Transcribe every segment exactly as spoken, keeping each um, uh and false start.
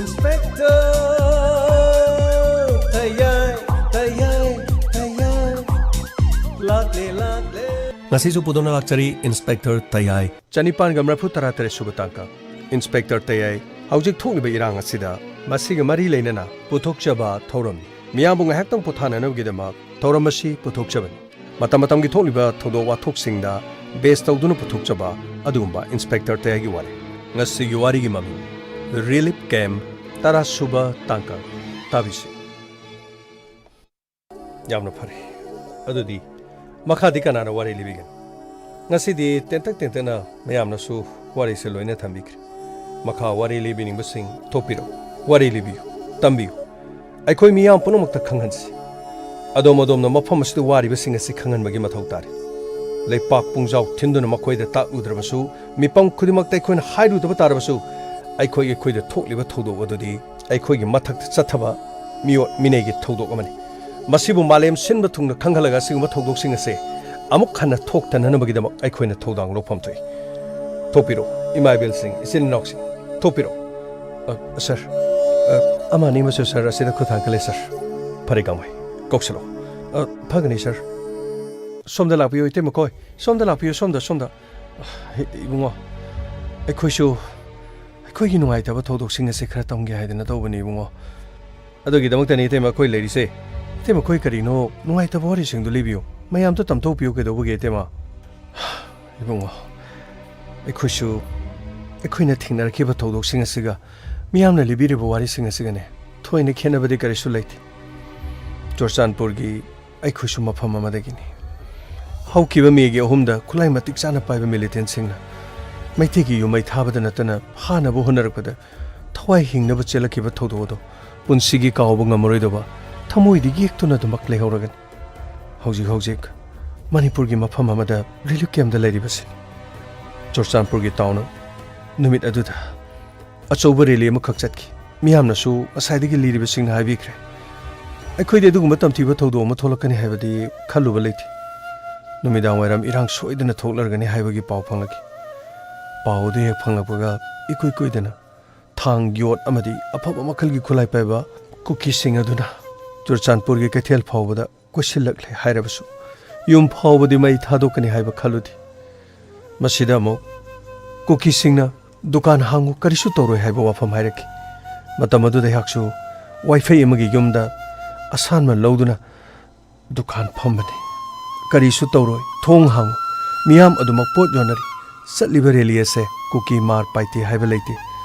Inspector ꯇꯌꯥꯏ, ꯇꯌꯥꯏ, ꯇꯌꯥꯏ꯫ ꯂꯥꯛꯂꯦ, ꯂꯥꯛꯂꯦ꯫ ꯉꯁꯤꯁꯨ ꯄꯨꯗꯨꯅ ꯂꯥꯛꯆꯔꯤ ꯏꯟꯁꯄꯦꯛꯇꯔ ꯇꯌꯥꯏ꯫ ꯆꯅꯤꯄꯥꯟꯒ ꯃꯔꯤꯐꯨ ꯇꯔꯥ ꯇꯔꯦꯠ ꯁꯨꯕ ꯇꯥꯡꯀꯛ꯫ ꯏꯟꯁꯄꯦꯛꯇꯔ ꯇꯌꯥꯏ, ꯍꯧꯖꯤꯛ ꯊꯣꯛꯂꯤꯕ ꯏꯔꯥꯡ ꯑꯁꯤꯗ ꯃꯁꯤꯒ ꯃꯔꯤ ꯂꯩꯅꯅ ꯄꯨꯊꯣꯛꯆꯕ ꯊꯧꯔꯝꯅꯤ꯫ ꯃꯤꯌꯥꯝꯕꯨ ꯉꯥꯏꯍꯥꯛꯇꯪ ꯄꯣꯊꯥꯅꯅꯕꯒꯤꯗꯃꯛ ꯊꯧꯔꯝ ꯑꯁꯤ ꯄꯨꯊꯣꯛꯆꯕꯅꯤ꯫ ꯃꯇꯝ ꯃꯇꯝꯒꯤ ꯊꯣꯛꯂꯤꯕ ꯊꯧꯗꯣꯛ ꯋꯥꯊꯣꯛꯁꯤꯡꯗ base ꯇꯧꯗꯨꯅ ꯄꯨꯊꯣꯛꯆꯕ ꯑꯗꯨꯒꯨꯝꯕ ꯏꯟꯁꯄꯦꯛꯇꯔ ꯇꯌꯥꯏꯒꯤ ꯋꯥꯔꯤ꯫ ꯉꯁꯤꯒꯤ ꯋꯥꯔꯤꯒꯤ ꯃꯃꯤꯡ Relief Camp, ꯇꯔꯥ ꯁꯨꯕ ꯇꯥꯡꯀꯛ꯫ ꯇꯥꯕꯤꯁꯤ꯫ ꯌꯥꯝꯅ ꯐꯔꯦ꯫ ꯑꯗꯨꯗꯤ ꯃꯈꯥꯗꯤ ꯀꯅꯥꯅ ꯋꯥꯔꯤ ꯂꯤꯕꯤꯒꯅꯤ? ꯉꯁꯤꯗꯤ ꯇꯦꯟꯇꯛ ꯇꯦꯟꯇꯛꯅ ꯃꯌꯥꯝꯅꯁꯨ ꯋꯥꯔꯤꯁꯦ ꯂꯣꯏꯅ ꯊꯝꯕꯤꯈ꯭ꯔꯦ꯫ ꯃꯈꯥ ꯋꯥꯔꯤ ꯂꯤꯕꯤꯅꯤꯡꯕꯁꯤꯡ ꯊꯣꯛꯄꯤꯔꯛꯎ, ꯋꯥꯔꯤ ꯂꯤꯕꯤꯌꯨ, ꯇꯝꯕꯤꯌꯨ꯫ ꯑꯩꯈꯣꯏ ꯃꯤꯌꯥꯝ ꯄꯨꯝꯅꯃꯛꯇ ꯈꯪꯍꯟꯁꯤ꯫ ꯑꯗꯣꯝ ꯑꯗꯣꯝꯅ ꯃꯐꯝ ꯑꯁꯤꯗ ꯋꯥꯔꯤꯕꯁꯤꯡ ꯑꯁꯤ ꯈꯪꯍꯟꯕꯒꯤ ꯃꯊꯧ ꯇꯥꯔꯤ꯫ ꯂꯩꯄꯥꯛ ꯄꯨꯡꯖꯥꯎ ꯊꯤꯟꯗꯨꯅ ꯃꯈꯣꯏꯗ ꯇꯥꯛꯂꯨꯗ꯭ꯔꯕꯁꯨ, ꯃꯤꯄꯨꯝ ꯈꯨꯗꯤꯡꯃꯛꯇ ꯑꯩꯈꯣꯏꯅ ꯍꯥꯏꯔꯨꯗꯕ ꯇꯥꯔꯕꯁꯨ, ꯑꯩꯈꯣꯏ ꯑꯩꯈꯣꯏꯗ ꯊꯣꯛꯂꯤꯕ ꯊꯧꯗꯣꯛ ꯑꯗꯨꯗꯤ ꯑꯩꯈꯣꯏꯒꯤ ꯃꯊꯛꯇ ꯆꯠꯊꯕ ꯃꯤꯑꯣꯏ ꯃꯤꯅꯩꯒꯤ ꯊꯧꯗꯣꯛ ꯑꯃꯅꯤ꯫ ꯃꯁꯤꯕꯨ ꯃꯥꯂꯦꯝ ꯁꯤꯟꯕ ꯊꯨꯡꯅ ꯈꯪꯍꯜꯂꯒ ꯑꯁꯤꯒꯨꯝꯕ ꯊꯧꯗꯣꯛꯁꯤꯡ ꯑꯁꯦ ꯑꯃꯨꯛ ꯍꯟꯅ ꯊꯣꯛꯇꯅꯅꯕꯒꯤꯗꯃꯛ ꯑꯩꯈꯣꯏꯅ ꯊꯧꯗꯥꯡ ꯂꯧꯐꯝ ꯊꯣꯛꯏ꯫ ꯊꯣꯛꯄꯤꯔꯣ, ꯏꯃꯥ ꯏꯕꯦꯜꯁꯤꯡ, ꯏꯆꯤꯟ ꯏꯅꯥꯎꯁꯤꯡ, ꯊꯣꯛꯄꯤꯔꯣ꯫ ꯑ, ꯁꯥꯔ, ꯑ, ꯑꯃ ꯑꯅꯤ ꯑꯃꯁꯨ ꯁꯥꯔ ꯑꯁꯤꯗ ꯈꯨꯠ ꯊꯥꯡꯒꯠꯂꯦ, ꯁꯥꯔ꯫ ꯐꯔꯦ, ꯒꯥꯡꯃꯩ, ꯀꯧꯁꯤꯜꯂꯣ꯫ ꯑ, ꯐꯒꯅꯤ, ꯁꯥꯔ꯫ ꯁꯣꯝꯗ ꯂꯥꯛꯄꯤꯌꯨ, ꯏꯇꯩꯃ ꯈꯣꯏ꯫ ꯁꯣꯝꯗ ꯂꯥꯛꯄꯤꯌꯨ, ꯁꯣꯝꯗ, ꯁꯣꯝꯗ꯫ ꯑ, ꯏꯕꯨꯡꯉꯣ, ꯑꯩꯈꯣꯏꯁꯨ ꯑꯩꯈꯣꯏꯒꯤ ꯅꯨꯡꯉꯥꯏꯇꯕ ꯊꯧꯗꯣꯛꯁꯤꯡ ꯑꯁꯤ ꯈꯔ ꯇꯝꯒꯦ ꯍꯥꯏꯗꯅ ꯇꯧꯕꯅꯤ, ꯏꯕꯨꯡꯉꯣ꯫ ꯑꯗꯨꯒꯤꯗꯃꯛꯇꯅꯤ, ꯏꯇꯩꯃ, ꯑꯩꯈꯣꯏ ꯂꯩꯔꯤꯁꯦ꯫ ꯏꯇꯩꯃ, ꯑꯩꯈꯣꯏ ꯀꯔꯤꯅꯣ ꯅꯨꯡꯉꯥꯏꯇꯕ ꯋꯥꯔꯤꯁꯤꯡꯗꯨ ꯂꯤꯕꯤꯌꯨ꯫ ꯃꯌꯥꯝꯗ ꯇꯝꯊꯣꯛꯄꯤꯌꯨ, ꯀꯩꯗꯧꯕꯒꯦ, ꯏꯇꯩꯃ? ꯏꯕꯨꯡꯉꯣ, ꯑꯩꯈꯣꯏꯁꯨ ꯑꯩꯈꯣꯏꯅ ꯊꯦꯡꯅꯔꯛꯈꯤꯕ ꯊꯧꯗꯣꯛꯁꯤꯡ ꯑꯁꯤꯒ ꯃꯤꯌꯥꯝꯅ ꯂꯤꯕꯤꯔꯤꯕ ꯋꯥꯔꯤꯁꯤꯡ ꯑꯁꯤꯒꯅꯦ ꯊꯣꯏꯅ ꯈꯦꯠꯅꯕꯗꯤ ꯀꯔꯤꯁꯨ ꯂꯩꯇꯦ꯫ ꯆꯨꯔꯆꯥꯟꯄꯨꯔꯒꯤ ꯑꯩꯈꯣꯏꯁꯨ ꯃꯐꯝ ꯑꯃꯗꯒꯤꯅꯤ꯫ ꯍꯧꯈꯤꯕ ꯃꯦꯒꯤ ꯑꯍꯨꯝꯗ ꯈꯨꯠꯂꯥꯏ ꯃꯇꯤꯛ ꯆꯥꯅ ꯄꯥꯏꯕ ꯃꯤꯂꯤꯇꯦꯟꯁꯤꯡꯅ ꯃꯩꯇꯩꯒꯤ ꯌꯨꯝ ꯃꯩ ꯊꯥꯕꯗ ꯅꯠꯇꯅ ꯐꯥꯅꯕ ꯍꯣꯠꯅꯔꯛꯄꯗ ꯊꯋꯥꯏ ꯍꯤꯡꯅꯕ ꯆꯦꯜꯂꯛꯈꯤꯕ ꯊꯧꯗꯣꯛ ꯑꯗꯨ ꯄꯨꯟꯁꯤꯒꯤ ꯀꯥꯎꯕ ꯉꯝꯃꯔꯣꯏꯗꯕ ꯊꯃꯣꯏꯗ ꯌꯦꯛꯇꯨꯅ ꯑꯗꯨꯃꯛ ꯂꯩꯍꯧꯔꯒꯅꯤ꯫ ꯍꯧꯖꯤꯛ ꯍꯧꯖꯤꯛ ꯃꯅꯤꯄꯨꯔꯒꯤ ꯃꯐꯝ ꯑꯃꯗ ꯔꯤꯂꯤꯐ ꯀꯦꯝꯞꯇ ꯂꯩꯔꯤꯕꯁꯤꯅꯤ꯫ ꯆꯨꯔꯆꯥꯟꯄꯨꯔꯒꯤ ꯇꯥꯎꯟ ꯅꯨꯃꯤꯠ ꯑꯗꯨꯗ ꯑꯆꯧꯕ ꯔꯦꯂꯤ ꯑꯃꯈꯛ ꯆꯠꯈꯤ꯫ ꯃꯤꯌꯥꯝꯅꯁꯨ ꯉꯁꯥꯏꯗꯒꯤ ꯂꯤꯔꯤꯕꯁꯤꯡꯅ ꯍꯥꯏꯕꯤꯈ꯭ꯔꯦ꯫ ꯑꯩꯈꯣꯏꯗꯤ ꯑꯗꯨꯒꯨꯝꯕ ꯇꯝꯊꯤꯕ ꯊꯧꯗꯣꯛ ꯑꯃ ꯊꯣꯛꯂꯛꯀꯅꯤ ꯍꯥꯏꯕꯗꯤ ꯈꯜꯂꯨꯕ ꯂꯩꯇꯦ꯫ ꯅꯨꯃꯤꯗꯥꯡ ꯋꯥꯏꯔꯝ ꯏꯔꯥꯡ ꯁꯣꯏꯗꯅ ꯊꯣꯛꯂꯔꯒꯅꯤ ꯍꯥꯏꯕꯒꯤ ꯄꯥꯎ ꯐꯪꯂꯛꯈꯤ꯫ ꯄꯥꯎ ꯑꯗꯨ ꯍꯦꯛ ꯐꯪꯂꯛꯄꯒ ꯏꯀꯨꯏ ꯀꯨꯏꯗꯅ ꯊꯥꯡ, ꯌꯣꯠ ꯑꯃꯗꯤ ꯑꯐꯕ ꯃꯈꯜꯒꯤ ꯈꯨꯠꯂꯥꯏ ꯄꯥꯏꯕ ꯀꯨꯀꯤꯁꯤꯡ ꯑꯗꯨꯅ ꯆꯨꯔꯆꯥꯟꯄꯨꯔꯒꯤ ꯀꯩꯊꯦꯜ ꯐꯥꯎꯕꯗ ꯀꯣꯏꯁꯤꯜꯂꯛꯂꯦ ꯍꯥꯏꯔꯕꯁꯨ, ꯌꯨꯝ ꯐꯥꯎꯕꯗꯤ ꯃꯩ ꯊꯥꯗꯣꯛꯀꯅꯤ ꯍꯥꯏꯕ ꯈꯜꯂꯨꯗꯦ꯫ ꯃꯁꯤꯗ ꯑꯃꯨꯛ ꯀꯨꯀꯤꯁꯤꯡꯅ "ꯗꯨꯀꯥꯟ ꯍꯥꯡꯉꯨ, ꯀꯔꯤꯁꯨ ꯇꯧꯔꯣꯏ" ꯍꯥꯏꯕ ꯋꯥꯐꯝ ꯍꯥꯏꯔꯛꯈꯤ꯫ ꯃꯇꯝ ꯑꯗꯨꯗ ꯑꯩꯍꯥꯛꯁꯨ ꯋꯥꯏꯐꯩ ꯑꯃꯒꯤ ꯌꯨꯝꯗ ꯑꯁꯥꯟꯕ ꯂꯧꯗꯨꯅ ꯗꯨꯀꯥꯟ ꯐꯝꯕꯅꯤ꯫ "ꯀꯔꯤꯁꯨ ꯇꯧꯔꯣꯏ, ꯊꯣꯡ ꯍꯥꯡꯉꯨ, ꯃꯤꯌꯥꯝ ꯑꯗꯨꯃꯛ ꯄꯣꯠ ꯌꯣꯟꯅꯔꯤ꯫ ꯆꯠꯂꯤꯕ ꯔꯦꯂꯤ ꯑꯁꯦ ꯀꯨꯀꯤ ꯃꯥꯔ ꯄꯥꯏꯇꯦ ꯍꯥꯏꯕ ꯂꯩꯇꯦ꯫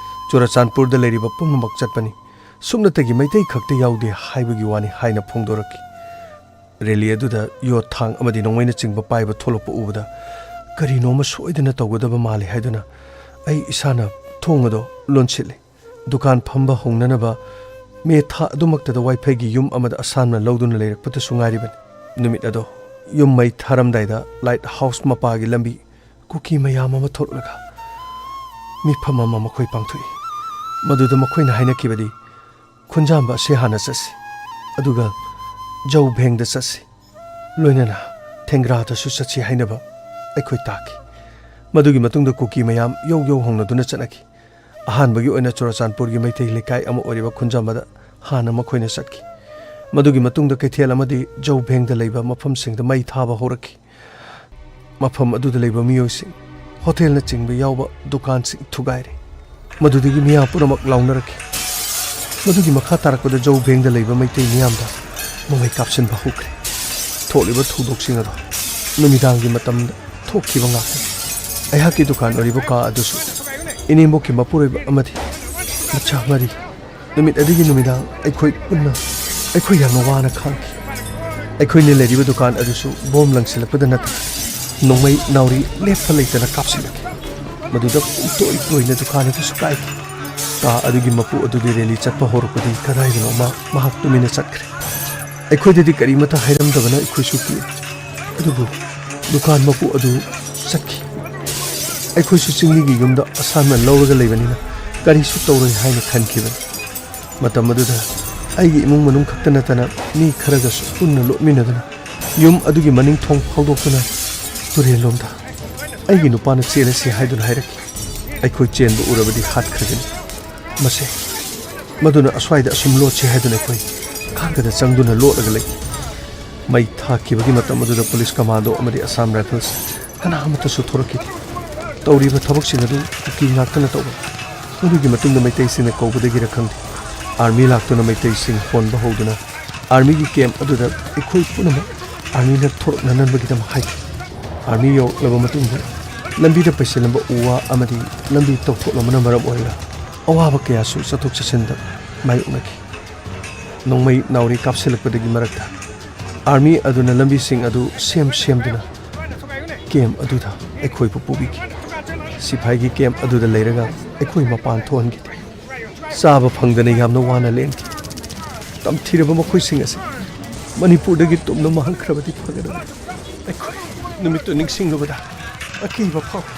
ꯆꯨꯔꯆꯥꯟꯄꯨꯔꯗ ꯂꯩꯔꯤꯕ ꯄꯨꯝꯅꯃꯛ ꯆꯠꯄꯅꯤ꯫ ꯁꯨꯞꯅꯇꯒꯤ ꯃꯩꯇꯩ ꯈꯛꯇ ꯌꯥꯎꯗꯦ ꯍꯥꯏꯕꯒꯤ ꯋꯥꯅꯤ" ꯍꯥꯏꯅ ꯐꯣꯡꯗꯣꯔꯛꯈꯤ꯫ ꯔꯦꯂꯤ ꯑꯗꯨꯗ ꯌꯣꯠ, ꯊꯥꯡ ꯑꯃꯗꯤ ꯅꯣꯡꯃꯩꯅꯆꯤꯡꯕ ꯄꯥꯏꯕ ꯊꯣꯛꯂꯛꯄ ꯎꯕꯗ ꯀꯔꯤꯅꯣꯃ ꯁꯣꯏꯗꯅ ꯇꯧꯒꯗꯕ ꯃꯥꯜꯂꯤ ꯍꯥꯏꯗꯨꯅ ꯑꯩ ꯏꯁꯥꯅ ꯊꯣꯡ ꯑꯗꯨ ꯂꯣꯟꯁꯤꯜꯂꯤ꯫ ꯗꯨꯀꯥꯟ ꯐꯝꯕ ꯍꯧꯅꯅꯕ ꯃꯦ ꯊꯥ ꯑꯗꯨꯃꯛꯇꯗ ꯋꯥꯏꯐꯩꯒꯤ ꯌꯨꯝ ꯑꯃꯗ ꯑꯁꯥꯟꯅ ꯂꯧꯗꯨꯅ ꯂꯩꯔꯛꯄꯗꯁꯨ ꯉꯥꯏꯔꯤꯕꯅꯤ꯫ ꯅꯨꯃꯤꯠ ꯑꯗꯣ ꯌꯨꯝ ꯃꯩ ꯊꯥꯔꯝꯗꯥꯏꯗ ꯂꯥꯏꯠ ꯍꯥꯎꯁ ꯃꯄꯥꯒꯤ ꯂꯝꯕꯤ ꯀꯨꯀꯤ ꯃꯌꯥꯝ ꯑꯃ ꯊꯣꯛꯂꯛꯂꯒ ꯃꯤꯐꯝ ꯑꯃ ꯃꯈꯣꯏ ꯄꯥꯡꯊꯣꯛꯏ꯫ ꯃꯗꯨꯗ ꯃꯈꯣꯏꯅ ꯍꯥꯏꯅꯈꯤꯕꯗꯤ, "ꯈꯨꯟꯖꯥꯝꯕ ꯑꯁꯤ ꯍꯥꯟꯅ ꯆꯠꯁꯤ, ꯑꯗꯨꯒ ꯖꯧꯚꯦꯡꯗ ꯆꯠꯁꯤ, ꯂꯣꯏꯅꯅ ꯊꯦꯡꯒ꯭ꯔꯥꯗꯁꯨ ꯆꯠꯁꯤ" ꯍꯥꯏꯅꯕ ꯑꯩꯈꯣꯏ ꯇꯥꯈꯤ꯫ ꯃꯗꯨꯒꯤ ꯃꯇꯨꯡꯗ ꯀꯨꯀꯤ ꯃꯌꯥꯝ ꯌꯧ ꯌꯧ ꯍꯧꯅꯗꯨꯅ ꯆꯠꯅꯈꯤ꯫ ꯑꯍꯥꯟꯕꯒꯤ ꯑꯣꯏꯅ ꯆꯨꯔꯆꯥꯟꯄꯨꯔꯒꯤ ꯃꯩꯇꯩ ꯂꯩꯀꯥꯏ ꯑꯃ ꯑꯣꯏꯔꯤꯕ ꯈꯨꯟꯖꯥꯝꯕꯗ ꯍꯥꯟꯅ ꯃꯈꯣꯏꯅ ꯆꯠꯈꯤ꯫ ꯃꯗꯨꯒꯤ ꯃꯇꯨꯡꯗ ꯀꯩꯊꯦꯜ ꯑꯃꯗꯤ ꯖꯧꯚꯦꯡꯗ ꯂꯩꯕ ꯃꯐꯝꯁꯤꯡꯗ ꯃꯩ ꯊꯥꯕ ꯍꯧꯔꯛꯈꯤ꯫ ꯃꯐꯝ ꯑꯗꯨꯗ ꯂꯩꯕ ꯃꯤꯑꯣꯏꯁꯤꯡ, ꯍꯣꯇꯦꯜꯅꯆꯤꯡꯕ ꯌꯥꯎꯕ ꯗꯨꯀꯥꯟꯁꯤꯡ ꯊꯨꯒꯥꯏꯔꯦ꯫ ꯃꯗꯨꯗꯒꯤ ꯃꯤꯌꯥꯝ ꯄꯨꯝꯅꯃꯛ ꯂꯥꯎꯅꯔꯛꯈꯤ꯫ ꯃꯗꯨꯒꯤ ꯃꯈꯥ ꯇꯥꯔꯛꯄꯗ ꯖꯧꯚꯦꯡꯗ ꯂꯩꯕ ꯃꯩꯇꯩ ꯃꯤꯌꯥꯝꯗ ꯅꯣꯡꯃꯩ ꯀꯥꯞꯁꯤꯟꯕ ꯍꯧꯈ꯭ꯔꯦ꯫ ꯊꯣꯛꯂꯤꯕ ꯊꯧꯗꯣꯛꯁꯤꯡ ꯑꯗꯣ ꯅꯨꯃꯤꯗꯥꯡꯒꯤ ꯃꯇꯝꯗ ꯊꯣꯛꯈꯤꯕ ꯉꯥꯛꯇꯅꯤ꯫ ꯑꯩꯍꯥꯛꯀꯤ ꯗꯨꯀꯥꯟ ꯑꯣꯏꯔꯤꯕ ꯀꯥ ꯑꯗꯨꯁꯨ ꯏꯅꯦꯝꯕꯣꯛꯀꯤ ꯃꯄꯨꯔꯣꯏꯕ ꯑꯃꯗꯤ ꯃꯆꯥ ꯃꯔꯤ꯫ ꯅꯨꯃꯤꯠ ꯑꯗꯨꯒꯤ ꯅꯨꯃꯤꯗꯥꯡ ꯑꯩꯈꯣꯏ ꯄꯨꯟꯅ, ꯑꯩꯈꯣꯏ ꯌꯥꯝꯅ ꯋꯥꯅ ꯈꯥꯡꯈꯤ꯫ ꯑꯩꯈꯣꯏꯅ ꯂꯩꯔꯤꯕ ꯗꯨꯀꯥꯟ ꯑꯗꯨꯁꯨ ꯕꯣꯝ ꯂꯪꯁꯤꯜꯂꯛꯄꯗ ꯅꯠꯇꯅ ꯅꯣꯡꯃꯩ ꯅꯥꯎꯔꯤ ꯂꯦꯞꯄ ꯂꯩꯇꯅ ꯀꯥꯞꯁꯤꯜꯂꯛꯈꯤ꯫ ꯃꯗꯨꯗ ꯄꯨꯡꯇꯣꯏ ꯇꯣꯏꯅ ꯗꯨꯀꯥꯟ ꯑꯗꯨꯁꯨ ꯀꯥꯏꯈꯤ꯫ ꯀꯥ ꯑꯗꯨꯒꯤ ꯃꯄꯨ ꯑꯗꯨꯒꯤ ꯔꯦꯂꯤ ꯆꯠꯄ ꯍꯧꯔꯛꯄꯗꯤ ꯀꯗꯥꯏꯗꯅꯣꯃ ꯃꯍꯥꯛ ꯇꯨꯃꯤꯟꯅ ꯆꯠꯈ꯭ꯔꯦ꯫ ꯑꯩꯈꯣꯏꯗꯗꯤ ꯀꯔꯤꯃꯠꯇ ꯍꯥꯏꯔꯝꯗꯕꯅ ꯑꯩꯈꯣꯏꯁꯨ ꯀꯤ꯫ ꯑꯗꯨꯕꯨ ꯗꯨꯀꯥꯟ ꯃꯄꯨ ꯑꯗꯨ ꯆꯠꯈꯤ꯫ ꯑꯩꯈꯣꯏꯁꯨ ꯆꯤꯡꯃꯤꯒꯤ ꯌꯨꯝꯗ ꯑꯁꯥꯟꯅ ꯂꯧꯔꯒ ꯂꯩꯕꯅꯤꯅ ꯀꯔꯤꯁꯨ ꯇꯧꯔꯣꯏ ꯍꯥꯏꯅ ꯈꯟꯈꯤꯕꯅꯤ꯫ ꯃꯇꯝ ꯑꯗꯨꯗ ꯑꯩꯒꯤ ꯏꯃꯨꯡ ꯃꯅꯨꯡ ꯈꯛꯇ ꯅꯠꯇꯅ ꯃꯤ ꯈꯔꯒꯁꯨ ꯄꯨꯟꯅ ꯂꯣꯠꯃꯤꯟꯅꯗꯨꯅ ꯌꯨꯝ ꯑꯗꯨꯒꯤ ꯃꯅꯤꯡ ꯊꯣꯡ ꯐꯥꯎꯗꯣꯛꯇꯨꯅ ꯇꯨꯔꯦꯜꯂꯣꯝꯗ ꯑꯩꯒꯤ ꯅꯨꯄꯥꯅ ꯆꯦꯜꯂꯁꯤ ꯍꯥꯏꯗꯨꯅ ꯍꯥꯏꯔꯛꯈꯤ꯫ ꯑꯩꯈꯣꯏ ꯆꯦꯟꯕ ꯎꯔꯕꯗꯤ ꯍꯥꯠꯈ꯭ꯔꯒꯅꯤ꯫ ꯃꯁꯦ, ꯃꯗꯨꯅ ꯑꯁ꯭ꯋꯥꯏꯗ ꯑꯁꯨꯝ ꯂꯣꯠꯁꯤ ꯍꯥꯏꯗꯨꯅ ꯑꯩꯈꯣꯏ ꯀꯥꯡꯒꯗ ꯆꯪꯗꯨꯅ ꯂꯣꯠꯂꯒ ꯂꯩ꯫ ꯃꯩ ꯊꯥꯈꯤꯕꯒꯤ ꯃꯇꯝ ꯑꯗꯨꯗ ꯄꯨꯂꯤꯁ ꯀꯃꯥꯟꯗꯣ ꯑꯃꯗꯤ ꯑꯁꯥꯝ ꯔꯥꯏꯐꯜꯁ ꯀꯅꯥ ꯑꯃꯠꯇꯁꯨ ꯊꯣꯔꯛꯈꯤꯗꯦ꯫ ꯇꯧꯔꯤꯕ ꯊꯕꯛꯁꯤꯡ ꯑꯗꯨ ꯀꯨꯀꯤ ꯉꯥꯛꯇꯅ ꯇꯧꯕ꯫ ꯃꯗꯨꯒꯤ ꯃꯇꯨꯡꯗ ꯃꯩꯇꯩꯁꯤꯡꯅ ꯀꯧꯕꯗꯒꯤꯔ ꯈꯪꯗꯦ, ꯑꯥꯔꯃꯤ ꯂꯥꯛꯇꯨꯅ ꯃꯩꯇꯩꯁꯤꯡ ꯍꯣꯟꯕ ꯍꯧꯗꯨꯅ ꯑꯥꯔꯃꯤꯒꯤ ꯀꯦꯝꯞ ꯑꯗꯨꯗ ꯑꯩꯈꯣꯏ ꯄꯨꯝꯅꯃꯛ ꯑꯥꯔꯃꯤꯅ ꯊꯣꯔꯛꯅꯅꯕꯒꯤꯗꯃꯛ ꯍꯥꯏꯈꯤ꯫ ꯑꯥꯔꯃꯤ ꯌꯧꯔꯛꯂꯕ ꯃꯇꯨꯡꯗ ꯂꯝꯕꯤꯗ ꯄꯩꯁꯤꯜꯂꯝꯕ ꯎ ꯋꯥ ꯑꯃꯗꯤ ꯂꯝꯕꯤ ꯇꯧꯊꯣꯛꯂꯝꯕꯅ ꯃꯔꯝ ꯑꯣꯏꯔꯒ ꯑꯋꯥꯕ ꯀꯌꯥꯁꯨ ꯆꯠꯊꯣꯛ ꯆꯠꯁꯤꯟꯗ ꯃꯥꯌꯣꯛꯅꯈꯤ꯫ ꯅꯣꯡꯃꯩ ꯅꯥꯎꯔꯤ ꯀꯥꯞꯁꯤꯜꯂꯛꯄꯗꯒꯤ ꯃꯔꯛꯇ ꯑꯥꯔꯃꯤ ꯑꯗꯨꯅ ꯂꯝꯕꯤꯁꯤꯡ ꯑꯗꯨ ꯁꯦꯝ ꯁꯦꯝꯗꯨꯅ ꯀꯦꯝꯞ ꯑꯗꯨꯗ ꯑꯩꯈꯣꯏꯕꯨ ꯄꯨꯕꯤꯈꯤ꯫ ꯁꯤꯐꯥꯏꯒꯤ ꯀꯦꯝꯞ ꯑꯗꯨꯗ ꯂꯩꯔꯒ ꯑꯩꯈꯣꯏ ꯃꯄꯥꯟ ꯊꯣꯛꯍꯟꯈꯤꯗꯦ꯫ ꯆꯥꯕ ꯐꯪꯗꯅ ꯌꯥꯝꯅ ꯋꯥꯅ ꯂꯦꯟꯈꯤ꯫ ꯇꯝꯊꯤꯔꯕ ꯃꯈꯣꯏꯁꯤꯡ ꯑꯁꯤ ꯃꯅꯤꯄꯨꯔꯗꯒꯤ ꯇꯨꯝꯅ ꯃꯥꯡꯈ꯭ꯔꯕꯗꯤ ꯐꯒꯗꯕꯅꯤ꯫ ꯑꯩꯈꯣꯏ ꯅꯨꯃꯤꯠꯇꯨ ꯅꯤꯡꯁꯤꯡꯂꯨꯕꯗ ꯑꯀꯤꯕ ꯐꯥꯎꯏ꯫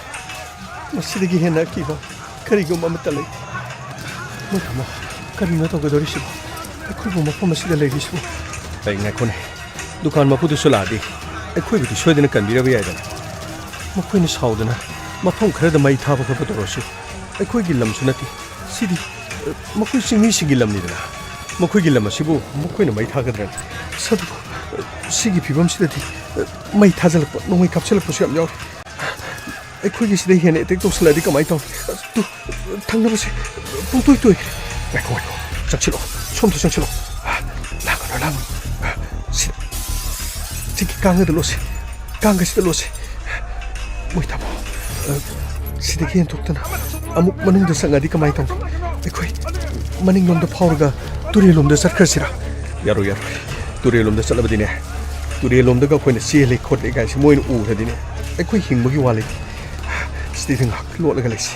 ꯃꯁꯤꯗꯒꯤ ꯍꯦꯟꯅ ꯑꯀꯤꯕ ꯀꯔꯤꯒꯨꯝꯕ ꯑꯃꯠꯇ ꯂꯩꯇꯦ꯫ ꯃꯣꯏ ꯇꯥꯃꯣ, ꯀꯔꯤꯅꯣ ꯇꯧꯒꯗꯧꯔꯤꯁꯤꯕꯣ? ꯑꯩꯈꯣꯏꯕꯨ ꯃꯐꯝ ꯑꯁꯤꯗ ꯂꯩꯔꯤꯁꯤꯕꯨ? ꯑꯩ ꯉꯥꯏꯈꯣꯅꯦ, ꯗꯨꯀꯥꯟ ꯃꯄꯨꯗꯨꯁꯨ ꯂꯥꯛꯑꯗꯤ ꯑꯩꯈꯣꯏꯕꯨꯗꯤ ꯁꯣꯏꯗꯅ ꯀꯟꯕꯤꯔꯕ ꯌꯥꯏꯗꯅ꯫ ꯃꯈꯣꯏꯅ ꯁꯥꯎꯗꯅ ꯃꯐꯝ ꯈꯔꯗ ꯃꯩ ꯊꯥꯕ ꯈꯣꯠꯄ ꯇꯧꯔꯁꯨ ꯑꯩꯈꯣꯏꯒꯤ ꯂꯝꯁꯨ ꯅꯠꯇꯦ꯫ ꯁꯤꯗꯤ, ꯑ, ꯃꯈꯣꯏ ꯆꯤꯡꯃꯤꯁꯤꯡꯒꯤ ꯂꯝꯅꯤꯗꯅ꯫ ꯃꯈꯣꯏꯒꯤ ꯂꯝ ꯑꯁꯤꯕꯨ ꯃꯈꯣꯏꯅ ꯃꯩ ꯊꯥꯒꯗ꯭ꯔꯅꯦ? ꯁꯥꯊꯨ, ꯑ, ꯁꯤꯒꯤ ꯐꯤꯕꯝꯁꯤꯗꯗꯤ, ꯑ, ꯃꯩ ꯊꯥꯖꯤꯜꯂꯛꯄ, ꯅꯣꯡꯃꯩ ꯀꯥꯞꯁꯤꯜꯂꯛꯄꯁꯨ ꯌꯥꯝ ꯌꯥꯎꯔꯦ꯫ ꯑꯩꯈꯣꯏꯒꯤ ꯁꯤꯗ ꯍꯦꯟꯅ ꯑꯦꯇꯦꯛ ꯇꯧꯁꯤꯜꯂꯛꯑꯗꯤ ꯀꯃꯥꯏꯅ ꯇꯧꯅꯤ? ꯑ, ꯇꯨ, ꯊꯪꯅꯕꯁꯦ ꯄꯨꯡꯇꯣꯏ ꯇꯣꯏꯈ꯭ꯔꯦ꯫ ꯉꯥꯏꯈꯣ, ꯉꯥꯏꯈꯣ꯫ ꯆꯪꯁꯤꯜꯂꯣ꯫ ꯁꯣꯝꯗ ꯆꯪꯁꯤꯜꯂꯣ꯫ ꯂꯥꯡꯒꯅꯨ, ꯂꯥꯡꯒꯅꯨ꯫ ꯁꯤ, ꯁꯤꯒꯤ ꯀꯥꯡꯒꯗ ꯂꯣꯠꯁꯤ꯫ ꯀꯥꯡꯒꯁꯤꯗ ꯂꯣꯠꯁꯤ꯫ ꯃꯣꯏ ꯊꯝꯃꯣ꯫ ꯑ, ꯁꯤꯗꯒꯤ ꯍꯦꯟꯗꯣꯛꯇꯅ ꯑꯃꯨꯛ ꯃꯅꯨꯡꯗ ꯆꯪꯉꯗꯤ ꯀꯃꯥꯏꯅ ꯇꯧꯅꯤ? ꯑꯩꯈꯣꯏ ꯃꯅꯤꯡꯂꯣꯝꯗ ꯐꯥꯎꯔꯒ ꯇꯨꯔꯦꯜꯂꯣꯝꯗ ꯆꯠꯈ꯭ꯔꯁꯤꯔꯥ? ꯌꯥꯔꯣꯏ, ꯌꯥꯔꯣꯏ꯫ ꯇꯨꯔꯦꯜꯂꯣꯝꯗ ꯆꯠꯂꯕꯗꯤꯅꯦ, ꯇꯨꯔꯦꯜꯂꯣꯝꯗꯒ ꯑꯩꯈꯣꯏꯅ ꯆꯦꯜꯂꯤ ꯈꯣꯠꯂꯤ ꯀꯥꯏꯁꯦ ꯃꯣꯏꯅ ꯎꯈ꯭ꯔꯗꯤꯅꯦ, ꯑꯩꯈꯣꯏ ꯍꯤꯡꯕꯒꯤ ꯋꯥ ꯂꯩꯇꯦ꯫ ꯁꯤꯗꯩꯗ ꯉꯥꯏꯍꯥꯛ ꯂꯣꯠꯂꯒ ꯂꯩꯁꯤ꯫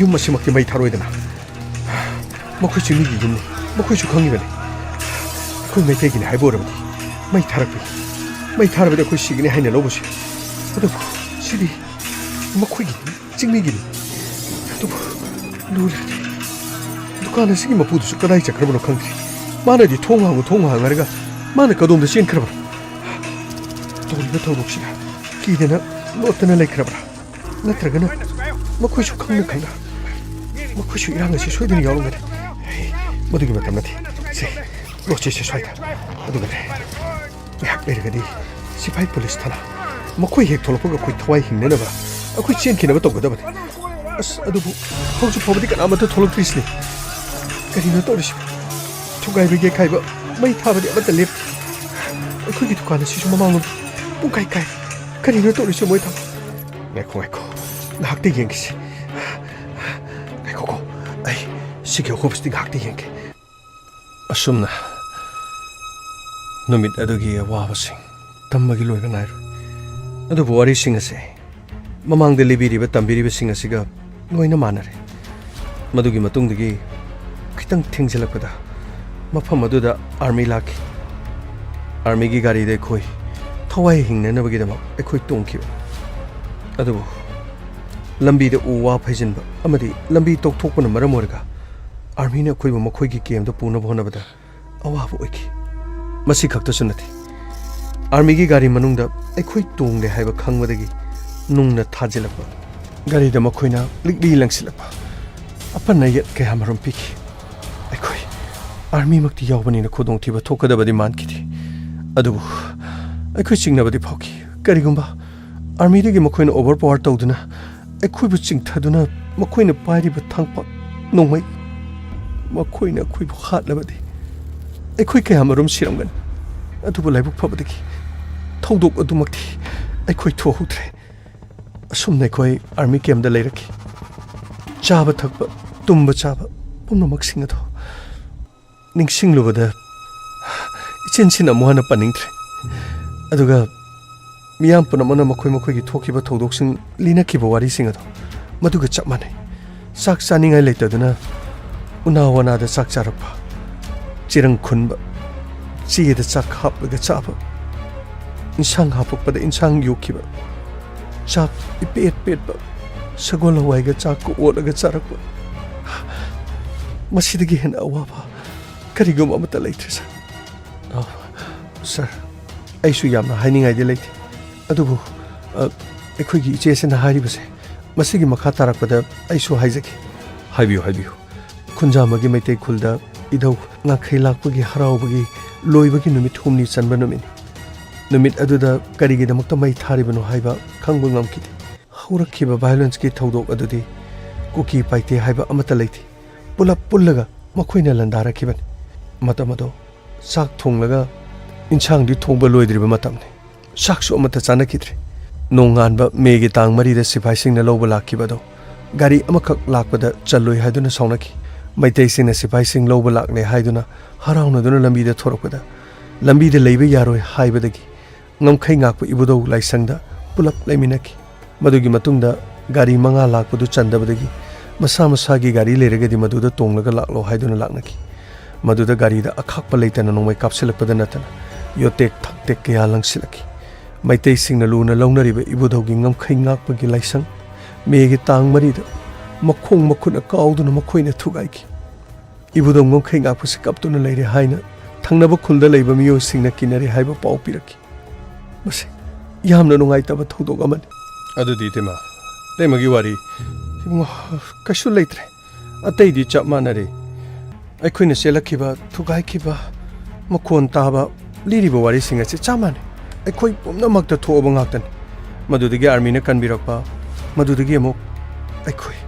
ꯌꯨꯝ ꯑꯁꯤꯃꯛꯇꯤ ꯃꯩ ꯊꯥꯔꯣꯏꯗꯅ꯫ ꯃꯈꯣꯏꯁꯨ ꯃꯤꯒꯤ ꯌꯨꯝꯅꯤ, ꯃꯈꯣꯏꯁꯨ ꯈꯪꯉꯤꯕꯅꯤ꯫ ꯑꯩꯈꯣꯏ ꯃꯩꯇꯩꯒꯤꯅꯤ ꯍꯥꯏꯕ ꯑꯣꯏꯔꯕꯗꯤ ꯃꯩ ꯊꯥꯔꯛꯄꯤ꯫ ꯃꯩ ꯊꯥꯔꯕꯗꯤ ꯑꯩꯈꯣꯏ ꯁꯤꯒꯅꯤ ꯍꯥꯏꯅ ꯂꯧꯕꯁꯦ꯫ ꯑꯗꯨꯕꯨ ꯁꯤꯗꯤ ꯃꯈꯣꯏꯒꯤ ꯆꯤꯡꯃꯤꯒꯤꯅꯤ꯫ ꯑꯗꯨꯕꯨ ꯂꯨꯔꯦ꯫ ꯗꯨꯀꯥꯟ ꯑꯁꯤꯒꯤ ꯃꯄꯨꯗꯨꯁꯨ ꯀꯗꯥꯏ ꯆꯠꯈ꯭ꯔꯕꯅꯣ ꯈꯪꯗ꯭ꯔꯦ꯫ ꯃꯥꯅꯗꯤ "ꯊꯣꯡ ꯍꯥꯡꯉꯨ, ꯊꯣꯡ ꯍꯥꯡꯉꯨ" ꯍꯥꯏꯔꯒ ꯃꯥꯅ ꯀꯗꯣꯝꯗ ꯆꯦꯟꯈ꯭ꯔꯕꯅꯣ? ꯇꯧꯔꯤꯕ ꯊꯧꯗꯣꯛꯁꯤꯗ ꯀꯤꯗꯅ ꯂꯣꯠꯇꯅ ꯂꯩꯈ꯭ꯔꯕ꯭ꯔꯥ? ꯅꯠꯇ꯭ꯔꯒꯅ ꯃꯈꯣꯏꯁꯨ ꯈꯪꯅ ꯈꯪꯅ ꯃꯈꯣꯏꯁꯨ ꯏꯔꯥꯡ ꯑꯁꯤ ꯁꯣꯏꯗꯅ ꯌꯥꯎꯔꯝꯒꯅꯤ꯫ ꯍꯦ, ꯃꯗꯨꯒꯤ ꯃꯇꯝ ꯅꯠꯇꯦ꯫ ꯁꯦ, ꯂꯣꯠꯁꯤꯁꯦ ꯁ꯭ꯋꯥꯏꯗ꯫ ꯑꯗꯨꯒꯅꯦ, ꯉꯥꯏꯍꯥꯛ ꯂꯩꯔꯒꯗꯤ ꯁꯤꯐꯥꯏ ꯄꯨꯂꯤꯁ ꯊꯥꯅ ꯃꯈꯣꯏ ꯍꯦꯛ ꯊꯣꯛꯂꯛꯄꯒ ꯑꯩꯈꯣꯏ ꯊꯋꯥꯏ ꯍꯤꯡꯅꯅꯕ ꯑꯩꯈꯣꯏ ꯆꯦꯟꯈꯤꯅꯕ ꯇꯧꯒꯗꯕꯅꯤ꯫ ꯑꯁ, ꯑꯗꯨꯕꯨ ꯍꯧꯖꯤꯛ ꯐꯥꯎꯕꯗꯤ ꯀꯅꯥꯃꯠꯇ ꯊꯣꯛꯂꯛꯇ꯭ꯔꯤꯁꯤꯅꯤ꯫ ꯀꯔꯤꯅꯣ ꯇꯧꯔꯤꯁꯤꯕꯣ? ꯊꯨꯒꯥꯏꯕ ꯌꯩꯈꯥꯏꯕ, ꯃꯩ ꯊꯥꯕꯗꯤ ꯑꯃꯠꯇ ꯂꯦꯞꯇꯦ꯫ ꯑꯩꯈꯣꯏꯒꯤ ꯗꯨꯀꯥꯟ ꯑꯁꯤꯁꯨ ꯃꯃꯥꯡꯂꯣꯝ ꯄꯨꯡꯀꯥꯏ ꯀꯥꯏ꯫ ꯀꯔꯤꯅꯣ ꯇꯧꯔꯤꯁꯦ ꯃꯣꯏ ꯊꯕꯛ? ꯉꯥꯏꯈꯣ, ꯉꯥꯏꯈꯣ, ꯉꯥꯏꯍꯥꯛꯇ ꯌꯦꯡꯈꯤꯁꯤ꯫ ꯉꯥꯏꯈꯣꯀꯣ, ꯑꯩ ꯁꯤꯒꯤ ꯑꯍꯣꯕꯁꯤꯗꯤ ꯉꯥꯏꯍꯥꯛꯇ ꯌꯦꯡꯒꯦ꯫ ꯑꯁꯨꯝꯅ ꯅꯨꯃꯤꯠ ꯑꯗꯨꯒꯤ ꯑꯋꯥꯕꯁꯤꯡ ꯇꯝꯕꯒꯤ ꯂꯣꯏꯕ ꯅꯥꯏꯔꯣꯏ꯫ ꯑꯗꯨꯕꯨ ꯋꯥꯔꯤꯁꯤꯡ ꯑꯁꯦ ꯃꯃꯥꯡꯗ ꯂꯤꯕꯤꯔꯤꯕ, ꯇꯝꯕꯤꯔꯤꯕꯁꯤꯡ ꯑꯁꯤꯒ ꯂꯣꯏꯅ ꯃꯥꯟꯅꯔꯦ꯫ ꯃꯗꯨꯒꯤ ꯃꯇꯨꯡꯗꯒꯤ ꯈꯤꯇꯪ ꯊꯦꯡꯖꯤꯜꯂꯛꯄꯗ ꯃꯐꯝ ꯑꯗꯨꯗ ꯑꯥꯔꯃꯤ ꯂꯥꯛꯈꯤ꯫ ꯑꯥꯔꯃꯤꯒꯤ ꯒꯥꯔꯤꯗ ꯑꯩꯈꯣꯏ ꯊꯋꯥꯏ ꯍꯤꯡꯅꯅꯕꯒꯤꯗꯃꯛ ꯑꯩꯈꯣꯏ ꯇꯣꯡꯈꯤꯕ꯫ ꯑꯗꯨꯕꯨ ꯂꯝꯕꯤꯗ ꯎ ꯋꯥ ꯐꯩꯖꯤꯟꯕ ꯑꯃꯗꯤ ꯂꯝꯕꯤ ꯇꯧꯊꯣꯛꯄꯅ ꯃꯔꯝ ꯑꯣꯏꯔꯒ ꯑꯥꯔꯃꯤꯅ ꯑꯩꯈꯣꯏꯕꯨ ꯃꯈꯣꯏꯒꯤ ꯀꯦꯝꯗ ꯄꯨꯅꯕ ꯍꯣꯠꯅꯕꯗ ꯑꯋꯥꯕ ꯑꯣꯏꯈꯤ꯫ ꯃꯁꯤ ꯈꯛꯇꯁꯨ ꯅꯠꯇꯦ, ꯑꯥꯔꯃꯤꯒꯤ ꯒꯥꯔꯤ ꯃꯅꯨꯡꯗ ꯑꯩꯈꯣꯏ ꯇꯣꯡꯂꯦ ꯍꯥꯏꯕ ꯈꯪꯕꯗꯒꯤ ꯅꯨꯡꯅ ꯊꯥꯖꯤꯜꯂꯛꯄ, ꯒꯥꯔꯤꯗ ꯃꯈꯣꯏꯅ ꯂꯤꯛꯂꯤ ꯂꯪꯁꯤꯜꯂꯛꯄ, ꯑꯄꯟ ꯑꯌꯦꯠ ꯀꯌꯥ ꯃꯔꯨꯝ ꯄꯤꯈꯤ꯫ ꯑꯩꯈꯣꯏ ꯑꯥꯔꯃꯤꯃꯛꯇꯤ ꯌꯥꯎꯕꯅꯤꯅ ꯈꯨꯗꯣꯡꯊꯤꯕ ꯊꯣꯛꯀꯗꯕꯗꯤ ꯃꯥꯟꯈꯤꯗꯦ, ꯑꯗꯨꯕꯨ ꯑꯩꯈꯣꯏ ꯆꯤꯡꯅꯕꯗꯤ ꯐꯥꯎꯈꯤ꯫ ꯀꯔꯤꯒꯨꯝꯕ ꯑꯥꯔꯃꯤꯗꯒꯤ ꯃꯈꯣꯏꯅ ꯑꯣꯚꯔ ꯄꯥꯋꯔ ꯇꯧꯗꯨꯅ ꯑꯩꯈꯣꯏꯕꯨ ꯆꯤꯡꯊꯗꯨꯅ ꯃꯈꯣꯏꯅ ꯄꯥꯏꯔꯤꯕ ꯊꯥꯡꯄꯥꯛ ꯅꯣꯡꯃꯩ ꯃꯈꯣꯏꯅ ꯑꯩꯈꯣꯏꯕꯨ ꯍꯥꯠꯂꯕꯗꯤ ꯑꯩꯈꯣꯏ ꯀꯌꯥꯃꯔꯨꯝ ꯁꯤꯔꯝꯒꯅꯤ꯫ ꯑꯗꯨꯕꯨ ꯂꯥꯏꯕꯛ ꯐꯕꯗꯒꯤ ꯊꯧꯗꯣꯛ ꯑꯗꯨꯃꯛꯇꯤ ꯑꯩꯈꯣꯏ ꯊꯣꯛꯍꯧꯗ꯭ꯔꯦ꯫ ꯑꯁꯨꯝꯅ ꯑꯩꯈꯣꯏ ꯑꯥꯔꯃꯤ ꯀꯦꯝꯗ ꯂꯩꯔꯛꯈꯤ꯫ ꯆꯥꯕ ꯊꯛꯄ, ꯇꯨꯝꯕ ꯆꯥꯕ ꯄꯨꯝꯅꯃꯛꯁꯤꯡ ꯑꯗꯨ ꯅꯤꯡꯁꯤꯡꯂꯨꯕꯗ ꯏꯆꯤꯟ ꯆꯤꯟꯅ ꯑꯃꯨꯛ ꯍꯟꯅ ꯄꯟꯅꯤꯡꯗ꯭ꯔꯦ꯫ ꯑꯗꯨꯒ ꯃꯤꯌꯥꯝ ꯄꯨꯝꯅꯃꯛꯅ ꯃꯈꯣꯏ ꯃꯈꯣꯏꯒꯤ ꯊꯣꯛꯈꯤꯕ ꯊꯧꯗꯣꯛꯁꯤꯡ ꯂꯤꯅꯈꯤꯕ ꯋꯥꯔꯤꯁꯤꯡ ꯑꯗꯣ ꯃꯗꯨꯒ ꯆꯞ ꯃꯥꯟꯅꯩ꯫ ꯆꯥꯛ ꯆꯥꯅꯤꯡꯉꯥꯏ ꯂꯩꯇꯗꯨꯅ ꯎꯅꯥ ꯋꯥꯅꯥꯗ ꯆꯥꯛ ꯆꯥꯔꯛꯄ, ꯆꯦꯔꯪ ꯈꯨꯟꯕ, ꯆꯦꯗ ꯆꯥꯛ ꯍꯥꯞꯂꯒ ꯆꯥꯕ, ꯏꯟꯁꯥꯡ ꯍꯥꯞꯄꯛꯄꯗ ꯏꯟꯁꯥꯡ ꯌꯣꯛꯈꯤꯕ, ꯆꯥꯛ ꯏꯄꯦꯠ ꯄꯦꯠꯄ, ꯁꯒꯣꯜ ꯍꯋꯥꯏꯒ ꯆꯥꯛꯀ ꯑꯣꯠꯂꯒ ꯆꯥꯔꯛꯄ, ꯃꯁꯤꯗꯒꯤ ꯍꯦꯟꯅ ꯑꯋꯥꯕ ꯀꯔꯤꯒꯨꯝꯕ ꯑꯃꯠꯇ ꯂꯩꯇ꯭ꯔꯦ, ꯁꯥꯔ꯫ ꯑ, ꯁꯥꯔ, ꯑꯩꯁꯨ ꯌꯥꯝꯅ ꯍꯥꯏꯅꯤꯡꯉꯥꯏꯗꯤ ꯂꯩꯇꯦ, ꯑꯗꯨꯕꯨ, ꯑ, ꯑꯩꯈꯣꯏꯒꯤ ꯏꯆꯦꯁꯤꯅ ꯍꯥꯏꯔꯤꯕꯁꯦ, ꯃꯁꯤꯒꯤ ꯃꯈꯥ ꯇꯥꯔꯛꯄꯗ ꯑꯩꯁꯨ ꯍꯥꯏꯖꯒꯦ꯫ ꯍꯥꯏꯕꯤꯌꯨ, ꯍꯥꯏꯕꯤꯌꯨ꯫ ꯈꯨꯟꯖꯥꯃꯒꯤ ꯃꯩꯇꯩ ꯈꯨꯜꯗ ꯏꯙꯧ ꯉꯥꯡꯈꯩ ꯂꯥꯛꯄꯒꯤ ꯍꯔꯥꯎꯕꯒꯤ ꯂꯣꯏꯕꯒꯤ ꯅꯨꯃꯤꯠ ꯍꯨꯝꯅꯤ ꯆꯟꯕ ꯅꯨꯃꯤꯠꯅꯤ꯫ ꯅꯨꯃꯤꯠ ꯑꯗꯨꯗ ꯀꯔꯤꯒꯤꯗꯃꯛꯇ ꯃꯩ ꯊꯥꯔꯤꯕꯅꯣ ꯍꯥꯏꯕ ꯈꯪꯕ ꯉꯝꯈꯤꯗꯦ꯫ ꯍꯧꯔꯛꯈꯤꯕ violenceꯀꯤ ꯊꯧꯗꯣꯛ ꯑꯗꯨꯗꯤ ꯀꯨꯀꯤ ꯄꯥꯏꯇꯦ ꯍꯥꯏꯕ ꯑꯃꯠꯇ ꯂꯩꯇꯦ꯫ ꯄꯨꯂꯞ ꯄꯨꯜꯂꯒ ꯃꯈꯣꯏꯅ ꯂꯥꯟꯗꯥꯔꯛꯈꯤꯕꯅꯤ꯫ ꯃꯇꯝ ꯑꯗꯣ ꯆꯥꯛ ꯊꯣꯡꯂꯒ ꯏꯟꯁꯥꯡꯗꯤ ꯊꯣꯡꯕ ꯂꯣꯏꯗ꯭ꯔꯤꯕ ꯃꯇꯝꯅꯤ꯫ ꯆꯥꯛꯁꯨ ꯑꯃꯠꯇ ꯆꯥꯅꯈꯤꯗ꯭ꯔꯦ꯫ ꯅꯣꯡꯉꯥꯟꯕ ꯃꯦꯒꯤ ꯇꯥꯡ ꯃꯔꯤꯗ ꯁꯤꯐꯥꯏꯁꯤꯡꯅ ꯂꯧꯕ ꯂꯥꯛꯈꯤꯕ ꯑꯗꯣ ꯒꯥꯔꯤ ꯑꯃꯈꯛ ꯂꯥꯛꯄꯗ ꯆꯜꯂꯣꯏ ꯍꯥꯏꯗꯨꯅ ꯁꯥꯎꯅꯈꯤ꯫ ꯃꯩꯇꯩꯁꯤꯡꯅ ꯁꯤꯐꯥꯏꯁꯤꯡ ꯂꯧꯕ ꯂꯥꯛꯂꯦ ꯍꯥꯏꯗꯨꯅ ꯍꯔꯥꯎꯅꯗꯨꯅ ꯂꯝꯕꯤꯗ ꯊꯣꯔꯛꯄꯗ, ꯂꯝꯕꯤꯗ ꯂꯩꯕ ꯌꯥꯔꯣꯏ ꯍꯥꯏꯕꯗꯒꯤ ꯉꯝꯈꯩ ꯉꯥꯛꯄ ꯏꯕꯨꯙꯧ ꯂꯥꯏꯁꯪꯗ ꯄꯨꯂꯞ ꯂꯩꯃꯤꯟꯅꯈꯤ꯫ ꯃꯗꯨꯒꯤ ꯃꯇꯨꯡꯗ ꯒꯥꯔꯤ ꯃꯉꯥ ꯂꯥꯛꯄꯗꯨ ꯆꯟꯗꯕꯗꯒꯤ ꯃꯁꯥ ꯃꯁꯥꯒꯤ ꯒꯥꯔꯤ ꯂꯩꯔꯒꯗꯤ ꯃꯗꯨꯗ ꯇꯣꯡꯂꯒ ꯂꯥꯛꯂꯣ ꯍꯥꯏꯗꯨꯅ ꯂꯥꯛꯅꯈꯤ꯫ ꯃꯗꯨꯗ ꯒꯥꯔꯤꯗ ꯑꯈꯥꯛꯄ ꯂꯩꯇꯅ ꯅꯣꯡꯃꯩ ꯀꯥꯞꯁꯤꯜꯂꯛꯄꯗ ꯅꯠꯇꯅ ꯌꯣꯇꯦꯛ ꯊꯥꯛꯇꯦꯛ ꯀꯌꯥ ꯂꯪꯁꯤꯜꯂꯛꯈꯤ꯫ ꯃꯩꯇꯩꯁꯤꯡꯅ ꯂꯨꯅ ꯂꯧꯅꯔꯤꯕ ꯏꯕꯨꯙꯧꯒꯤ ꯉꯝꯈꯩ ꯉꯥꯛꯄꯒꯤ ꯂꯥꯏꯁꯪ ꯃꯦꯒꯤ ꯇꯥꯡ ꯃꯔꯤꯗ ꯃꯈꯣꯡ ꯃꯈꯨꯠꯅ ꯀꯥꯎꯗꯨꯅ ꯃꯈꯣꯏꯅ ꯊꯨꯒꯥꯏꯈꯤ꯫ ꯏꯕꯨꯙꯧ ꯉꯝꯈꯩ ꯉꯥꯛꯄꯁꯤ ꯀꯞꯇꯨꯅ ꯂꯩꯔꯦ ꯍꯥꯏꯅ ꯊꯪꯅꯕ ꯈꯨꯜꯗ ꯂꯩꯕ ꯃꯤꯑꯣꯏꯁꯤꯡꯅ ꯀꯤꯅꯔꯦ ꯍꯥꯏꯕ ꯄꯥꯎ ꯄꯤꯔꯛꯈꯤ꯫ ꯃꯁꯤ ꯌꯥꯝꯅ ꯅꯨꯡꯉꯥꯏꯇꯕ ꯊꯧꯗꯣꯛ ꯑꯃꯅꯤ꯫ ꯑꯗꯨꯗꯤ ꯏꯇꯩꯃ, ꯏꯇꯩꯃꯒꯤ ꯋꯥꯔꯤ? ꯏꯕꯨꯡꯉꯣ, ꯀꯩꯁꯨ ꯂꯩꯇ꯭ꯔꯦ꯫ ꯑꯇꯩꯗꯤ ꯆꯞ ꯃꯥꯟꯅꯔꯦ꯫ ꯑꯩꯈꯣꯏꯅ ꯆꯦꯜꯂꯛꯈꯤꯕ, ꯊꯨꯒꯥꯏꯈꯤꯕ, ꯃꯈꯣꯟ ꯇꯥꯕ, ꯂꯤꯔꯤꯕ ꯋꯥꯔꯤꯁꯤꯡ ꯑꯁꯤ ꯆꯞ ꯃꯥꯟꯅꯩ꯫ ꯑꯩꯈꯣꯏ ꯄꯨꯝꯅꯃꯛꯇ ꯊꯣꯛꯑꯕ ꯉꯥꯛꯇꯅꯤ꯫ ꯃꯗꯨꯗꯒꯤ ꯑꯥꯔꯃꯤꯅ ꯀꯟꯕꯤꯔꯛꯄ, ꯃꯗꯨꯗꯒꯤ ꯑꯃꯨꯛ ꯑꯩꯈꯣꯏ,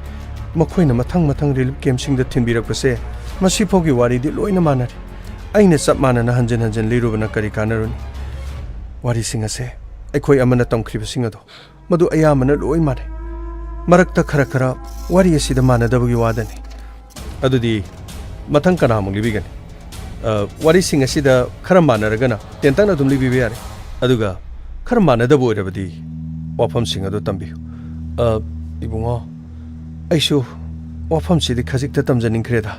ꯃꯈꯣꯏꯅ ꯃꯊꯪ ꯃꯊꯪ ꯔꯤꯂꯤꯐ ꯀꯦꯝꯞꯁꯤꯡꯗ ꯊꯤꯟꯕꯤꯔꯛꯄꯁꯦ, ꯃꯁꯤꯐꯥꯎꯒꯤ ꯋꯥꯔꯤꯗꯤ ꯂꯣꯏꯅ ꯃꯥꯟꯅꯔꯦ꯫ ꯑꯩꯅ ꯆꯞ ꯃꯥꯟꯅꯅ ꯍꯟꯖꯤꯟ ꯍꯟꯖꯤꯟ ꯂꯤꯔꯨꯕꯅ ꯀꯔꯤ ꯀꯥꯟꯅꯔꯨꯅꯤ? ꯋꯥꯔꯤꯁꯤꯡ ꯑꯁꯦ ꯑꯩꯈꯣꯏ ꯑꯃꯅ ꯇꯝꯈ꯭ꯔꯤꯕꯁꯤꯡ ꯑꯗꯣ, ꯃꯗꯨ ꯑꯌꯥꯝꯕꯅ ꯂꯣꯏ ꯃꯥꯟꯅꯩ꯫ ꯃꯔꯛꯇ ꯈꯔ ꯈꯔ ꯋꯥꯔꯤ ꯑꯁꯤꯗ ꯃꯥꯟꯅꯗꯕꯒꯤ ꯋꯥꯗꯅꯤ꯫ ꯑꯗꯨꯗꯤ ꯃꯊꯪ ꯀꯅꯥꯃꯨꯛ ꯂꯤꯕꯤꯒꯅꯤ? ꯑ, ꯋꯥꯔꯤꯁꯤꯡ ꯑꯁꯤꯗ ꯈꯔ ꯃꯥꯟꯅꯔꯒꯅ ꯇꯦꯟꯇꯛꯅ ꯑꯗꯨꯝ ꯂꯤꯕꯤꯕ ꯌꯥꯔꯦ꯫ ꯑꯗꯨꯒ ꯈꯔ ꯃꯥꯟꯅꯗꯕ ꯑꯣꯏꯔꯕꯗꯤ ꯋꯥꯐꯝꯁꯤꯡ ꯑꯗꯨ ꯇꯝꯕꯤꯌꯨ꯫ ꯑ, ꯏꯕꯨꯡꯉꯣ, ꯑꯩꯁꯨ ꯋꯥꯐꯝꯁꯤꯗꯤ ꯈꯖꯤꯛꯇ ꯇꯝꯖꯅꯤꯡꯈ꯭ꯔꯦꯗ꯫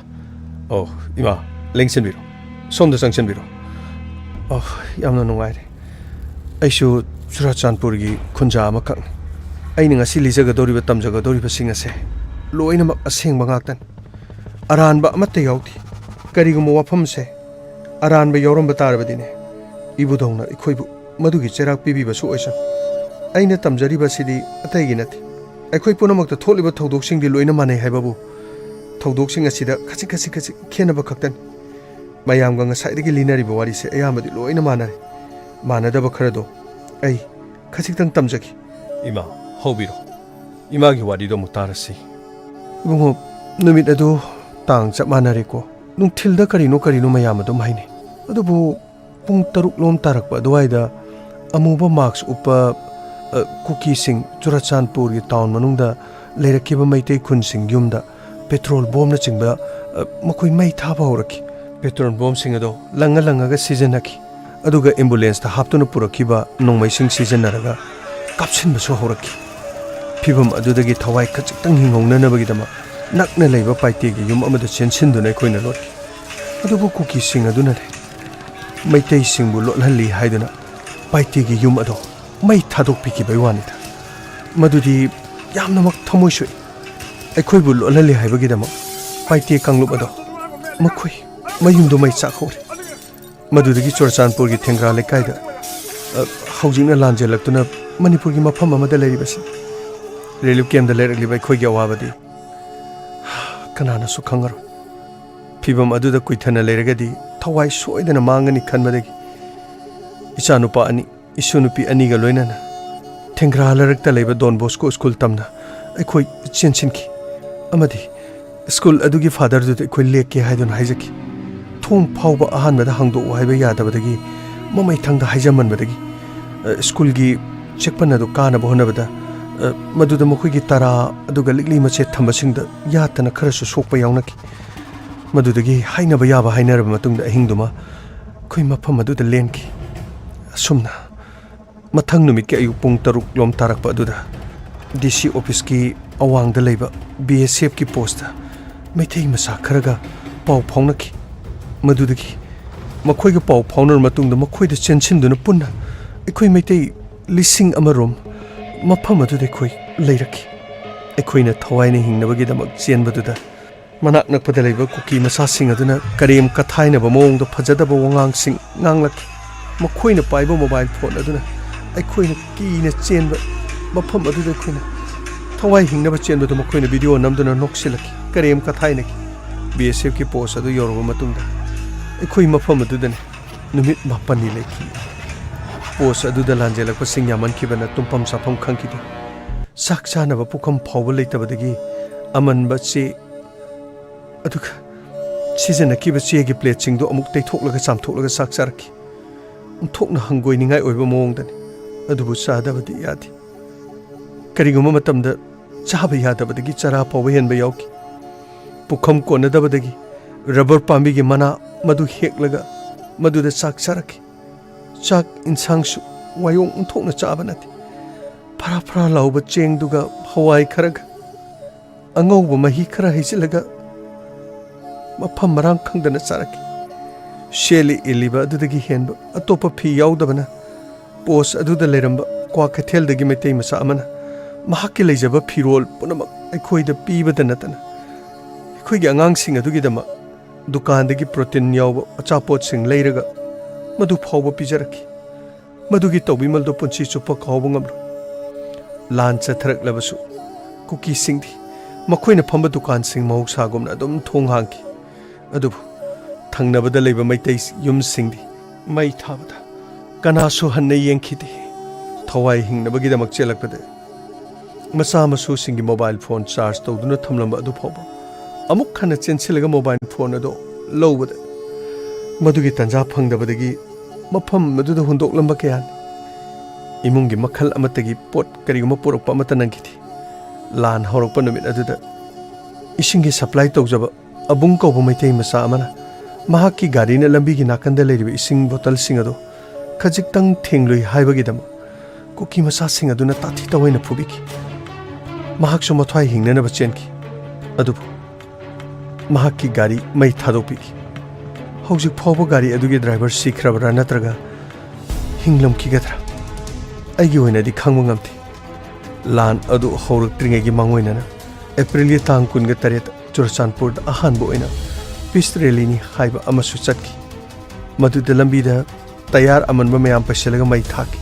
ꯑꯣ, ꯏꯃꯥ, ꯂꯦꯡꯁꯤꯟꯕꯤꯔꯣ꯫ ꯁꯣꯝꯗ ꯆꯪꯁꯤꯟꯕꯤꯔꯣ꯫ ꯑꯣ, ꯌꯥꯝꯅ ꯅꯨꯡꯉꯥꯏꯔꯦ꯫ ꯑꯩꯁꯨ ꯆꯨꯔꯥꯆꯥꯟꯄꯨꯔꯒꯤ ꯈꯨꯟꯖꯥ ꯑꯃꯈꯛꯅꯤ꯫ ꯑꯩꯅ ꯉꯁꯤ ꯂꯤꯖꯒꯗꯧꯔꯤꯕ, ꯇꯝꯖꯒꯗꯧꯔꯤꯕꯁꯤꯡ ꯑꯁꯦ ꯂꯣꯏꯅꯃꯛ ꯑꯁꯦꯡꯕ ꯉꯥꯛꯇꯅꯤ꯫ ꯑꯔꯥꯟꯕ ꯑꯃꯠꯇ ꯌꯥꯎꯗꯦ꯫ ꯀꯔꯤꯒꯨꯝꯕ ꯋꯥꯐꯝꯁꯦ ꯑꯔꯥꯟꯕ ꯌꯥꯎꯔꯝꯕ ꯇꯥꯔꯕꯗꯤꯅꯦ, ꯏꯕꯨꯙꯧꯅ ꯑꯩꯈꯣꯏꯕꯨ ꯃꯗꯨꯒꯤ ꯆꯩꯔꯥꯛ ꯄꯤꯕꯤꯕꯁꯨ ꯑꯣꯏꯁꯅꯨ꯫ ꯑꯩꯅ ꯇꯝꯖꯔꯤꯕꯁꯤꯗꯤ ꯑꯇꯩꯒꯤ ꯅꯠꯇꯦ꯫ ꯑꯩꯈꯣꯏ ꯄꯨꯝꯅꯃꯛꯇ ꯊꯣꯛꯂꯤꯕ ꯊꯧꯗꯣꯛꯁꯤꯡꯗꯤ ꯂꯣꯏꯅ ꯃꯥꯟꯅꯩ ꯍꯥꯏꯕꯕꯨ ꯊꯧꯗꯣꯛꯁꯤꯡ ꯑꯁꯤꯗ ꯈꯖꯤꯛ ꯈꯖꯤꯛ ꯈꯖꯤꯛ ꯈꯦꯠꯅꯕ ꯈꯛꯇꯅꯤ꯫ ꯃꯌꯥꯝꯒ ꯉꯁꯥꯏꯗꯒꯤ ꯂꯤꯅꯔꯤꯕ ꯋꯥꯔꯤꯁꯦ ꯑꯌꯥꯝꯕꯗꯤ ꯂꯣꯏꯅ ꯃꯥꯟꯅꯔꯦ꯫ ꯃꯥꯟꯅꯗꯕ ꯈꯔꯗꯣ ꯑꯩ ꯈꯖꯤꯛꯇꯪ ꯇꯝꯖꯒꯦ꯫ ꯏꯃꯥ, ꯍꯧꯕꯤꯔꯣ꯫ ꯏꯃꯥꯒꯤ ꯋꯥꯔꯤꯗꯣ ꯑꯃꯨꯛ ꯇꯥꯔꯁꯤ꯫ ꯏꯕꯨꯡꯉꯣ, ꯅꯨꯃꯤꯠ ꯑꯗꯨ ꯇꯥꯡ ꯆꯞ ꯃꯥꯟꯅꯔꯦꯀꯣ꯫ ꯅꯨꯡꯊꯤꯜꯗ ꯀꯔꯤꯅꯣ ꯀꯔꯤꯅꯣ ꯃꯌꯥꯝ ꯑꯗꯨꯝ ꯍꯥꯏꯅꯩ꯫ ꯑꯗꯨꯕꯨ ꯄꯨꯡ ꯇꯔꯨꯛ ꯂꯣꯝ ꯇꯥꯔꯛꯄ ꯑꯗꯨꯋꯥꯏꯗ ꯑꯃꯨꯕ ꯃꯥꯛꯁ ꯎꯞꯄ, ꯑ, ꯀꯨꯀꯤꯁꯤꯡ ꯆꯨꯔꯆꯥꯟꯄꯨꯔꯒꯤ ꯇꯥꯎꯟ ꯃꯅꯨꯡꯗ ꯂꯩꯔꯛꯈꯤꯕ ꯃꯩꯇꯩ ꯈꯨꯟꯁꯤꯡ ꯌꯨꯝꯗ ꯄꯦꯇ꯭ꯔꯣꯜ ꯕꯣꯝꯅꯆꯤꯡꯕ, ꯑ, ꯃꯈꯣꯏ ꯃꯩ ꯊꯥꯕ ꯍꯧꯔꯛꯈꯤ꯫ ꯄꯦꯇ꯭ꯔꯣꯜ ꯕꯣꯝꯁꯤꯡ ꯑꯗꯣ ꯂꯪꯉ ꯂꯪꯉꯒ ꯁꯤꯖꯤꯟꯅꯈꯤ꯫ ꯑꯗꯨꯒ ꯑꯦꯝꯕꯨꯂꯦꯟꯁꯇ ꯍꯥꯞꯇꯨꯅ ꯄꯨꯔꯛꯈꯤꯕ ꯅꯣꯡꯃꯩꯁꯤꯡ ꯁꯤꯖꯤꯟꯅꯔꯒ ꯀꯥꯞꯁꯤꯟꯕꯁꯨ ꯍꯧꯔꯛꯈꯤ꯫ ꯐꯤꯚꯝ ꯑꯗꯨꯗꯒꯤ ꯊꯋꯥꯏ ꯈꯖꯤꯛꯇꯪ ꯍꯤꯡꯍꯧꯅꯅꯕꯒꯤꯗꯃꯛ ꯅꯛꯅ ꯂꯩꯕ ꯄꯥꯏꯇꯦꯒꯤ ꯌꯨꯝ ꯑꯃꯗ ꯆꯦꯟꯁꯤꯟꯗꯨꯅ ꯑꯩꯈꯣꯏꯅ ꯂꯣꯠꯈꯤ꯫ ꯑꯗꯨꯕꯨ ꯀꯨꯀꯤꯁꯤꯡ ꯑꯗꯨꯅꯅꯦ, ꯃꯩꯇꯩꯁꯤꯡꯕꯨ ꯂꯣꯠꯍꯜꯂꯤ ꯍꯥꯏꯗꯨꯅ ꯄꯥꯏꯇꯦꯒꯤ ꯌꯨꯝ ꯑꯗꯣ ꯃꯩ ꯊꯥꯗꯣꯛꯄꯤꯈꯤꯕꯩ ꯋꯥꯅꯤꯗ꯫ ꯃꯗꯨꯗꯤ ꯌꯥꯝꯅꯃꯛ ꯊꯃꯣꯏ ꯁꯣꯛꯏ꯫ ꯑꯩꯈꯣꯏꯕꯨ ꯂꯣꯠꯍꯜꯂꯤ ꯍꯥꯏꯕꯒꯤꯗꯃꯛ ꯄꯥꯏꯇꯦ ꯀꯥꯡꯂꯨꯞ ꯑꯗꯣ ꯃꯈꯣꯏ ꯃꯌꯨꯝꯗꯨ ꯃꯩ ꯆꯥꯛꯍꯧꯔꯦ꯫ ꯃꯗꯨꯗꯒꯤ ꯆꯨꯔꯆꯥꯟꯄꯨꯔꯒꯤ ꯊꯦꯡꯒ꯭ꯔꯥ ꯂꯩꯀꯥꯏꯗ, ꯑ, ꯍꯧꯖꯤꯛꯅ ꯂꯥꯟꯖꯦꯜꯂꯛꯇꯨꯅ ꯃꯅꯤꯄꯨꯔꯒꯤ ꯃꯐꯝ ꯑꯃꯗ ꯂꯩꯔꯤꯕꯁꯤ꯫ ꯔꯤꯂꯤꯐ ꯀꯦꯝꯞꯇ ꯂꯩꯔꯛꯂꯤꯕ ꯑꯩꯈꯣꯏꯒꯤ ꯑꯋꯥꯕꯗꯤ ꯀꯅꯥꯅꯁꯨ ꯈꯪꯉꯔꯣꯏ꯫ ꯐꯤꯚꯝ ꯑꯗꯨꯗ ꯀꯨꯏꯊꯅ ꯂꯩꯔꯒꯗꯤ ꯊꯋꯥꯏ ꯁꯣꯏꯗꯅ ꯃꯥꯡꯒꯅꯤ ꯈꯟꯕꯗꯒꯤ ꯏꯆꯥꯅꯨꯄꯥ ꯑꯅꯤ, ꯏꯁꯨ ꯅꯨꯄꯤ ꯑꯅꯤꯒ ꯂꯣꯏꯅꯅ ꯊꯦꯡꯒ꯭ꯔꯥ ꯂꯩꯔꯛꯇ ꯂꯩꯕ ꯗꯣꯟ ꯕꯣꯁꯀꯣ ꯁ꯭ꯀꯨꯜ ꯇꯝꯅ ꯑꯩꯈꯣꯏ ꯆꯦꯟꯁꯤꯟꯈꯤ꯫ ꯑꯃꯗꯤ ꯁ꯭ꯀꯨꯜ ꯑꯗꯨꯒꯤ ꯐꯥꯗꯔꯗꯨꯗ ꯑꯩꯈꯣꯏ ꯂꯦꯛꯀꯦ ꯍꯥꯏꯗꯨꯅ ꯍꯥꯏꯖꯈꯤ꯫ ꯊꯣꯡ ꯐꯥꯎꯕ ꯑꯍꯥꯟꯕꯗ ꯍꯥꯡꯗꯣꯛꯎ ꯍꯥꯏꯕ ꯌꯥꯗꯕꯗꯒꯤ ꯃꯃꯩꯊꯪꯗ ꯍꯥꯏꯖꯃꯟꯕꯗꯒꯤ, ꯑ, ꯁ꯭ꯀꯨꯜꯒꯤ ꯆꯦꯛꯄꯟ ꯑꯗꯨ ꯀꯥꯅꯕ ꯍꯣꯠꯅꯕꯗ, ꯑ, ꯃꯗꯨꯗ ꯃꯈꯣꯏꯒꯤ ꯇꯔꯥ ꯑꯗꯨꯒ ꯂꯤꯛꯂꯤ ꯃꯆꯦꯠ ꯊꯝꯕꯁꯤꯡꯗ ꯌꯥꯠꯇꯅ ꯈꯔꯁꯨ ꯁꯣꯛꯄ ꯌꯥꯎꯅꯈꯤ꯫ ꯃꯗꯨꯗꯒꯤ ꯍꯥꯏꯅꯕ ꯌꯥꯕ ꯍꯥꯏꯅꯔꯕ ꯃꯇꯨꯡꯗ ꯑꯍꯤꯡꯗꯨꯃ ꯑꯩꯈꯣꯏ ꯃꯐꯝ ꯑꯗꯨꯗ ꯂꯦꯟꯈꯤ꯫ ꯑꯁꯨꯝꯅ ꯃꯊꯪ ꯅꯨꯃꯤꯠꯀꯤ ꯑꯌꯨꯛ ꯄꯨꯡ ꯇꯔꯨꯛ ꯂꯣꯝ ꯇꯥꯔꯛꯄ ꯑꯗꯨꯗ ꯗꯤ ꯁꯤ ꯑꯣꯐꯤꯁꯀꯤ ꯑꯋꯥꯡꯗ ꯂꯩꯕ ꯕꯤ ꯑꯦꯁ ꯑꯦꯐꯀꯤ ꯄꯣꯁꯇ ꯃꯩꯇꯩ ꯃꯆꯥ ꯈꯔꯒ ꯄꯥꯎ ꯐꯥꯎꯅꯈꯤ꯫ ꯃꯗꯨꯗꯒꯤ ꯃꯈꯣꯏꯒ ꯄꯥꯎ ꯐꯥꯎꯅꯔ ꯃꯇꯨꯡꯗ ꯃꯈꯣꯏꯗ ꯆꯦꯟꯁꯤꯟꯗꯨꯅ ꯄꯨꯟꯅ ꯑꯩꯈꯣꯏ ꯃꯩꯇꯩ ꯂꯤꯁꯤꯡ ꯑꯃ ꯔꯣꯝ ꯃꯐꯝ ꯑꯗꯨꯗ ꯑꯩꯈꯣꯏ ꯂꯩꯔꯛꯈꯤ꯫ ꯑꯩꯈꯣꯏꯅ ꯊꯋꯥꯏꯅ ꯍꯤꯡꯅꯕꯒꯤꯗꯃꯛ ꯆꯦꯟꯕꯗꯨꯗ ꯃꯅꯥꯛ ꯅꯛꯄꯗ ꯂꯩꯕ ꯀꯨꯀꯤ ꯃꯆꯥꯁꯤꯡ ꯑꯗꯨꯅ ꯀꯔꯦꯝ ꯀꯊꯥꯏꯅꯕ ꯃꯑꯣꯡꯗ ꯐꯖꯗꯕ ꯋꯥꯉꯥꯡꯁꯤꯡ ꯉꯥꯡꯂꯛꯈꯤ꯫ ꯃꯈꯣꯏꯅ ꯄꯥꯏꯕ ꯃꯣꯕꯥꯏꯜ ꯐꯣꯟ ꯑꯗꯨꯅ ꯑꯩꯈꯣꯏꯅ ꯀꯤꯅ ꯆꯦꯟꯕ ꯃꯐꯝ ꯑꯗꯨꯗ ꯑꯩꯈꯣꯏꯅ ꯊꯋꯥꯏ ꯍꯤꯡꯅꯕ ꯆꯦꯟꯕꯗꯨ ꯃꯈꯣꯏꯅ ꯚꯤꯗꯤꯑꯣ ꯅꯝꯗꯨꯅ ꯅꯣꯛꯁꯤꯜꯂꯛꯈꯤ꯫ ꯀꯔꯦꯝ ꯀꯊꯥꯏꯅꯈꯤ꯫ ꯕꯤ ꯑꯦꯁ ꯑꯦꯐꯀꯤ ꯄꯣꯁ ꯑꯗꯨ ꯌꯧꯔꯕ ꯃꯇꯨꯡꯗ ꯑꯩꯈꯣꯏ ꯃꯐꯝ ꯑꯗꯨꯗꯅꯤ ꯅꯨꯃꯤꯠ ꯃꯥꯄꯟꯅꯤ ꯂꯩꯈꯤ꯫ ꯄꯣꯁ ꯑꯗꯨꯗ ꯂꯥꯟꯖꯦꯜꯂꯛꯄꯁꯤꯡ ꯌꯥꯝꯃꯟꯈꯤꯕꯅ ꯇꯨꯝꯐꯝ ꯆꯥꯐꯝ ꯈꯪꯈꯤꯗꯦ꯫ ꯆꯥꯛ ꯆꯥꯅꯕ ꯄꯨꯈꯝ ꯐꯥꯎꯕ ꯂꯩꯇꯕꯗꯒꯤ ꯑꯃꯟꯕ ꯆꯦ, ꯑꯗꯨꯒ ꯁꯤꯖꯤꯟꯅꯈꯤꯕ ꯆꯦꯒꯤ ꯄ꯭ꯂꯦꯠꯁꯤꯡꯗꯨ ꯑꯃꯨꯛ ꯇꯩꯊꯣꯛꯂꯒ ꯆꯥꯝꯊꯣꯛꯂꯒ ꯆꯥꯛ ꯆꯥꯔꯛꯈꯤ꯫ ꯑꯣꯟꯊꯣꯛꯅ ꯍꯪꯒꯣꯏꯅꯤꯡꯉꯥꯏ ꯑꯣꯏꯕ ꯃꯑꯣꯡꯗꯅꯤ, ꯑꯗꯨꯕꯨ ꯆꯥꯗꯕꯗꯤ ꯌꯥꯗꯦ꯫ ꯀꯔꯤꯒꯨꯝꯕ ꯃꯇꯝꯗ ꯆꯥꯕ ꯌꯥꯗꯕꯗꯒꯤ ꯆꯔꯥ ꯐꯥꯎꯕ ꯍꯦꯟꯕ ꯌꯥꯎꯈꯤ꯫ ꯄꯨꯈꯝ ꯀꯣꯟꯅꯗꯕꯗꯒꯤ ꯔꯕꯔ ꯄꯥꯝꯕꯤꯒꯤ ꯃꯅꯥ ꯃꯗꯨ ꯍꯦꯛꯂꯒ ꯃꯗꯨꯗ ꯆꯥꯛ ꯆꯥꯔꯛꯈꯤ꯫ ꯆꯥꯛ ꯏꯟꯁꯥꯡꯁꯨ ꯋꯥꯌꯣꯡ ꯑꯣꯟꯊꯣꯛꯅ ꯆꯥꯕ ꯅꯠꯇꯦ꯫ ꯐꯔꯥ ꯐꯔꯥ ꯂꯥꯎꯕ ꯆꯦꯡꯗꯨꯒ ꯍꯋꯥꯏ ꯈꯔꯒ ꯑꯉꯧꯕ ꯃꯍꯤ ꯈꯔ ꯍꯩꯖꯤꯜꯂꯒ ꯃꯐꯝ ꯃꯔꯥꯡ ꯈꯪꯗꯅ ꯆꯥꯔꯛꯈꯤ꯫ ꯁꯦꯠꯂꯤ ꯏꯜꯂꯤꯕ ꯑꯗꯨꯗꯒꯤ ꯍꯦꯟꯕ ꯑꯇꯣꯞꯄ ꯐꯤ ꯌꯥꯎꯗꯕꯅ ꯄꯣꯁ ꯑꯗꯨꯗ ꯂꯩꯔꯝꯕ ꯀ꯭ꯋꯥ ꯀꯩꯊꯦꯜꯗꯒꯤ ꯃꯩꯇꯩ ꯃꯆꯥ ꯑꯃꯅ ꯃꯍꯥꯛꯀꯤ ꯂꯩꯖꯕ ꯐꯤꯔꯣꯜ ꯄꯨꯝꯅꯃꯛ ꯑꯩꯈꯣꯏꯗ ꯄꯤꯕꯗ ꯅꯠꯇꯅ ꯑꯩꯈꯣꯏꯒꯤ ꯑꯉꯥꯡꯁꯤꯡ ꯑꯗꯨꯒꯤꯗꯃꯛ ꯗꯨꯀꯥꯟꯗꯒꯤ ꯄ꯭ꯔꯣꯇꯤꯟ ꯌꯥꯎꯕ ꯑꯆꯥꯄꯣꯠꯁꯤꯡ ꯂꯩꯔꯒ ꯃꯗꯨ ꯐꯥꯎꯕ ꯄꯤꯖꯔꯛꯈꯤ꯫ ꯃꯗꯨꯒꯤ ꯇꯧꯕꯤꯃꯜꯗꯨ ꯄꯨꯟꯁꯤ ꯆꯨꯞꯄ ꯀꯥꯎꯕ ꯉꯝꯂꯣꯏ꯫ ꯂꯥꯟ ꯆꯠꯊꯔꯛꯂꯕꯁꯨ ꯀꯨꯀꯤꯁꯤꯡꯗꯤ ꯃꯈꯣꯏꯅ ꯐꯝꯕ ꯗꯨꯀꯥꯟꯁꯤꯡ ꯃꯍꯧꯁꯥꯒꯨꯝꯅ ꯑꯗꯨꯝ ꯊꯣꯡ ꯍꯥꯡꯈꯤ꯫ ꯑꯗꯨꯕꯨ ꯊꯪꯅꯕꯗ ꯂꯩꯕ ꯃꯩꯇꯩ ꯌꯨꯝꯁꯤꯡꯗꯤ ꯃꯩ ꯊꯥꯕꯗ ꯀꯅꯥꯁꯨ ꯍꯟꯅ ꯌꯦꯡꯈꯤꯗꯦ꯫ ꯊꯋꯥꯏ ꯍꯤꯡꯅꯕꯒꯤꯗꯃꯛ ꯆꯦꯜꯂꯛꯄꯗ ꯃꯆꯥ ꯃꯁꯨꯁꯤꯡꯒꯤ ꯃꯣꯕꯥꯏꯜ ꯐꯣꯟ ꯆꯥꯔꯖ ꯇꯧꯗꯨꯅ ꯊꯝꯂꯝꯕ ꯑꯗꯨ ꯐꯥꯎꯕ ꯑꯃꯨꯛ ꯍꯟꯅ ꯆꯦꯟꯁꯤꯜꯂꯒ ꯃꯣꯕꯥꯏꯜ ꯐꯣꯟ ꯑꯗꯨ ꯂꯧꯕꯗ ꯃꯗꯨꯒꯤ ꯇꯥꯟꯖꯥ ꯐꯪꯗꯕꯗꯒꯤ ꯃꯐꯝ ꯑꯗꯨꯗ ꯍꯨꯟꯗꯣꯛꯂꯝꯕ ꯀꯌꯥꯅꯤ꯫ ꯏꯃꯨꯡꯒꯤ ꯃꯈꯜ ꯑꯃꯠꯇꯒꯤ ꯄꯣꯠ ꯀꯔꯤꯒꯨꯝꯕ ꯄꯨꯔꯛꯄ ꯑꯃꯠꯇ ꯅꯪꯈꯤꯗꯦ꯫ ꯂꯥꯟ ꯍꯧꯔꯛꯄ ꯅꯨꯃꯤꯠ ꯑꯗꯨꯗ ꯏꯁꯤꯡꯒꯤ ꯁꯄ꯭ꯂꯥꯏ ꯇꯧꯖꯕ ꯑꯕꯨꯡ ꯀꯧꯕ ꯃꯩꯇꯩ ꯃꯆꯥ ꯑꯃꯅ ꯃꯍꯥꯛꯀꯤ ꯒꯥꯔꯤꯅ ꯂꯝꯕꯤꯒꯤ ꯅꯥꯀꯟꯗ ꯂꯩꯔꯤꯕ ꯏꯁꯤꯡ ꯕꯣꯇꯜꯁꯤꯡ ꯑꯗꯨ ꯈꯖꯤꯛꯇꯪ ꯊꯦꯡꯂꯨꯏ ꯍꯥꯏꯕꯒꯤꯗꯃꯛ ꯀꯨꯀꯤ ꯃꯆꯥꯁꯤꯡ ꯑꯗꯨꯅ ꯇꯥꯊꯤ ꯇꯥꯑꯣꯏꯅ ꯐꯨꯕꯤꯈꯤ꯫ ꯃꯍꯥꯛꯁꯨ ꯃꯊ꯭ꯋꯥꯏ ꯍꯤꯡꯅꯅꯕ ꯆꯦꯟꯈꯤ꯫ ꯑꯗꯨꯕꯨ ꯃꯍꯥꯛꯀꯤ ꯒꯥꯔꯤ ꯃꯩ ꯊꯥꯗꯣꯛꯄꯤꯈꯤ꯫ ꯍꯧꯖꯤꯛ ꯐꯥꯎꯕ ꯒꯥꯔꯤ ꯑꯗꯨꯒꯤ ꯗ꯭ꯔꯥꯏꯚꯔ ꯁꯤꯈ꯭ꯔꯕꯔꯥ ꯅꯠꯇ꯭ꯔꯒ ꯍꯤꯡꯂꯝꯈꯤꯒꯗ꯭ꯔꯥ? ꯑꯩꯒꯤ ꯑꯣꯏꯅꯗꯤ ꯈꯪꯕ ꯉꯝꯗꯦ꯫ ꯂꯥꯟ ꯑꯗꯨ ꯍꯧꯔꯛꯇ꯭ꯔꯤꯉꯩꯒꯤ ꯃꯥꯡꯑꯣꯏꯅꯅ ꯑꯦꯄ꯭ꯔꯤꯜꯒꯤ ꯇꯥꯡ ꯀꯨꯟꯒ ꯇꯔꯦꯠꯇ ꯆꯨꯔꯆꯥꯟꯄꯨꯔꯗ ꯑꯍꯥꯟꯕ ꯑꯣꯏꯅ ꯄꯤꯁ ꯔꯦꯂꯤꯅꯤ ꯍꯥꯏꯕ ꯑꯃꯁꯨ ꯆꯠꯈꯤ꯫ ꯃꯗꯨꯗ ꯂꯝꯕꯤꯗ ꯇꯌꯥꯔ ꯑꯃꯟꯕ ꯃꯌꯥꯝ ꯄꯩꯁꯤꯜꯂꯒ ꯃꯩ ꯊꯥꯈꯤ꯫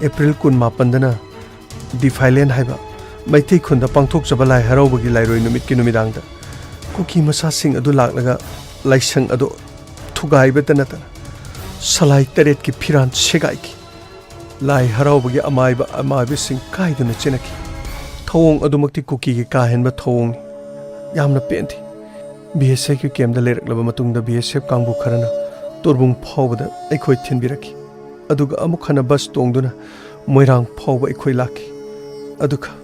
ꯑꯦꯄ꯭ꯔꯤꯜ ꯀꯨꯟꯃꯥꯄꯟꯗꯅ ꯗꯤꯐꯥꯏꯂꯦꯟ ꯍꯥꯏꯕ ꯃꯩꯇꯩ ꯈꯨꯟꯗ ꯄꯥꯡꯊꯣꯛꯆꯕ ꯂꯥꯏ ꯍꯔꯥꯎꯕꯒꯤ ꯂꯥꯏꯔꯣꯏ ꯅꯨꯃꯤꯠꯀꯤ ꯅꯨꯃꯤꯗꯥꯡꯗ ꯀꯨꯀꯤ ꯃꯆꯥꯁꯤꯡ ꯑꯗꯨ ꯂꯥꯛꯂꯒ ꯂꯥꯏꯁꯪ ꯑꯗꯨ ꯊꯨꯒꯥꯏꯕꯇ ꯅꯠꯇꯅ ꯁꯂꯥꯏ ꯇꯔꯦꯠꯀꯤ ꯐꯤꯔꯥꯟ ꯁꯦꯒꯥꯏꯈꯤ꯫ ꯂꯥꯏ ꯍꯔꯥꯎꯕꯒꯤ ꯑꯃꯥꯏꯕ ꯑꯃꯥꯏꯕꯁꯤꯡ ꯀꯥꯏꯗꯨꯅ ꯆꯦꯟꯅꯈꯤ꯫ ꯊꯧꯑꯣꯡ ꯑꯗꯨꯃꯛꯇꯤ ꯀꯨꯀꯤꯒꯤ ꯀꯥ ꯍꯦꯟꯕ ꯊꯧꯑꯣꯡꯅꯤ꯫ ꯌꯥꯝꯅ ꯄꯦꯟꯗꯦ꯫ ꯕꯤ ꯑꯦꯁ ꯑꯦꯐꯀꯤ ꯀꯦꯝꯞꯇ ꯂꯩꯔꯛꯂꯕ ꯃꯇꯨꯡꯗ ꯕꯤ ꯑꯦꯁ ꯑꯦꯐ ꯀꯥꯡꯕꯨ ꯈꯔꯅ ꯇꯣꯔꯕꯨꯡ ꯐꯥꯎꯕꯗ ꯑꯩꯈꯣꯏ ꯊꯤꯟꯕꯤꯔꯛꯈꯤ꯫ ꯑꯗꯨꯒ ꯑꯃꯨꯛ ꯍꯟꯅ ꯕꯁ ꯇꯣꯡꯗꯨꯅ ꯃꯣꯏꯔꯥꯡ ꯐꯥꯎꯕ ꯑꯩꯈꯣꯏ ꯂꯥꯛꯈꯤ꯫ ꯑꯗꯨꯒ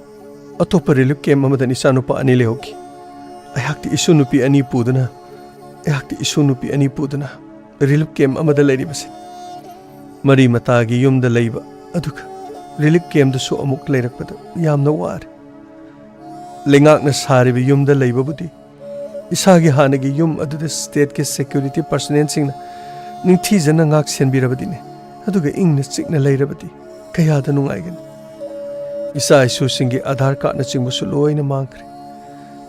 ꯑꯇꯣꯞꯄ ꯔꯤꯂꯤꯐ ꯀꯦꯝꯞ ꯑꯃꯗ ꯏꯆꯥꯅꯨꯄꯥ ꯑꯅꯤ ꯂꯩꯍꯧꯈꯤ꯫ ꯑꯩꯍꯥꯛꯇꯤ ꯏꯁꯨ ꯅꯨꯄꯤ ꯑꯅꯤ ꯄꯨꯗꯨꯅ, ꯑꯩꯍꯥꯛꯇꯤ ꯏꯁꯨ ꯅꯨꯄꯤ ꯑꯅꯤ ꯄꯨꯗꯨꯅ ꯔꯤꯂꯤꯐ ꯀꯦꯝꯞ ꯑꯃꯗ ꯂꯩꯔꯤꯕꯁꯤ꯫ ꯃꯔꯤ ꯃꯇꯥꯒꯤ ꯌꯨꯝꯗ ꯂꯩꯕ, ꯑꯗꯨꯒ ꯔꯤꯂꯤꯐ ꯀꯦꯝꯞꯇꯁꯨ ꯑꯃꯨꯛ ꯂꯩꯔꯛꯄꯗ ꯌꯥꯝꯅ ꯋꯥꯔꯦ꯫ ꯂꯩꯉꯥꯛꯅ ꯁꯥꯔꯤꯕ ꯌꯨꯝꯗ ꯂꯩꯕꯕꯨꯗꯤ ꯏꯁꯥꯒꯤ ꯍꯥꯟꯅꯒꯤ ꯌꯨꯝ ꯑꯗꯨꯗ ꯁ꯭ꯇꯦꯠꯀꯤ ꯁꯦꯀ꯭ꯌꯨꯔꯤꯇꯤ ꯄꯔꯁꯅꯦꯜꯁꯤꯡꯅ ꯅꯤꯡꯊꯤꯖꯅ ꯉꯥꯛ ꯁꯦꯟꯕꯤꯔꯕꯗꯤꯅꯦ, ꯑꯗꯨꯒ ꯏꯪꯅ ꯆꯤꯛꯅ ꯂꯩꯔꯕꯗꯤ ꯀꯌꯥꯗ ꯅꯨꯡꯉꯥꯏꯒꯅꯤ꯫ ꯏꯆꯥ ꯏꯁꯨꯁꯤꯡꯒꯤ ꯑꯙꯥꯔ ꯀꯥꯔꯗꯅꯆꯤꯡꯕꯁꯨ ꯂꯣꯏꯅ ꯃꯥꯡꯈ꯭ꯔꯦ꯫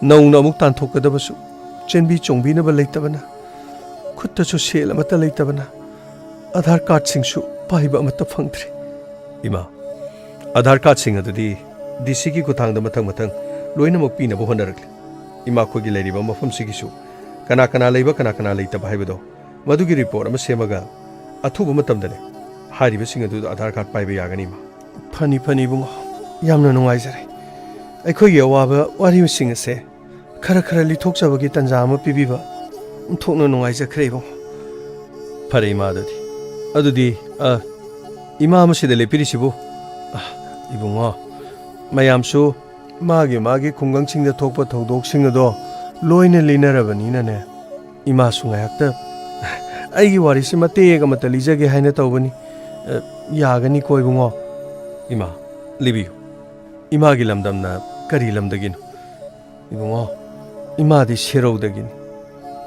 ꯅꯧꯅ ꯑꯃꯨꯛ ꯇꯥꯟꯊꯣꯛꯀꯗꯕꯁꯨ ꯆꯦꯟꯕꯤ ꯆꯣꯡꯕꯤꯅꯕ ꯂꯩꯇꯕꯅ, ꯈꯨꯠꯇꯁꯨ ꯁꯦꯜ ꯑꯃꯠꯇ ꯂꯩꯇꯕꯅ, ꯑꯙꯥꯔ ꯀꯥꯔꯗꯁꯤꯡꯁꯨ ꯄꯥꯏꯕ ꯑꯃꯠꯇ ꯐꯪꯗ꯭ꯔꯦ꯫ ꯏꯃꯥ, ꯑꯙꯥꯔ ꯀꯥꯔꯗꯁꯤꯡ ꯑꯗꯨꯗꯤ ꯗꯤ ꯁꯤꯒꯤ ꯈꯨꯠꯊꯥꯡꯗ ꯃꯊꯪ ꯃꯊꯪ ꯂꯣꯏꯅꯃꯛ ꯄꯤꯅꯕ ꯍꯣꯠꯅꯔꯛꯂꯤ꯫ ꯏꯃꯥꯈꯣꯏꯒꯤ ꯂꯩꯔꯤꯕ ꯃꯐꯝꯁꯤꯒꯤꯁꯨ ꯀꯅꯥ ꯀꯅꯥ ꯂꯩꯕ, ꯀꯅꯥ ꯀꯅꯥ ꯂꯩꯇꯕ ꯍꯥꯏꯕꯗꯣ, ꯃꯗꯨꯒꯤ ꯔꯤꯄꯣꯔꯠ ꯑꯃ ꯁꯦꯝꯃꯒ ꯑꯊꯨꯕ ꯃꯇꯝꯗꯅꯦ ꯍꯥꯏꯔꯤꯕꯁꯤꯡ ꯑꯗꯨꯗ ꯑꯙꯥꯔ ꯀꯥꯔꯗ ꯄꯥꯏꯕ ꯌꯥꯒꯅꯤ, ꯏꯃꯥ꯫ ꯐꯅꯤ, ꯐꯅꯤ, ꯏꯕꯨꯡꯉꯣ꯫ ꯌꯥꯝꯅ ꯅꯨꯡꯉꯥꯏꯖꯔꯦ꯫ ꯑꯩꯈꯣꯏꯒꯤ ꯑꯋꯥꯕ ꯋꯥꯔꯤꯕꯁꯤꯡ ꯑꯁꯦ ꯈꯔ ꯈꯔ ꯂꯤꯊꯣꯛꯆꯕꯒꯤ ꯇꯥꯟꯖꯥ ꯑꯃ ꯄꯤꯕꯤꯕ ꯑꯣꯟꯊꯣꯛꯅ ꯅꯨꯡꯉꯥꯏꯖꯈ꯭ꯔꯦ, ꯏꯕꯨꯡꯉꯣ꯫ ꯐꯔꯦ, ꯏꯃꯥ, ꯑꯗꯨꯗꯤ꯫ ꯑꯗꯨꯗꯤ, ꯑ, ꯏꯃꯥ ꯑꯃ ꯁꯤꯗ ꯂꯦꯞꯄꯤꯔꯤꯁꯤꯕꯨ? ꯑ, ꯏꯕꯨꯡꯉꯣ, ꯃꯌꯥꯝꯁꯨ ꯃꯥꯒꯤ ꯃꯥꯒꯤ ꯈꯨꯡꯒꯪꯁꯤꯡꯗ ꯊꯣꯛꯄ ꯊꯧꯗꯣꯛꯁꯤꯡ ꯑꯗꯣ ꯂꯣꯏꯅ ꯂꯤꯅꯔꯕꯅꯤꯅꯅꯦ, ꯏꯃꯥꯁꯨ ꯉꯥꯏꯍꯥꯛꯇ ꯑꯩꯒꯤ ꯋꯥꯔꯤꯁꯤ ꯃꯇꯦꯛ ꯑꯃꯇ ꯂꯤꯖꯒꯦ ꯍꯥꯏꯅ ꯇꯧꯕꯅꯤ꯫ ꯑ, ꯌꯥꯒꯅꯤꯀꯣ, ꯏꯕꯨꯡꯉꯣ? ꯏꯃꯥ, ꯂꯤꯕꯤꯌꯨ꯫ ꯏꯃꯥꯒꯤ ꯂꯝꯗꯝꯅ ꯀꯔꯤ ꯂꯝꯗꯒꯤꯅꯣ? ꯏꯕꯨꯡꯉꯣ, ꯏꯃꯥꯗꯤ ꯁꯦꯔꯧꯗꯒꯤꯅꯤ꯫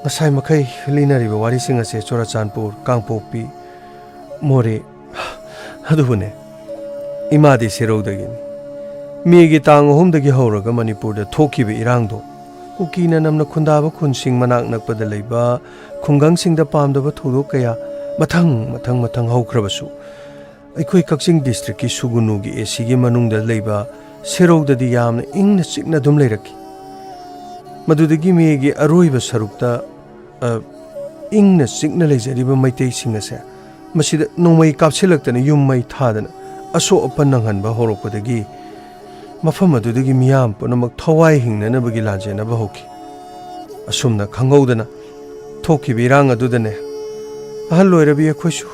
ꯉꯁꯥꯏ ꯃꯈꯩ ꯂꯤꯅꯔꯤꯕ ꯋꯥꯔꯤꯁꯤꯡ ꯑꯁꯦ ꯆꯨꯔꯆꯥꯟꯄꯨꯔ, ꯀꯥꯡꯄꯣꯛꯄꯤ, ꯃꯣꯔꯦ꯫ ꯑꯗꯨꯕꯨꯅꯦ, ꯏꯃꯥꯗꯤ ꯁꯦꯔꯧꯗꯒꯤꯅꯤ꯫ ꯃꯦꯒꯤ ꯇꯥꯡ ꯑꯍꯨꯝꯗꯒꯤ ꯍꯧꯔꯒ ꯃꯅꯤꯄꯨꯔꯗ ꯊꯣꯛꯈꯤꯕ ꯏꯔꯥꯡꯗꯣ, ꯀꯨꯀꯤꯅ ꯅꯝꯅ ꯈꯨꯟꯗꯥꯕ ꯈꯨꯟꯁꯤꯡ ꯃꯅꯥꯛ ꯅꯛꯄꯗ ꯂꯩꯕ ꯈꯨꯡꯒꯪꯁꯤꯡꯗ ꯄꯥꯝꯗꯕ ꯊꯧꯗꯣꯛ ꯀꯌꯥ ꯃꯊꯪ, ꯃꯊꯪ, ꯃꯊꯪ ꯍꯧꯈ꯭ꯔꯕꯁꯨ, ꯑꯩꯈꯣꯏ ꯀꯛꯆꯤꯡ ꯗꯤꯁꯇ꯭ꯔꯤꯛꯀꯤ ꯁꯨꯒꯨꯅꯨꯒꯤ ꯑꯦ ꯁꯤꯒꯤ ꯃꯅꯨꯡꯗ ꯂꯩꯕ ꯁꯦꯔꯧꯗꯗꯤ ꯌꯥꯝꯅ ꯏꯪꯅ ꯆꯤꯛꯅ ꯑꯗꯨꯝ ꯂꯩꯔꯛꯈꯤ꯫ ꯃꯗꯨꯗꯒꯤ ꯃꯦꯒꯤ ꯑꯔꯣꯏꯕ ꯁꯔꯨꯛꯇ, ꯑ, ꯏꯪꯅ ꯆꯤꯛꯅ ꯂꯩꯖꯔꯤꯕ ꯃꯩꯇꯩꯁꯤꯡ ꯑꯁꯦ ꯃꯁꯤꯗ ꯅꯣꯡꯃꯩ ꯀꯥꯞꯁꯤꯜꯂꯛꯇꯅ ꯌꯨꯝ ꯃꯩ ꯊꯥꯗꯅ ꯑꯁꯣꯛ ꯑꯄꯟ ꯅꯪꯍꯟꯕ ꯍꯧꯔꯛꯄꯗꯒꯤ ꯃꯐꯝ ꯑꯗꯨꯗꯒꯤ ꯃꯤꯌꯥꯝ ꯄꯨꯝꯅꯃꯛ ꯊꯋꯥꯏ ꯍꯤꯡꯅꯅꯕꯒꯤ ꯂꯥꯟꯖꯦꯟꯅꯕ ꯍꯧꯈꯤ꯫ ꯑꯁꯨꯝꯅ ꯈꯪꯍꯧꯗꯅ ꯊꯣꯛꯈꯤꯕ ꯏꯔꯥꯡ ꯑꯗꯨꯗꯅꯦ, ꯑꯍꯜ ꯑꯣꯏꯔꯕꯤ ꯑꯩꯈꯣꯏꯁꯨ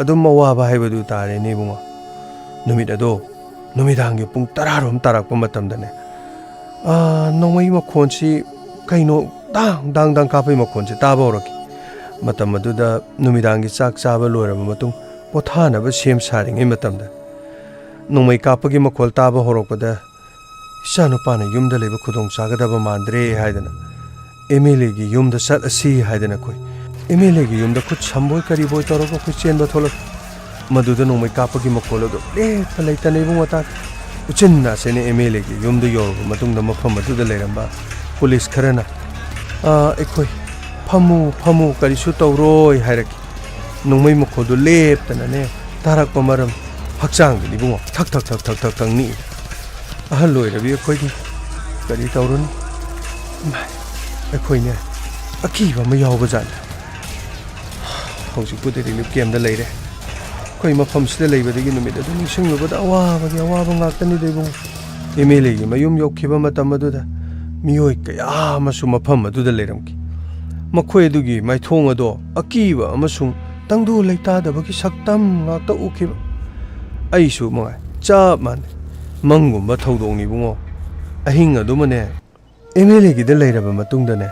ꯑꯗꯨꯝ ꯑꯋꯥꯕ ꯍꯥꯏꯕꯗꯨ ꯇꯥꯔꯦꯅꯦ ꯏꯕꯨꯡꯉꯣ꯫ ꯅꯨꯃꯤꯠ ꯑꯗꯣ ꯅꯨꯃꯤꯗꯥꯡꯒꯤ ꯄꯨꯡ ꯇꯔꯥꯔꯣꯝ ꯇꯥꯔꯛꯄ ꯃꯇꯝꯗꯅꯦ, ꯑꯥ, ꯅꯣꯡꯃꯩ ꯃꯈꯣꯟꯁꯤ ꯀꯩꯅꯣ ꯗꯥꯡ ꯗꯥꯡ ꯗꯥꯡ ꯀꯥꯞꯄꯩ ꯃꯈꯣꯟꯁꯤ ꯇꯥꯕ ꯍꯧꯔꯛꯈꯤ꯫ ꯃꯇꯝ ꯑꯗꯨꯗ ꯅꯨꯃꯤꯗꯥꯡꯒꯤ ꯆꯥꯛ ꯆꯥꯕ ꯂꯣꯏꯔꯕ ꯃꯇꯨꯡ ꯄꯣꯊꯥꯅꯕ ꯁꯦꯝ ꯁꯥꯔꯤꯉꯩ ꯃꯇꯝꯗ ꯅꯣꯡꯃꯩ ꯀꯥꯞꯄꯒꯤ ꯃꯈꯣꯜ ꯇꯥꯕ ꯍꯧꯔꯛꯄꯗ ꯏꯆꯥꯅꯨꯄꯥꯅ ꯌꯨꯝꯗ ꯂꯩꯕ ꯈꯨꯗꯣꯡ ꯆꯥꯒꯗꯕ ꯃꯥꯟꯗ꯭ꯔꯦ ꯍꯥꯏꯗꯅ ꯑꯦꯝ ꯑꯦꯜ ꯑꯦꯒꯤ ꯌꯨꯝꯗ ꯆꯠꯂꯁꯤ ꯍꯥꯏꯗꯅ ꯑꯩꯈꯣꯏ ꯑꯦꯝ ꯑꯦꯜ ꯑꯦꯒꯤ ꯌꯨꯝꯗ ꯈꯨꯠ ꯁꯝꯕꯣꯏ ꯀꯔꯤꯕꯣꯏ ꯇꯧꯔꯒ ꯑꯩꯈꯣꯏ ꯆꯦꯟꯕ ꯊꯣꯛꯂꯛꯈꯤ꯫ ꯃꯗꯨꯗ ꯅꯣꯡꯃꯩ ꯀꯥꯞꯄꯒꯤ ꯃꯈꯣꯜ ꯑꯗꯨ ꯂꯦꯞꯄ ꯂꯩꯇꯅ ꯏꯕꯨꯡꯉꯣ ꯇꯥꯈꯤ꯫ ꯎꯆꯤꯟ ꯅꯥꯆꯤꯟꯅ ꯑꯦꯝ ꯑꯦꯜ ꯑꯦꯒꯤ ꯌꯨꯝꯗ ꯌꯧꯔꯕ ꯃꯇꯨꯡꯗ ꯃꯐꯝ ꯑꯗꯨꯗ ꯂꯩꯔꯝꯕ ꯄꯨꯂꯤꯁ ꯈꯔꯅ, "ꯑꯥ, ꯑꯩꯈꯣꯏ ꯐꯝꯃꯨ, ꯐꯝꯃꯨ, ꯀꯔꯤꯁꯨ ꯇꯧꯔꯣꯏ" ꯍꯥꯏꯔꯛꯈꯤ꯫ ꯅꯣꯡꯃꯩ ꯃꯈꯣꯜꯗꯨ ꯂꯦꯞꯇꯅꯅꯦ ꯇꯥꯔꯛꯄ ꯃꯔꯝ ꯍꯛꯆꯥꯡꯗꯗꯤ ꯏꯕꯨꯡꯉꯣ ꯊꯛ ꯊꯛ ꯊꯛ ꯊꯛ ꯊꯛ ꯊꯛ ꯅꯤꯛꯏ꯫ ꯑꯍꯜ ꯑꯣꯏꯔꯕꯤ ꯑꯩꯈꯣꯏꯗꯤ ꯀꯔꯤ ꯇꯧꯔꯨꯅꯤ? ꯏꯃꯥꯏ, ꯑꯩꯈꯣꯏꯅꯦ ꯑꯀꯤꯕ ꯑꯃ ꯌꯥꯎꯕꯖꯥꯠꯅꯤ꯫ ꯍꯧꯖꯤꯛꯄꯨꯗꯤ ꯔꯤꯂꯤꯐ ꯀꯦꯝꯗ ꯂꯩꯔꯦ꯫ ꯑꯩꯈꯣꯏ ꯃꯐꯝꯁꯤꯗ ꯂꯩꯕꯗꯒꯤ ꯅꯨꯃꯤꯠ ꯑꯗꯨ ꯅꯤꯡꯁꯤꯡꯂꯨꯕꯗ ꯑꯋꯥꯕꯒꯤ ꯑꯋꯥꯕ ꯉꯥꯛꯇꯅꯤꯗ ꯏꯕꯨꯡꯉꯣ꯫ ꯑꯦꯝ ꯑꯦꯜ ꯑꯦꯒꯤ ꯃꯌꯨꯝ ꯌꯧꯈꯤꯕ ꯃꯇꯝ ꯑꯗꯨꯗ ꯃꯤꯑꯣꯏ ꯀꯌꯥ ꯑꯃꯁꯨ ꯃꯐꯝ ꯑꯗꯨꯗ ꯂꯩꯔꯝꯈꯤ꯫ ꯃꯈꯣꯏ ꯑꯗꯨꯒꯤ ꯃꯥꯏꯊꯣꯡ ꯑꯗꯣ ꯑꯀꯤꯕ ꯑꯃꯁꯨꯡ ꯇꯪꯗꯨ ꯂꯩꯇꯥꯗꯕꯒꯤ ꯁꯛꯇꯝ ꯉꯥꯛꯇ ꯎꯈꯤꯕ꯫ ꯑꯩꯁꯨ ꯃꯉꯥꯏ, ꯆꯞ ꯃꯥꯟꯅꯩ꯫ ꯃꯪꯒꯨꯝꯕ ꯊꯧꯗꯣꯛꯅꯤ ꯏꯕꯨꯡꯉꯣ꯫ ꯑꯍꯤꯡ ꯑꯗꯨꯃꯅꯦ, ꯑꯦꯝ ꯑꯦꯜ ꯑꯦꯒꯤꯗ ꯂꯩꯔꯕ ꯃꯇꯨꯡꯗꯅꯦ,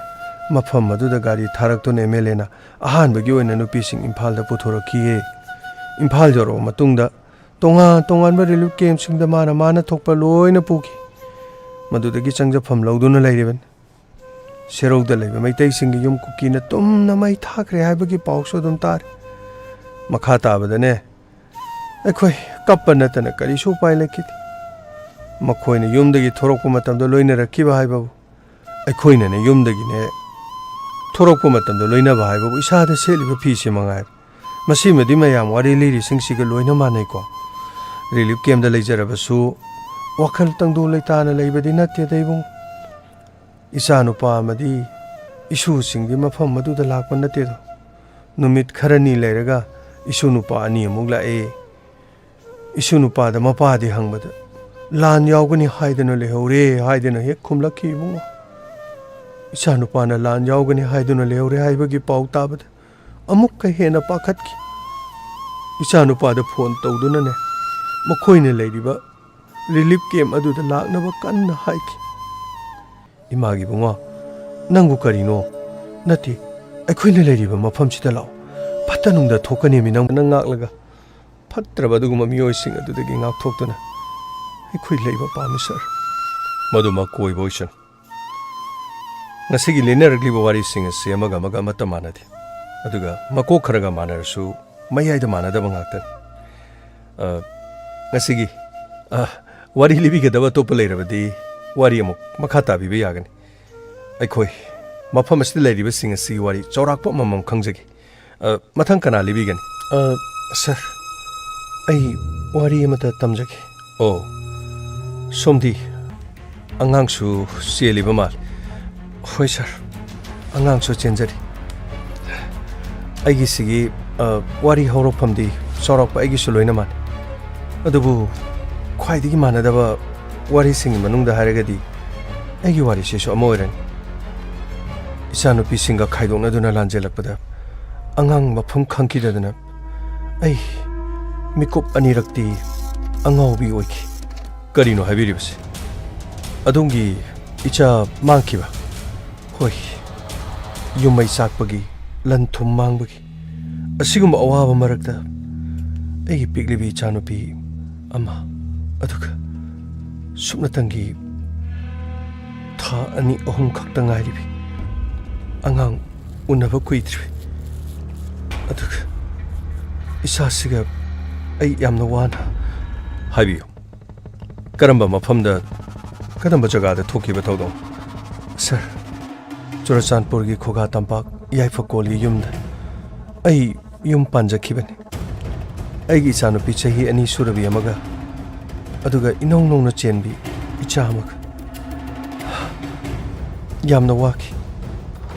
ꯃꯐꯝ ꯑꯗꯨꯗ ꯒꯥꯔꯤ ꯊꯥꯔꯛꯇꯨꯅ ꯑꯦꯝ ꯑꯦꯜ ꯑꯦꯅ ꯑꯍꯥꯟꯕꯒꯤ ꯑꯣꯏꯅ ꯅꯨꯄꯤꯁꯤꯡ ꯏꯝꯐꯥꯜꯗ ꯄꯨꯊꯣꯔꯛꯈꯤꯌꯦ꯫ ꯏꯝꯐꯥꯜ ꯌꯧꯔꯕ ꯃꯇꯨꯡꯗ ꯇꯣꯉꯥꯟ ꯇꯣꯉꯥꯟꯕ ꯔꯤꯂꯤꯐ ꯀꯦꯝꯁꯤꯡꯗ ꯃꯥꯅ ꯃꯥꯅ ꯊꯣꯛꯄ ꯂꯣꯏꯅ ꯄꯨꯈꯤ꯫ ꯃꯗꯨꯗꯒꯤ ꯆꯪꯖꯐꯝ ꯂꯧꯗꯨꯅ ꯂꯩꯔꯤꯕꯅꯤ꯫ ꯁꯦꯔꯧꯗ ꯂꯩꯕ ꯃꯩꯇꯩꯁꯤꯡꯒꯤ ꯌꯨꯝ ꯀꯨꯀꯤꯅ ꯇꯨꯝꯅ ꯃꯩ ꯊꯥꯈ꯭ꯔꯦ ꯍꯥꯏꯕꯒꯤ ꯄꯥꯎꯁꯨ ꯑꯗꯨꯝ ꯇꯥꯔꯤ꯫ ꯃꯈꯥ ꯇꯥꯕꯗꯅꯦ, ꯑꯩꯈꯣꯏ ꯀꯞꯄ ꯅꯠꯇꯅ ꯀꯔꯤꯁꯨ ꯎꯄꯥꯏ ꯂꯩꯈꯤꯗꯦ꯫ ꯃꯈꯣꯏꯅ ꯌꯨꯝꯗꯒꯤ ꯊꯣꯔꯛꯄ ꯃꯇꯝꯗ ꯂꯣꯏꯅꯔꯛꯈꯤꯕ ꯍꯥꯏꯕꯕꯨ ꯑꯩꯈꯣꯏꯅꯅꯦ ꯌꯨꯝꯗꯒꯤꯅꯦ ꯊꯣꯔꯛꯄ ꯃꯇꯝꯗ ꯂꯣꯏꯅꯕ ꯍꯥꯏꯕꯕꯨ ꯏꯁꯥꯗ ꯁꯦꯠꯂꯤꯕ ꯐꯤꯁꯤ ꯃꯉꯥꯏꯔꯦ꯫ ꯃꯁꯤꯃꯗꯤ ꯃꯌꯥꯝ ꯋꯥꯔꯤ ꯂꯤꯔꯤꯁꯤꯡꯁꯤꯒ ꯂꯣꯏꯅ ꯃꯥꯟꯅꯩꯀꯣ꯫ ꯔꯤꯂꯤꯐ ꯀꯦꯝꯗ ꯂꯩꯖꯔꯕꯁꯨ ꯋꯥꯈꯜ ꯇꯪꯗꯨ ꯂꯩꯇꯥꯅ ꯂꯩꯕꯗꯤ ꯅꯠꯇꯦꯗ ꯏꯕꯨꯡ꯫ ꯏꯆꯥꯅꯨꯄꯥ ꯑꯃꯗꯤ ꯏꯁꯨꯁꯤꯡꯗꯤ ꯃꯐꯝ ꯑꯗꯨꯗ ꯂꯥꯛꯄ ꯅꯠꯇꯦꯗꯣ꯫ ꯅꯨꯃꯤꯠ ꯈꯔꯅꯤ ꯂꯩꯔꯒ ꯏꯁꯨ ꯅꯨꯄꯥ ꯑꯅꯤ ꯑꯃꯨꯛ ꯂꯥꯛꯑꯦ꯫ ꯏꯁꯨ ꯅꯨꯄꯥꯗ ꯃꯄꯥꯗꯤ ꯍꯪꯕꯗ, "ꯂꯥꯟ ꯌꯥꯎꯒꯅꯤ ꯍꯥꯏꯗꯅ ꯂꯩꯍꯧꯔꯦ" ꯍꯥꯏꯗꯅ ꯍꯦꯛ ꯈꯨꯝꯂꯛꯈꯤ ꯏꯕꯨꯡꯉꯣ꯫ ꯏꯆꯥꯅꯨꯄꯥꯅ ꯂꯥꯟ ꯌꯥꯎꯒꯅꯤ ꯍꯥꯏꯗꯨꯅ ꯂꯩꯍꯧꯔꯦ ꯍꯥꯏꯕꯒꯤ ꯄꯥꯎ ꯇꯥꯕꯗ ꯑꯃꯨꯛꯀ ꯍꯦꯟꯅ ꯄꯥꯈꯠꯈꯤ꯫ ꯏꯆꯥꯅꯨꯄꯥꯗ ꯐꯣꯟ ꯇꯧꯗꯨꯅꯅꯦ, ꯃꯈꯣꯏꯅ ꯂꯩꯔꯤꯕ ꯔꯤꯂꯤꯐ ꯀꯦꯝꯞ ꯑꯗꯨꯗ ꯂꯥꯛꯅꯕ ꯀꯟꯅ ꯍꯥꯏꯈꯤ꯫ "ꯏꯃꯥꯒꯤ ꯏꯕꯨꯡꯉꯣ, ꯅꯪꯕꯨ ꯀꯔꯤꯅꯣ? ꯅꯠꯇꯦ, ꯑꯩꯈꯣꯏꯅ ꯂꯩꯔꯤꯕ ꯃꯐꯝꯁꯤꯗ ꯂꯥꯛꯑꯣ꯫ ꯐꯠꯇ ꯅꯨꯡꯗ ꯊꯣꯛꯀꯅꯦꯃꯤ ꯅꯪ, ꯅꯪ ꯉꯥꯛꯂꯒ꯫ ꯐꯠꯇ꯭ꯔꯕ ꯑꯗꯨꯒꯨꯝꯕ ꯃꯤꯑꯣꯏꯁꯤꯡ ꯑꯗꯨꯗꯒꯤ ꯉꯥꯛꯊꯣꯛꯇꯨꯅ ꯑꯩꯈꯣꯏ ꯂꯩꯕ ꯄꯥꯝꯃꯤ, ꯁꯥꯔ꯫" ꯃꯗꯨꯃꯛ ꯀꯣꯏꯕ ꯑꯣꯏꯁꯅꯨ꯫ ꯉꯁꯤꯒꯤ ꯂꯤꯅꯔꯛꯂꯤꯕ ꯋꯥꯔꯤꯁꯤꯡ ꯑꯁꯤ ꯑꯃꯒ ꯑꯃꯒ ꯑꯃꯠꯇ ꯃꯥꯟꯅꯗꯦ꯫ ꯑꯗꯨꯒ ꯃꯀꯣꯛ ꯈꯔꯒ ꯃꯥꯟꯅꯔꯁꯨ ꯃꯌꯥꯏꯗ ꯃꯥꯟꯅꯗꯕ ꯉꯥꯛꯇꯅꯤ꯫ ꯑ, ꯉꯁꯤꯒꯤ, ꯑ, ꯋꯥꯔꯤ ꯂꯤꯕꯤꯒꯗꯕ ꯑꯇꯣꯞꯄ ꯂꯩꯔꯕꯗꯤ ꯋꯥꯔꯤ ꯑꯃꯨꯛ ꯃꯈꯥ ꯇꯥꯕꯤꯕ ꯌꯥꯒꯅꯤ꯫ ꯑꯩꯈꯣꯏ ꯃꯐꯝ ꯑꯁꯤꯗ ꯂꯩꯔꯤꯕꯁꯤꯡ ꯑꯁꯤꯒꯤ ꯋꯥꯔꯤ ꯆꯥꯎꯔꯥꯛꯄ ꯑꯃꯃꯝ ꯈꯪꯖꯒꯦ꯫ ꯑ, ꯃꯊꯪ ꯀꯅꯥ ꯂꯤꯕꯤꯒꯅꯤ? ꯑ, ꯁꯥꯔ, ꯑꯩ ꯋꯥꯔꯤ ꯑꯃꯇ ꯇꯝꯖꯒꯦ꯫ ꯑꯣ, ꯁꯣꯝꯗꯤ ꯑꯉꯥꯡꯁꯨ ꯆꯦꯜꯂꯤꯕ ꯃꯥꯜꯂꯤ꯫ ꯍꯣꯏ ꯁꯥꯔ, ꯑꯉꯥꯡꯁꯨ ꯆꯦꯟꯖꯔꯤ꯫ ꯑꯩꯒꯤꯁꯤꯒꯤ, ꯑ, ꯋꯥꯔꯤ ꯍꯧꯔꯛꯐꯝꯗꯤ ꯆꯥꯎꯔꯥꯛꯄ ꯑꯩꯒꯤꯁꯨ ꯂꯣꯏꯅ ꯃꯥꯟꯅꯩ꯫ ꯑꯗꯨꯕꯨ ꯈ꯭ꯋꯥꯏꯗꯒꯤ ꯃꯥꯟꯅꯗꯕ ꯋꯥꯔꯤꯁꯤꯡꯒꯤ ꯃꯅꯨꯡꯗ ꯍꯥꯏꯔꯒꯗꯤ ꯑꯩꯒꯤ ꯋꯥꯔꯤꯁꯤꯁꯨ ꯑꯃ ꯑꯣꯏꯔꯅꯤ꯫ ꯏꯆꯥꯅꯨꯄꯤꯁꯤꯡꯒ ꯈꯥꯏꯗꯣꯛꯅꯗꯨꯅ ꯂꯥꯟꯖꯦꯜꯂꯛꯄꯗ ꯑꯉꯥꯡ ꯃꯐꯝ ꯈꯪꯈꯤꯗꯗꯅ ꯑꯩ ꯃꯤꯀꯨꯞ ꯑꯅꯤꯔꯛꯇꯤ ꯑꯉꯥꯎꯕꯤ ꯑꯣꯏꯈꯤ꯫ ꯀꯔꯤꯅꯣ ꯍꯥꯏꯕꯤꯔꯤꯕꯁꯤ? ꯑꯗꯣꯝꯒꯤ ꯏꯆꯥ ꯃꯥꯡꯈꯤꯕ? ꯍꯣꯏ, ꯌꯨꯝ ꯃꯩ ꯆꯥꯛꯄꯒꯤ, ꯂꯟ ꯊꯨꯝ ꯃꯥꯡꯕꯒꯤ, ꯑꯁꯤꯒꯨꯝꯕ ꯑꯋꯥꯕ ꯃꯔꯛꯇ ꯑꯩꯒꯤ ꯄꯤꯛꯂꯤꯕꯤ ꯏꯆꯥꯅꯨꯄꯤ ꯑꯃ, ꯑꯗꯨꯒ ꯁꯨꯞꯅꯇꯪꯒꯤ ꯊꯥ ꯑꯅꯤ ꯑꯍꯨꯝ ꯈꯛꯇ ꯉꯥꯏꯔꯤꯕꯤ ꯑꯉꯥꯡ ꯎꯅꯕ ꯀꯨꯏꯗ꯭ꯔꯤꯕꯤ, ꯑꯗꯨꯒ ꯏꯆꯥꯁꯤꯒ ꯑꯩ ꯌꯥꯝꯅ ꯋꯥꯅ꯫ ꯍꯥꯏꯕꯤꯌꯨ, ꯀꯔꯝꯕ ꯃꯐꯝꯗ, ꯀꯔꯝꯕ ꯖꯒꯥꯗ ꯊꯣꯛꯈꯤꯕ ꯊꯧꯗꯣꯛ? ꯁꯥꯔ, ꯆꯨꯔꯆꯥꯟꯄꯨꯔꯒꯤ ꯈꯨꯒꯥ ꯇꯝꯄꯥꯛ ꯌꯥꯏꯐꯀꯣꯜꯒꯤ ꯌꯨꯝꯗ ꯑꯩ ꯌꯨꯝ ꯄꯥꯟꯖꯈꯤꯕꯅꯤ꯫ ꯑꯩꯒꯤ ꯏꯆꯥꯅꯨꯄꯤ ꯆꯍꯤ ꯑꯅꯤ ꯁꯨꯔꯕꯤ ꯑꯃꯒ ꯑꯗꯨꯒ ꯏꯅꯧ ꯅꯧꯅ ꯆꯦꯟꯕꯤ ꯏꯆꯥ ꯑꯃꯒ꯫ ꯌꯥꯝꯅ ꯋꯥꯈꯤ꯫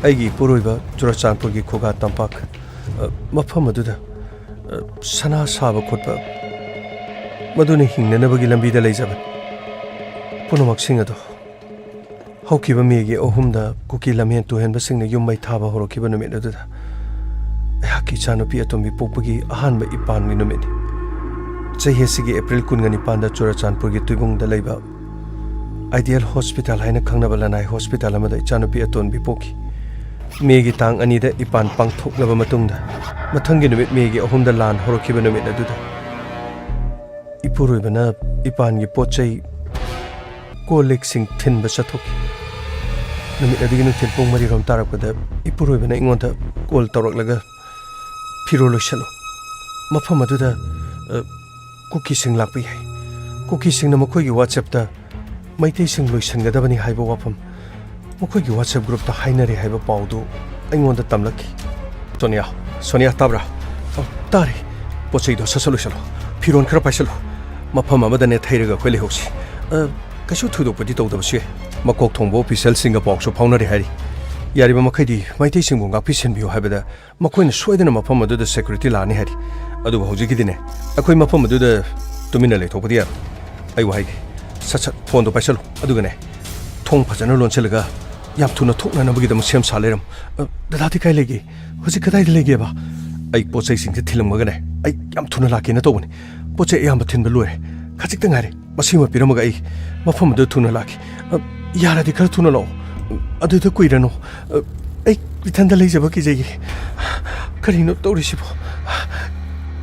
ꯑꯩꯒꯤ ꯏꯄꯨꯔꯣꯏꯕ ꯆꯨꯔꯆꯥꯟꯄꯨꯔꯒꯤ ꯈꯨꯒꯥ ꯇꯝꯄꯥꯛ, ꯑ, ꯃꯐꯝ ꯑꯗꯨꯗ, ꯑ, ꯁꯅꯥ ꯁꯥꯕ ꯈꯣꯠꯄ, ꯃꯗꯨꯅ ꯍꯤꯡꯅꯅꯕꯒꯤ ꯂꯝꯕꯤꯗ ꯂꯩꯖꯕꯅꯤ꯫ ꯄꯨꯝꯅꯃꯛꯁꯤꯡ ꯑꯗꯨ ꯍꯧꯈꯤꯕ ꯃꯦꯒꯤ ꯑꯍꯨꯝꯗ ꯀꯨꯀꯤ ꯂꯝꯍꯦꯟ ꯇꯨꯍꯦꯟꯕꯁꯤꯡꯅ ꯌꯨꯝ ꯃꯩ ꯊꯥꯕ ꯍꯧꯔꯛꯈꯤꯕ ꯅꯨꯃꯤꯠ ꯑꯗꯨꯗ ꯑꯩꯍꯥꯛꯀꯤ ꯏꯆꯥꯅꯨꯄꯤ ꯑꯇꯣꯝꯕꯤ ꯄꯣꯛꯄꯒꯤ ꯑꯍꯥꯟꯕ ꯏꯄꯥꯟꯒꯤ ꯅꯨꯃꯤꯠꯅꯤ꯫ ꯆꯍꯤ ꯑꯁꯤꯒꯤ ꯑꯦꯄ꯭ꯔꯤꯜ ꯀꯨꯟꯒ ꯅꯤꯄꯥꯟꯗ ꯆꯨꯔꯆꯥꯟꯄꯨꯔꯒꯤ ꯇꯨꯏꯕꯨꯡꯗ ꯂꯩꯕ ꯑꯥꯏꯗꯤꯌꯦꯜ ꯍꯣꯁꯄꯤꯇꯥꯜ ꯍꯥꯏꯅ ꯈꯪꯅꯕ ꯂꯅꯥꯏ ꯍꯣꯁꯄꯤꯇꯥꯜ ꯑꯃꯗ ꯏꯆꯥꯅꯨꯄꯤ ꯑꯇꯣꯟꯕꯤ ꯄꯣꯛꯈꯤ꯫ ꯃꯦꯒꯤ ꯇꯥꯡ ꯑꯅꯤꯗ ꯏꯄꯥꯟ ꯄꯥꯡꯊꯣꯛꯂꯕ ꯃꯇꯨꯡꯗ ꯃꯊꯪꯒꯤ ꯅꯨꯃꯤꯠ ꯃꯦꯒꯤ ꯑꯍꯨꯝꯗ ꯂꯥꯟ ꯍꯧꯔꯛꯈꯤꯕ ꯅꯨꯃꯤꯠ ꯑꯗꯨꯗ ꯏꯄꯨꯔꯣꯏꯕꯅ ꯏꯄꯥꯟꯒꯤ ꯄꯣꯠ ꯆꯩ, ꯀꯣꯜ ꯂꯤꯛꯁꯤꯡ ꯊꯤꯟꯕ ꯆꯠꯊꯣꯛꯈꯤ꯫ ꯅꯨꯃꯤꯠ ꯑꯗꯨꯒꯤ ꯅꯨꯡꯊꯤꯜ ꯄꯨꯡ ꯃꯔꯤꯔꯣꯝ ꯇꯥꯔꯛꯄꯗ ꯏꯄꯨꯔꯣꯏꯕꯅ ꯑꯩꯉꯣꯟꯗ ꯀꯣꯜ ꯇꯧꯔꯛꯂꯒ, "ꯐꯤꯔꯣꯜ ꯂꯣꯏꯁꯜꯂꯨ꯫ ꯃꯐꯝ ꯑꯗꯨꯗ, ꯑ, ꯀꯨꯀꯤꯁꯤꯡ ꯂꯥꯛꯄ ꯌꯥꯏ꯫ ꯀꯨꯀꯤꯁꯤꯡꯅ ꯃꯈꯣꯏꯒꯤ WhatsApp-ꯇ ꯃꯩꯇꯩꯁꯤꯡ ꯂꯣꯏꯁꯤꯟꯒꯗꯕꯅꯤ ꯍꯥꯏꯕ ꯋꯥꯐꯝ ꯃꯈꯣꯏꯒꯤ WhatsApp group-ꯇ ꯍꯥꯏꯅꯔꯦ ꯍꯥꯏꯕ ꯄꯥꯎꯗꯨ ꯑꯩꯉꯣꯟꯗ ꯇꯝꯂꯛꯈꯤ꯫" "ꯁꯣꯅꯤꯌꯥ, ꯁꯣꯅꯤꯌꯥ, ꯇꯥꯕ꯭ꯔꯥ?" "ꯑ, ꯇꯥꯔꯦ꯫" "ꯄꯣꯠ ꯆꯩꯗꯣ ꯁꯠ ꯁꯠ ꯂꯣꯏꯁꯜꯂꯣ꯫ ꯐꯤꯔꯣꯜ ꯈꯔ ꯄꯥꯏꯁꯜꯂꯨ꯫ ꯃꯐꯝ ꯑꯃꯗꯅꯦ ꯊꯩꯔꯒ ꯑꯩꯈꯣꯏ ꯂꯩꯍꯧꯁꯤ꯫ ꯑ, ꯀꯩꯁꯨ ꯊꯣꯏꯗꯣꯛꯄꯗꯤ ꯇꯧꯗꯕꯁꯨ ꯌꯥꯏ꯫ ꯃꯀꯣꯛ ꯊꯣꯡꯕ ꯑꯣꯐꯤꯁꯤꯌꯦꯜꯁꯤꯡꯒ ꯄꯥꯎꯁꯨ ꯐꯥꯎꯅꯔꯦ ꯍꯥꯏꯔꯤ꯫ ꯌꯥꯔꯤꯕ ꯃꯈꯩꯗꯤ ꯃꯩꯇꯩꯁꯤꯡꯕꯨ ꯉꯥꯛꯄꯤ ꯁꯦꯟꯕꯤꯌꯨ ꯍꯥꯏꯕꯗ ꯃꯈꯣꯏꯅ ꯁꯣꯏꯗꯅ ꯃꯐꯝ ꯑꯗꯨꯗ ꯁꯦꯀ꯭ꯌꯨꯔꯤꯇꯤ ꯂꯥꯛꯑꯅꯤ ꯍꯥꯏꯔꯤ꯫ ꯑꯗꯨꯕꯨ ꯍꯧꯖꯤꯛꯀꯤꯗꯤꯅꯦ, ꯑꯩꯈꯣꯏ ꯃꯐꯝ ꯑꯗꯨꯗ ꯇꯨꯃꯤꯟꯅ ꯂꯩꯊꯣꯛꯄꯗꯤ ꯌꯥꯔꯣꯏ꯫ ꯑꯩ ꯋꯥ ꯍꯥꯏꯒꯦ, ꯁꯠ ꯁꯠ ꯐꯣꯟꯗꯣ ꯄꯥꯏꯁꯜꯂꯨ, ꯑꯗꯨꯒꯅꯦ, ꯊꯣꯡ ꯐꯖꯅ ꯂꯣꯟꯁꯤꯜꯂꯒ ꯌꯥꯝ ꯊꯨꯅ ꯊꯣꯛꯅꯅꯕꯒꯤꯗꯃꯛ ꯁꯦꯝ ꯁꯥ ꯂꯩꯔꯝꯃꯨ꯫" "ꯑ, ꯗꯗꯥꯗꯤ ꯀꯥꯏ ꯂꯩꯒꯦ? ꯍꯧꯖꯤꯛ ꯀꯗꯥꯏꯗ ꯂꯩꯒꯦꯕ?" "ꯑꯩ ꯄꯣꯠ ꯆꯩꯁꯤꯡꯁꯦ ꯊꯤꯜꯂꯝꯃꯒꯅꯦ, ꯑꯩ ꯌꯥꯝ ꯊꯨꯅ ꯂꯥꯛꯀꯦꯅ ꯇꯧꯕꯅꯤ꯫ ꯄꯣꯠ ꯆꯩ ꯑꯌꯥꯝꯕ ꯊꯤꯟꯕ ꯂꯣꯏꯔꯦ꯫ ꯈꯖꯤꯛꯇ ꯉꯥꯏꯔꯦ꯫ ꯃꯁꯤꯃ ꯄꯤꯔꯝꯃꯒ ꯑꯩ ꯃꯐꯝ ꯑꯗꯨꯗ ꯊꯨꯅ ꯂꯥꯛꯀꯦ꯫ ꯑ, ꯌꯥꯔꯗꯤ ꯈꯔ ꯊꯨꯅ ꯂꯥꯛꯑꯣ꯫ ꯑꯗꯨꯗ ꯀꯨꯏꯔꯅꯨ꯫ ꯑ, ꯑꯩ ꯏꯊꯟꯗ ꯂꯩꯖꯕ ꯀꯤꯖꯩꯌꯦ꯫ ꯀꯔꯤꯅꯣ ꯇꯧꯔꯤꯁꯤꯕꯣ?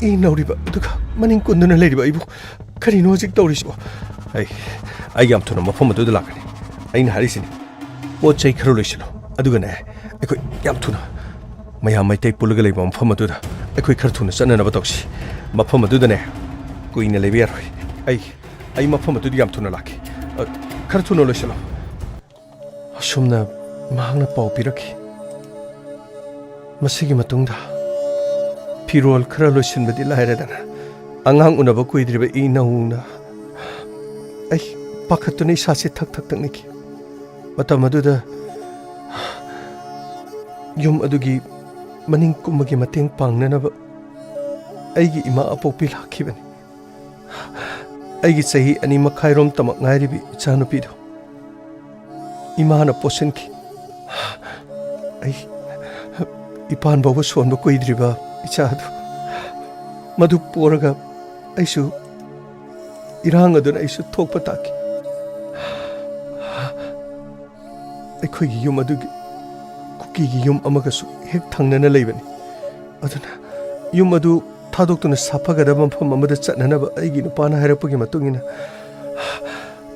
ꯏ ꯅꯧꯔꯤꯕ, ꯑꯗꯨꯒ ꯃꯅꯤꯡ ꯀꯨꯟꯗꯨꯅ ꯂꯩꯔꯤꯕ ꯑꯩꯕꯨ ꯀꯔꯤꯅꯣ ꯍꯧꯖꯤꯛ ꯇꯧꯔꯤꯁꯤꯕꯣ?" "ꯑꯩ, ꯑꯩ ꯌꯥꯝ ꯊꯨꯅ ꯃꯐꯝ ꯑꯗꯨꯗ ꯂꯥꯛꯀꯅꯤ꯫ ꯑꯩꯅ ꯍꯥꯏꯔꯤꯁꯤꯅꯤ꯫ ꯄꯣꯠ ꯆꯩ ꯈꯔ ꯂꯣꯏꯁꯤꯜꯂꯨ꯫ ꯑꯗꯨꯒꯅꯦ, ꯑꯩꯈꯣꯏ ꯌꯥꯝ ꯊꯨꯅ ꯃꯌꯥꯝ ꯃꯩꯇꯩ ꯄꯨꯜꯂꯒ ꯂꯩꯕ ꯃꯐꯝ ꯑꯗꯨꯗ ꯑꯩꯈꯣꯏ ꯈꯔ ꯊꯨꯅ ꯆꯠꯅꯅꯕ ꯇꯧꯁꯤ꯫ ꯃꯐꯝ ꯑꯗꯨꯗꯅꯦ, ꯀꯨꯏꯅ ꯂꯩꯕ ꯌꯥꯔꯣꯏ꯫ ꯑꯩ, ꯑꯩ ꯃꯐꯝ ꯑꯗꯨꯗ ꯌꯥꯝ ꯊꯨꯅ ꯂꯥꯛꯀꯦ꯫ ꯑ, ꯈꯔ ꯊꯨꯅ ꯂꯣꯏꯁꯤꯜꯂꯣ꯫" ꯑꯁꯨꯝꯅ ꯃꯍꯥꯛꯅ ꯄꯥꯎ ꯄꯤꯔꯛꯈꯤ꯫ ꯃꯁꯤꯒꯤ ꯃꯇꯨꯡꯗ ꯐꯤꯔꯣꯜ ꯈꯔ ꯂꯣꯏꯁꯤꯟꯕꯗꯤ ꯂꯥꯏꯔꯗꯅ, ꯑꯉꯥꯡ ꯎꯅꯕ ꯀꯨꯏꯗ꯭ꯔꯤꯕ ꯏ ꯅꯧꯅ ꯄꯥꯈꯠꯇꯨꯅ ꯏꯁꯥꯁꯦ ꯊꯛ ꯊꯛ ꯇꯛꯅꯈꯤ꯫ ꯃꯇꯝ ꯑꯗꯨꯗ ꯌꯨꯝ ꯑꯗꯨꯒꯤ ꯃꯅꯤꯡ ꯀꯨꯝꯃꯒꯤ ꯃꯇꯦꯡ ꯄꯥꯡꯅꯅꯕ ꯑꯩꯒꯤ ꯏꯃꯥ ꯑꯄꯣꯛꯄꯤ ꯂꯥꯛꯈꯤꯕꯅꯤ꯫ ꯑꯩꯒꯤ ꯆꯍꯤ ꯑꯅꯤ ꯃꯈꯥꯏꯔꯣꯝꯇꯃꯛ ꯉꯥꯏꯔꯤꯕꯤ ꯏꯆꯥꯅꯨꯄꯤꯗꯨ ꯏꯃꯥꯅ ꯄꯣꯠꯁꯤꯟꯈꯤ꯫ ꯑꯩ ꯏꯄꯥꯟ ꯐꯥꯎꯕ ꯁꯣꯟꯕ ꯀꯨꯏꯗ꯭ꯔꯤꯕ ꯏꯆꯥꯗꯨ, ꯃꯗꯨ ꯄꯣꯔꯒ ꯑꯩꯁꯨ, ꯏꯔꯥꯡ ꯑꯗꯨꯅ ꯑꯩꯁꯨ ꯊꯣꯛꯄ ꯇꯥꯈꯤ꯫ ꯑꯩꯈꯣꯏꯒꯤ ꯌꯨꯝ ꯑꯗꯨꯒꯤ ꯀꯨꯀꯤꯒꯤ ꯌꯨꯝ ꯑꯃꯒꯁꯨ ꯍꯦꯛ ꯊꯪꯅꯅ ꯂꯩꯕꯅꯤ꯫ ꯑꯗꯨꯅ ꯌꯨꯝ ꯑꯗꯨ ꯊꯥꯗꯣꯛꯇꯨꯅ ꯁꯥꯐꯒꯗꯕ ꯃꯐꯝ ꯑꯃꯗ ꯆꯠꯅꯅꯕ ꯑꯩꯒꯤ ꯅꯨꯄꯥꯅ ꯍꯥꯏꯔꯛꯄꯒꯤ ꯃꯇꯨꯡ ꯏꯟꯅ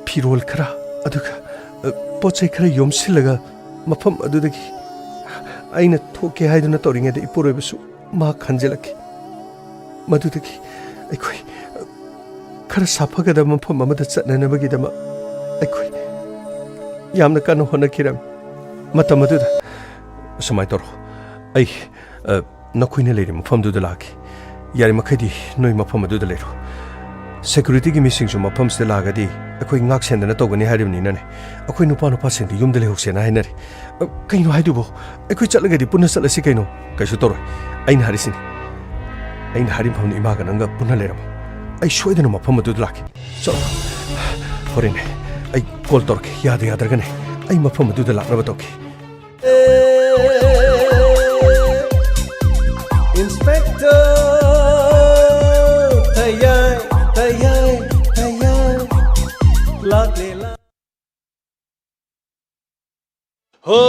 ꯐꯤꯔꯣꯜ ꯈꯔ, ꯑꯗꯨꯒ, ꯑ, ꯄꯣꯠ ꯆꯩ ꯈꯔ ꯌꯣꯝꯁꯤꯜꯂꯒ ꯃꯐꯝ ꯑꯗꯨꯗꯒꯤ ꯑꯩꯅ ꯊꯣꯛꯀꯦ ꯍꯥꯏꯗꯨꯅ ꯇꯧꯔꯤꯉꯩꯗ ꯏꯄꯨꯔꯣꯏꯕꯁꯨ ꯃꯍꯥꯛ ꯍꯟꯖꯤꯜꯂꯛꯈꯤ꯫ ꯃꯗꯨꯗꯒꯤ ꯑꯩꯈꯣꯏ, ꯑ, ꯈꯔ ꯁꯥꯐꯒꯗꯕ ꯃꯐꯝ ꯑꯃꯗ ꯆꯠꯅꯅꯕꯒꯤꯗꯃꯛ ꯑꯩꯈꯣꯏ ꯌꯥꯝꯅ ꯀꯟꯅ ꯍꯣꯠꯅꯈꯤꯔꯝꯃꯤ꯫ ꯃꯇꯝ ꯑꯗꯨꯗ ꯁꯨꯃꯥꯏꯅ ꯇꯧꯔꯣ, ꯑꯩ, ꯑ, ꯅꯈꯣꯏꯅ ꯂꯩꯔꯤꯕ ꯃꯐꯝꯗꯨꯗ ꯂꯥꯛꯀꯦ꯫ ꯌꯥꯔꯤꯃꯈꯩꯗꯤ ꯅꯣꯏ ꯃꯐꯝ ꯑꯗꯨꯗ ꯂꯩꯔꯣ꯫ ꯁꯦꯀ꯭ꯌꯨꯔꯤꯇꯤꯒꯤ ꯃꯤꯁꯤꯡꯁꯨ ꯃꯐꯝꯁꯤꯗ ꯂꯥꯛꯑꯒꯗꯤ ꯑꯩꯈꯣꯏ ꯉꯥꯛ ꯁꯦꯟꯗꯅ ꯇꯧꯒꯅꯤ ꯍꯥꯏꯔꯤꯕꯅꯤꯅꯅꯦ, ꯑꯩꯈꯣꯏ ꯅꯨꯄꯥ ꯅꯨꯄꯥꯁꯤꯡꯗꯤ ꯌꯨꯝꯗ ꯂꯩꯍꯧꯁꯦꯅ ꯍꯥꯏꯅꯔꯤ꯫ ꯑ, ꯀꯩꯅꯣ ꯍꯥꯏꯗꯨꯕꯨ? ꯑꯩꯈꯣꯏ ꯆꯠꯂꯒꯗꯤ ꯄꯨꯟꯅ ꯆꯠꯂꯁꯤ ꯀꯩꯅꯣ꯫ ꯀꯩꯁꯨ ꯇꯧꯔꯣꯏ꯫ ꯑꯩꯅ ꯍꯥꯏꯔꯤꯁꯤꯅꯤ꯫ ꯑꯩꯅ ꯍꯥꯏꯔꯤ ꯃꯐꯝꯗ ꯏꯃꯥꯒ ꯅꯪꯒ ꯄꯨꯟꯅ ꯂꯩꯔꯝꯃꯣ꯫ ꯑꯩ ꯁꯣꯏꯗꯅ ꯃꯐꯝ ꯑꯗꯨꯗ ꯂꯥꯛꯀꯦ꯫ ꯆꯠꯂꯣ꯫ ꯍꯣꯔꯦꯟꯅꯦ ꯑꯩ ꯀꯣꯜ ꯇꯧꯔꯛꯀꯦ꯫ ꯌꯥꯗ ꯌꯥꯗ꯭ꯔꯒꯅꯦ ꯑꯩ ꯃꯐꯝ ꯑꯗꯨꯗ ꯂꯥꯛꯅꯕ ꯇꯧꯒꯦ꯫ Inspector, ꯇꯌꯥꯏ, ꯇꯌꯥꯏ, ꯇꯌꯥꯏ, ꯂꯥꯛꯂꯦ, ꯂꯥꯛ-, ꯍꯣ,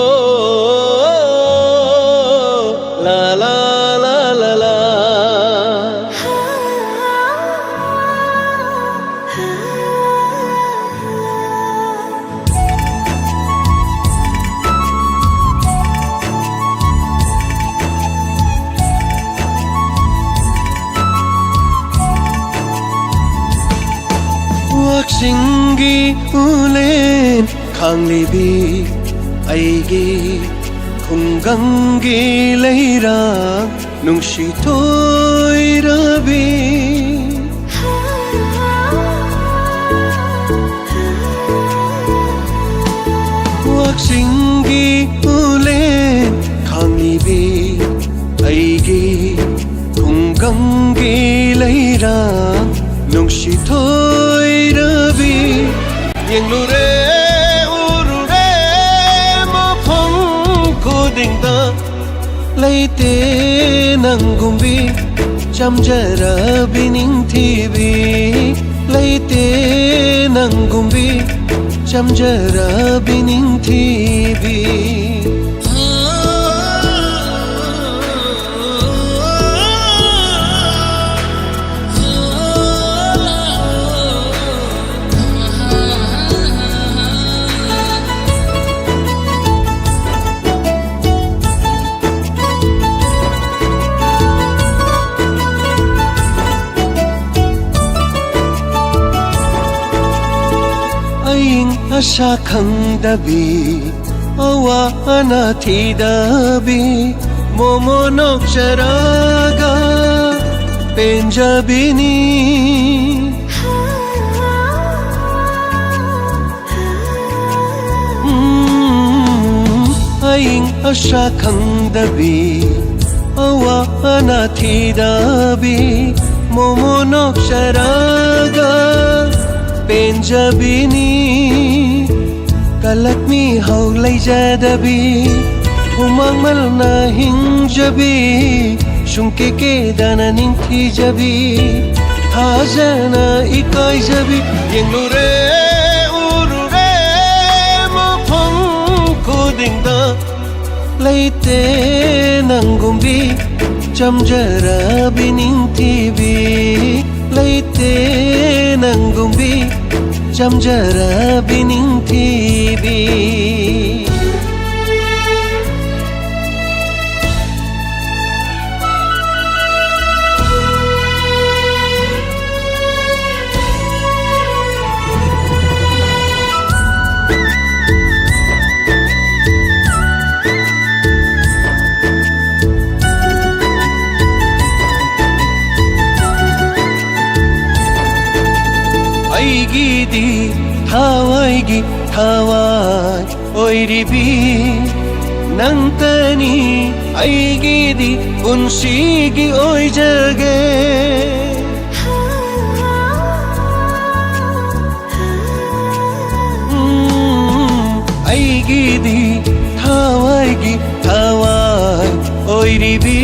ꯂꯥ, ꯂꯥ, ꯂꯥ, ꯂꯥ, ꯂꯥ꯫ ꯋꯥꯛꯆꯤꯡꯒꯤ ꯎꯂꯦꯟ ꯈꯥꯡꯂꯤꯕꯤ ꯑꯩꯒꯤ ꯈꯨꯡꯒꯪꯒꯤ ꯂꯩꯔꯥ ꯅꯨꯡꯁꯤ ꯊꯣꯏꯔꯕꯤ꯫ ꯆꯤꯡꯒꯤ ꯎꯂꯦꯟ ꯈꯥꯡꯂꯤꯕꯤ ꯑꯩꯒꯤ ꯈꯨꯡꯒꯪꯒꯤ ꯂꯩꯔꯥꯡ ꯅꯨꯡꯁꯤꯊꯣꯏꯔꯕꯤ꯫ ꯌꯦꯡꯂꯨꯔꯦ, ꯎꯔꯨꯔꯦ, ꯃꯐꯝ ꯈꯨꯗꯤꯡꯗ ꯂꯩꯇꯦ ꯅꯪꯒꯨꯝꯕꯤ ꯆꯝꯖꯔꯕꯤ ꯅꯤꯡꯊꯤꯕꯤ꯫ ꯂꯩꯇꯦ ꯅꯪꯒꯨꯝꯕꯤ ꯆꯝꯖꯔꯕꯤ ꯅꯤꯡꯊꯤꯕꯤ꯫ ꯑꯏꯪ ꯑꯁꯥ ꯈꯪꯗꯕꯤ, ꯑꯋꯥ ꯑꯅꯥ ꯊꯤꯗꯕꯤ, ꯃꯣꯃꯣ ꯅꯣꯛꯆꯔꯒ ꯄꯦꯟꯖꯕꯤꯅꯤ꯫ ꯎꯝ, ꯑꯏꯪ ꯑꯁꯥ ꯈꯪꯗꯕꯤ, ꯑꯋꯥ ꯑꯅꯥ ꯊꯤꯗꯕꯤ, ꯃꯣꯃꯣ ꯅꯣꯛꯆꯔꯒ ꯄꯦꯟꯖꯕꯤꯅꯤ꯫ ꯀꯂꯛꯃꯤ ꯍꯧ ꯂꯩꯖꯗꯕꯤ, ꯍꯨꯃꯥꯡ ꯃꯜꯅ ꯍꯤꯡꯖꯕꯤ, ꯁꯨꯡꯀꯦ ꯀꯦꯗꯅ ꯅꯤꯡꯊꯤꯖꯕꯤ, ꯊꯥꯖꯅ ꯏꯀꯥꯏꯖꯕꯤ꯫ ꯌꯦꯡꯂꯨꯔꯦ, ꯎꯔꯨꯔꯦ, ꯃꯐꯝ ꯈꯨꯗꯤꯡꯗ ꯂꯩꯇꯦ ꯅꯪꯒꯨꯝꯕꯤ ꯆꯝꯖꯔꯕꯤ ꯅꯤꯡꯊꯤꯕꯤ꯫ ꯂꯩꯇꯦ ꯅꯪꯒꯨꯝꯕꯤ ꯆꯝꯖꯔꯕꯤ ꯅꯤꯡꯊꯤꯕꯤ꯫ ꯑꯩꯒꯤꯗꯤ ꯊꯋꯥꯏꯒꯤ ꯊꯋꯥꯏ ꯑꯣꯏꯔꯤꯕꯤ ꯅꯪꯇꯅꯤ ꯑꯩꯒꯤꯗꯤ ꯄꯨꯟꯁꯤꯒꯤ ꯑꯣꯏꯖꯒꯦ꯫ ꯎꯝ, ꯑꯩꯒꯤꯗꯤ ꯊꯋꯥꯏꯒꯤ ꯊꯋꯥꯏ ꯑꯣꯏꯔꯤꯕꯤ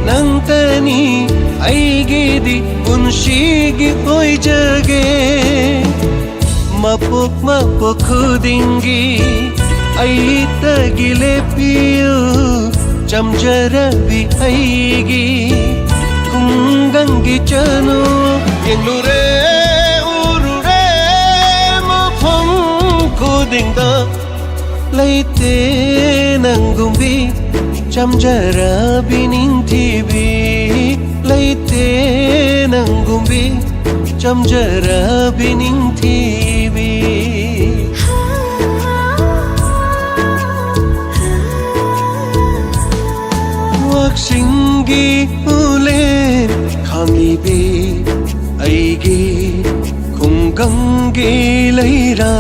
ꯅꯪꯇꯅꯤ ꯑꯩꯒꯤꯗꯤ ꯄꯨꯟꯁꯤꯒꯤ ꯑꯣꯏꯖꯒꯦ꯫ ꯃꯄꯣꯛ ꯃꯄꯣꯛ ꯈꯨꯗꯤꯡꯒꯤ ꯑꯩꯇꯒꯤ ꯂꯦꯞꯄꯤꯌꯨ ꯆꯝꯖꯔꯕꯤ ꯑꯩꯒꯤ ꯈꯨꯡꯒꯪꯒꯤ ꯆꯅꯨ꯫ ꯌꯦꯡꯂꯨꯔꯦ ꯎꯔꯨꯔꯦ ꯃꯐꯝ ꯈꯨꯗꯤꯡꯗ ꯂꯩꯇꯦ ꯅꯪꯒꯨꯝꯕꯤ ꯆꯝꯖꯔꯕꯤ ꯅꯤꯡꯊꯤꯕꯤ꯫ ꯂꯩꯇꯦ ꯅꯪꯒꯨꯝꯕꯤ ꯆꯝꯖꯔꯕꯤ ꯅꯤꯡꯊꯤꯕꯤ꯫ ꯋꯥꯛꯆꯤꯡꯒꯤ ꯎꯂꯦꯟ ꯈꯥꯡꯂꯤꯕꯤ ꯑꯩꯒꯤ ꯈꯨꯡꯒꯪꯒꯤ ꯂꯩꯔꯥ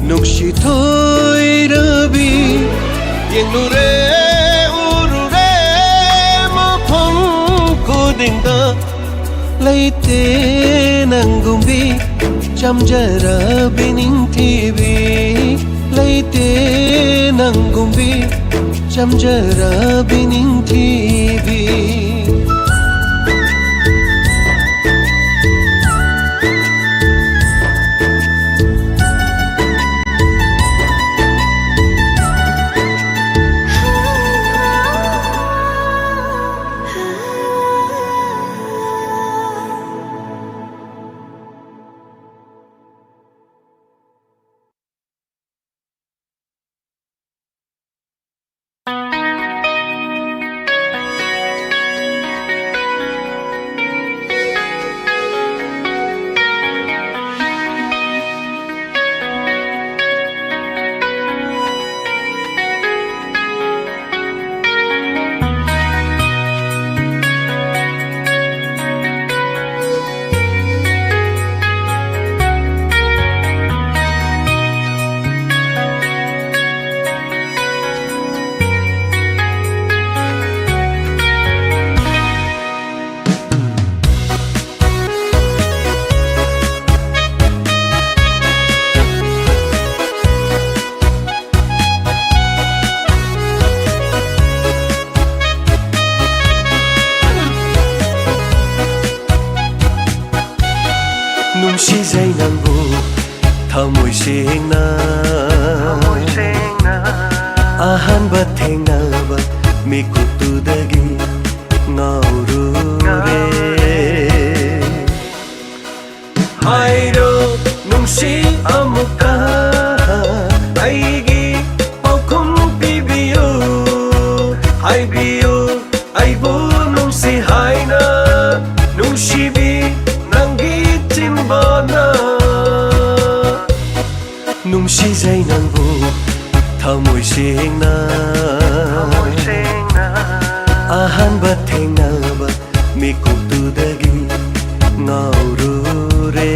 ꯅꯨꯡꯁꯤ ꯊꯣꯏꯔꯕꯤ꯫ ꯌꯦꯡꯂꯨꯔꯦ ꯎꯔꯨꯔꯦ ꯃꯐꯝ ꯈꯨꯗꯤꯡꯗ ꯂꯩꯇꯦ ꯅꯪꯒꯨꯝꯕꯤ ꯆꯝꯖꯔꯕꯤ ꯅꯤꯡꯊꯤꯕꯤ꯫ ꯂꯩꯇꯦ ꯅꯪꯒꯨꯝꯕꯤ ꯆꯝꯖꯔꯕꯤ ꯅꯤꯡꯊꯤꯕꯤ꯫ ꯁꯦꯡꯅ ꯑꯍꯥꯟꯕ ꯊꯦꯡꯅꯕ ꯃꯤꯀꯨꯞꯇꯨꯗꯒꯤ ꯉꯥꯎꯔꯨꯔꯦ꯫ ꯍꯥꯏꯔꯣ ꯅꯨꯡꯁꯤ ꯑꯃꯨꯛꯀ ꯑꯩꯒꯤ ꯄꯥꯎꯈꯨꯝ ꯄꯤꯕꯤꯌꯨ꯫ ꯍꯥꯏꯕꯤꯌꯨ ꯑꯩꯕꯨ ꯅꯨꯡꯁꯤ ꯍꯥꯏꯅ, ꯅꯨꯡꯁꯤꯕꯤ ꯅꯪꯒꯤ ꯆꯤꯟꯕꯥꯅ꯫ ꯅꯨꯡꯁꯤꯖꯩ ꯅꯪꯕꯨ ꯊꯃꯣꯏ ꯁꯦꯡꯅ꯫ ꯑꯍꯥꯟꯕ ꯊꯦꯡꯅꯕ ꯃꯤꯀꯨꯞꯇꯨꯗꯒꯤ ꯉꯥꯎꯔꯨꯔꯦ꯫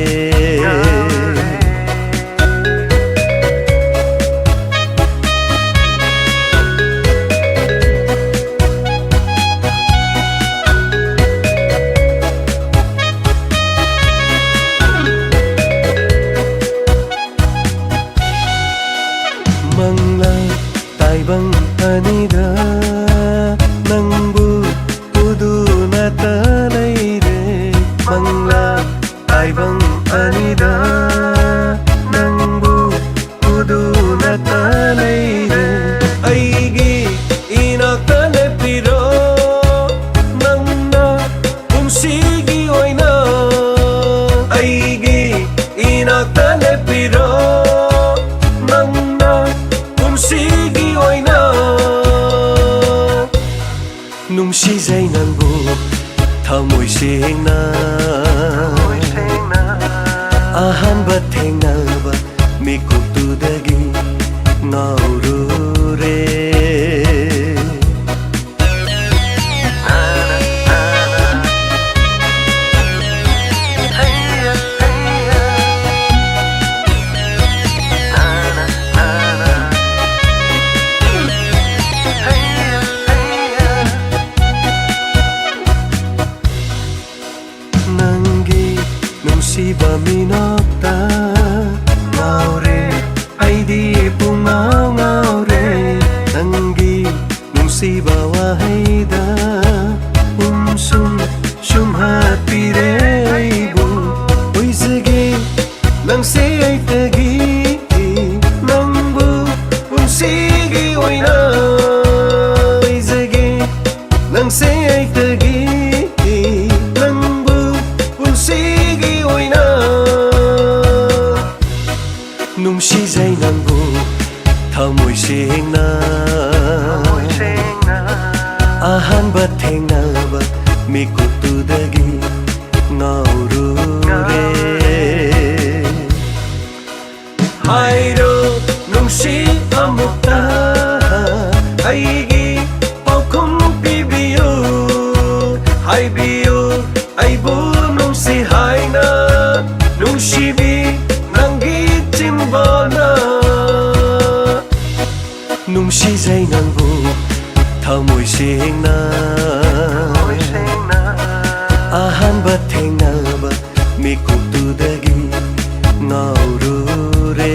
ꯃꯪꯂꯥ ꯇꯥꯏꯕꯪ ꯑꯅꯤꯗ ꯅꯪꯕꯨ ꯎꯗꯨꯅꯇ ꯂꯩꯔꯦ꯫ ꯃꯪꯂꯥ ꯇꯥꯏꯕꯪ ꯑꯅꯤꯗ ꯅꯪꯕꯨ ꯎꯗꯨꯅꯇ ꯂꯩꯔꯦ꯫ ꯑꯩꯒꯤ ꯏꯅꯥꯛꯇ ꯂꯦꯞꯄꯤꯔꯣ ꯅꯪꯅ ꯄꯨꯟꯁꯤꯒꯤ ꯑꯣꯏꯅ꯫ ꯑꯩꯒꯤ ꯏꯅꯥꯛꯇ ꯂꯦꯞꯄꯤꯔꯣ ꯅꯪꯅ ꯄꯨꯟꯁꯤꯒꯤ ꯑꯣꯏꯅ꯫ ꯅꯨꯡꯁꯤꯖꯩ ꯅꯪꯕꯨ ꯊꯃꯣꯏ ꯁꯦꯡꯅ꯫ ꯑꯍꯥꯟꯕ ꯊꯦꯡꯅꯕ ꯃꯤꯀꯨꯞꯇꯨꯗꯒꯤ ꯉꯥꯎꯔꯨꯔꯦ꯫ ꯅꯪꯒꯤ ꯅꯨꯡꯁꯤꯕ ꯃꯤꯅꯣꯛꯇ ꯉꯥꯎꯔꯦ꯫ ꯑꯩꯗꯤ ꯄꯨꯡꯉꯥꯎ ꯉꯥꯎꯔꯦ꯫ ꯑꯍꯥꯟꯕ ꯊꯦꯡꯅꯕ ꯃꯤꯀꯨꯞꯇꯨꯗꯒꯤ ꯉꯥꯎꯔꯨꯔꯦ꯫ ꯍꯥꯏꯔꯣ ꯅꯨꯡꯁꯤ ꯑꯃꯨꯛꯇ ꯑꯩꯒꯤ ꯄꯥꯎꯈꯨꯝ ꯄꯤꯕꯤꯌꯨ꯫ ꯍꯥꯏꯕꯤꯌꯨ ꯑꯩꯕꯨ ꯅꯨꯡꯁꯤ ꯍꯥꯏꯅ, ꯅꯨꯡꯁꯤꯕꯤ ꯅꯪꯒꯤ ꯆꯤꯝꯕꯥꯅ꯫ ꯅꯨꯡꯁꯤꯖꯩ ꯅꯪꯕꯨ ꯊꯃꯣꯏ ꯁꯦꯡꯅ꯫ ꯑꯍꯥꯟꯕ ꯊꯦꯡꯅꯕ ꯃꯤꯀꯨꯞꯇꯨꯗꯒꯤ ꯉꯥꯎꯔꯨꯔꯦ꯫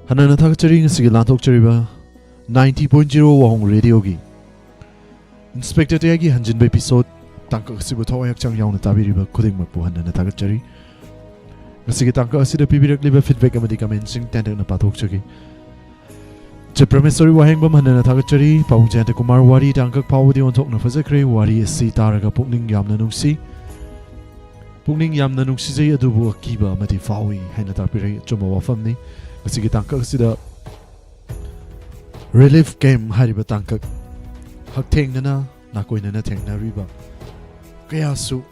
ꯍꯟꯅꯅ ꯊꯥꯒꯠꯆꯔꯤ ꯉꯁꯤꯒꯤ ꯂꯥꯟꯊꯣꯛꯆꯔꯤꯕ ninety point zero ꯋꯥꯍꯣꯡ ꯔꯦꯗꯤꯑꯣꯒꯤ ꯏꯟꯁꯄꯦꯛꯇꯔ ꯇꯌꯥꯏꯒꯤ ꯍꯟꯖꯤꯟꯕ ꯏꯄꯤꯁꯣꯠ ꯇꯥꯡꯀꯛ ꯑꯁꯤꯕꯨ ꯊꯋꯥꯏ ꯍꯛꯆꯥꯡ ꯌꯥꯎꯅ ꯇꯥꯕꯤꯔꯤꯕ ꯈꯨꯗꯤꯡꯃꯛꯄꯨ ꯍꯟꯅꯅ ꯊꯥꯒꯠꯆꯔꯤ꯫ ꯉꯁꯤꯒꯤ ꯇꯥꯡꯀꯛ ꯑꯁꯤꯗ ꯄꯤꯕꯤꯔꯛꯂꯤꯕ ꯐꯤꯗꯕꯦꯛ ꯑꯃꯗꯤ ꯀꯃꯦꯟꯁꯤꯡ ꯇꯦꯟꯇꯛꯅ ꯄꯥꯊꯣꯛꯆꯒꯦ꯫ ꯆꯦ ꯄ꯭ꯔꯃꯦꯁꯣꯔꯤ ꯋꯥꯍꯦꯡꯕꯝ, ꯍꯟꯅ ꯍꯟꯅ ꯊꯥꯒꯠꯆꯔꯤ꯫ ꯄꯥꯕꯨꯡ ꯖꯌꯟꯇ ꯀꯨꯃꯥꯔ, ꯋꯥꯔꯤ ꯇꯥꯡꯀꯛ ꯐꯥꯎꯕꯗꯤ ꯑꯣꯟꯊꯣꯛꯅ ꯐꯖꯈ꯭ꯔꯦ꯫ ꯋꯥꯔꯤ ꯑꯁꯤ ꯇꯥꯔꯒ ꯄꯨꯛꯅꯤꯡ ꯌꯥꯝꯅ ꯅꯨꯡꯁꯤ꯫ ꯄꯨꯛꯅꯤꯡ ꯌꯥꯝꯅ ꯅꯨꯡꯁꯤꯖꯩ, ꯑꯗꯨꯕꯨ ꯑꯀꯤꯕ ꯑꯃꯗꯤ ꯐꯥꯎꯏ ꯍꯥꯏꯅ ꯇꯥꯛꯄꯤꯔꯛꯏ꯫ ꯑꯆꯨꯝꯕ ꯋꯥꯐꯝꯅꯤ꯫ ꯉꯁꯤꯒꯤ ꯇꯥꯡꯀꯛ ꯑꯁꯤꯗ ꯔꯤꯂꯤꯐ ꯀꯦꯝꯞ ꯍꯥꯏꯔꯤꯕ ꯇꯥꯡꯀꯛ ꯍꯛꯊꯦꯡꯅꯅ ꯅꯥꯀꯣꯏꯅꯅ ꯊꯦꯡꯅꯔꯤꯕ ꯀꯌꯥꯁꯨ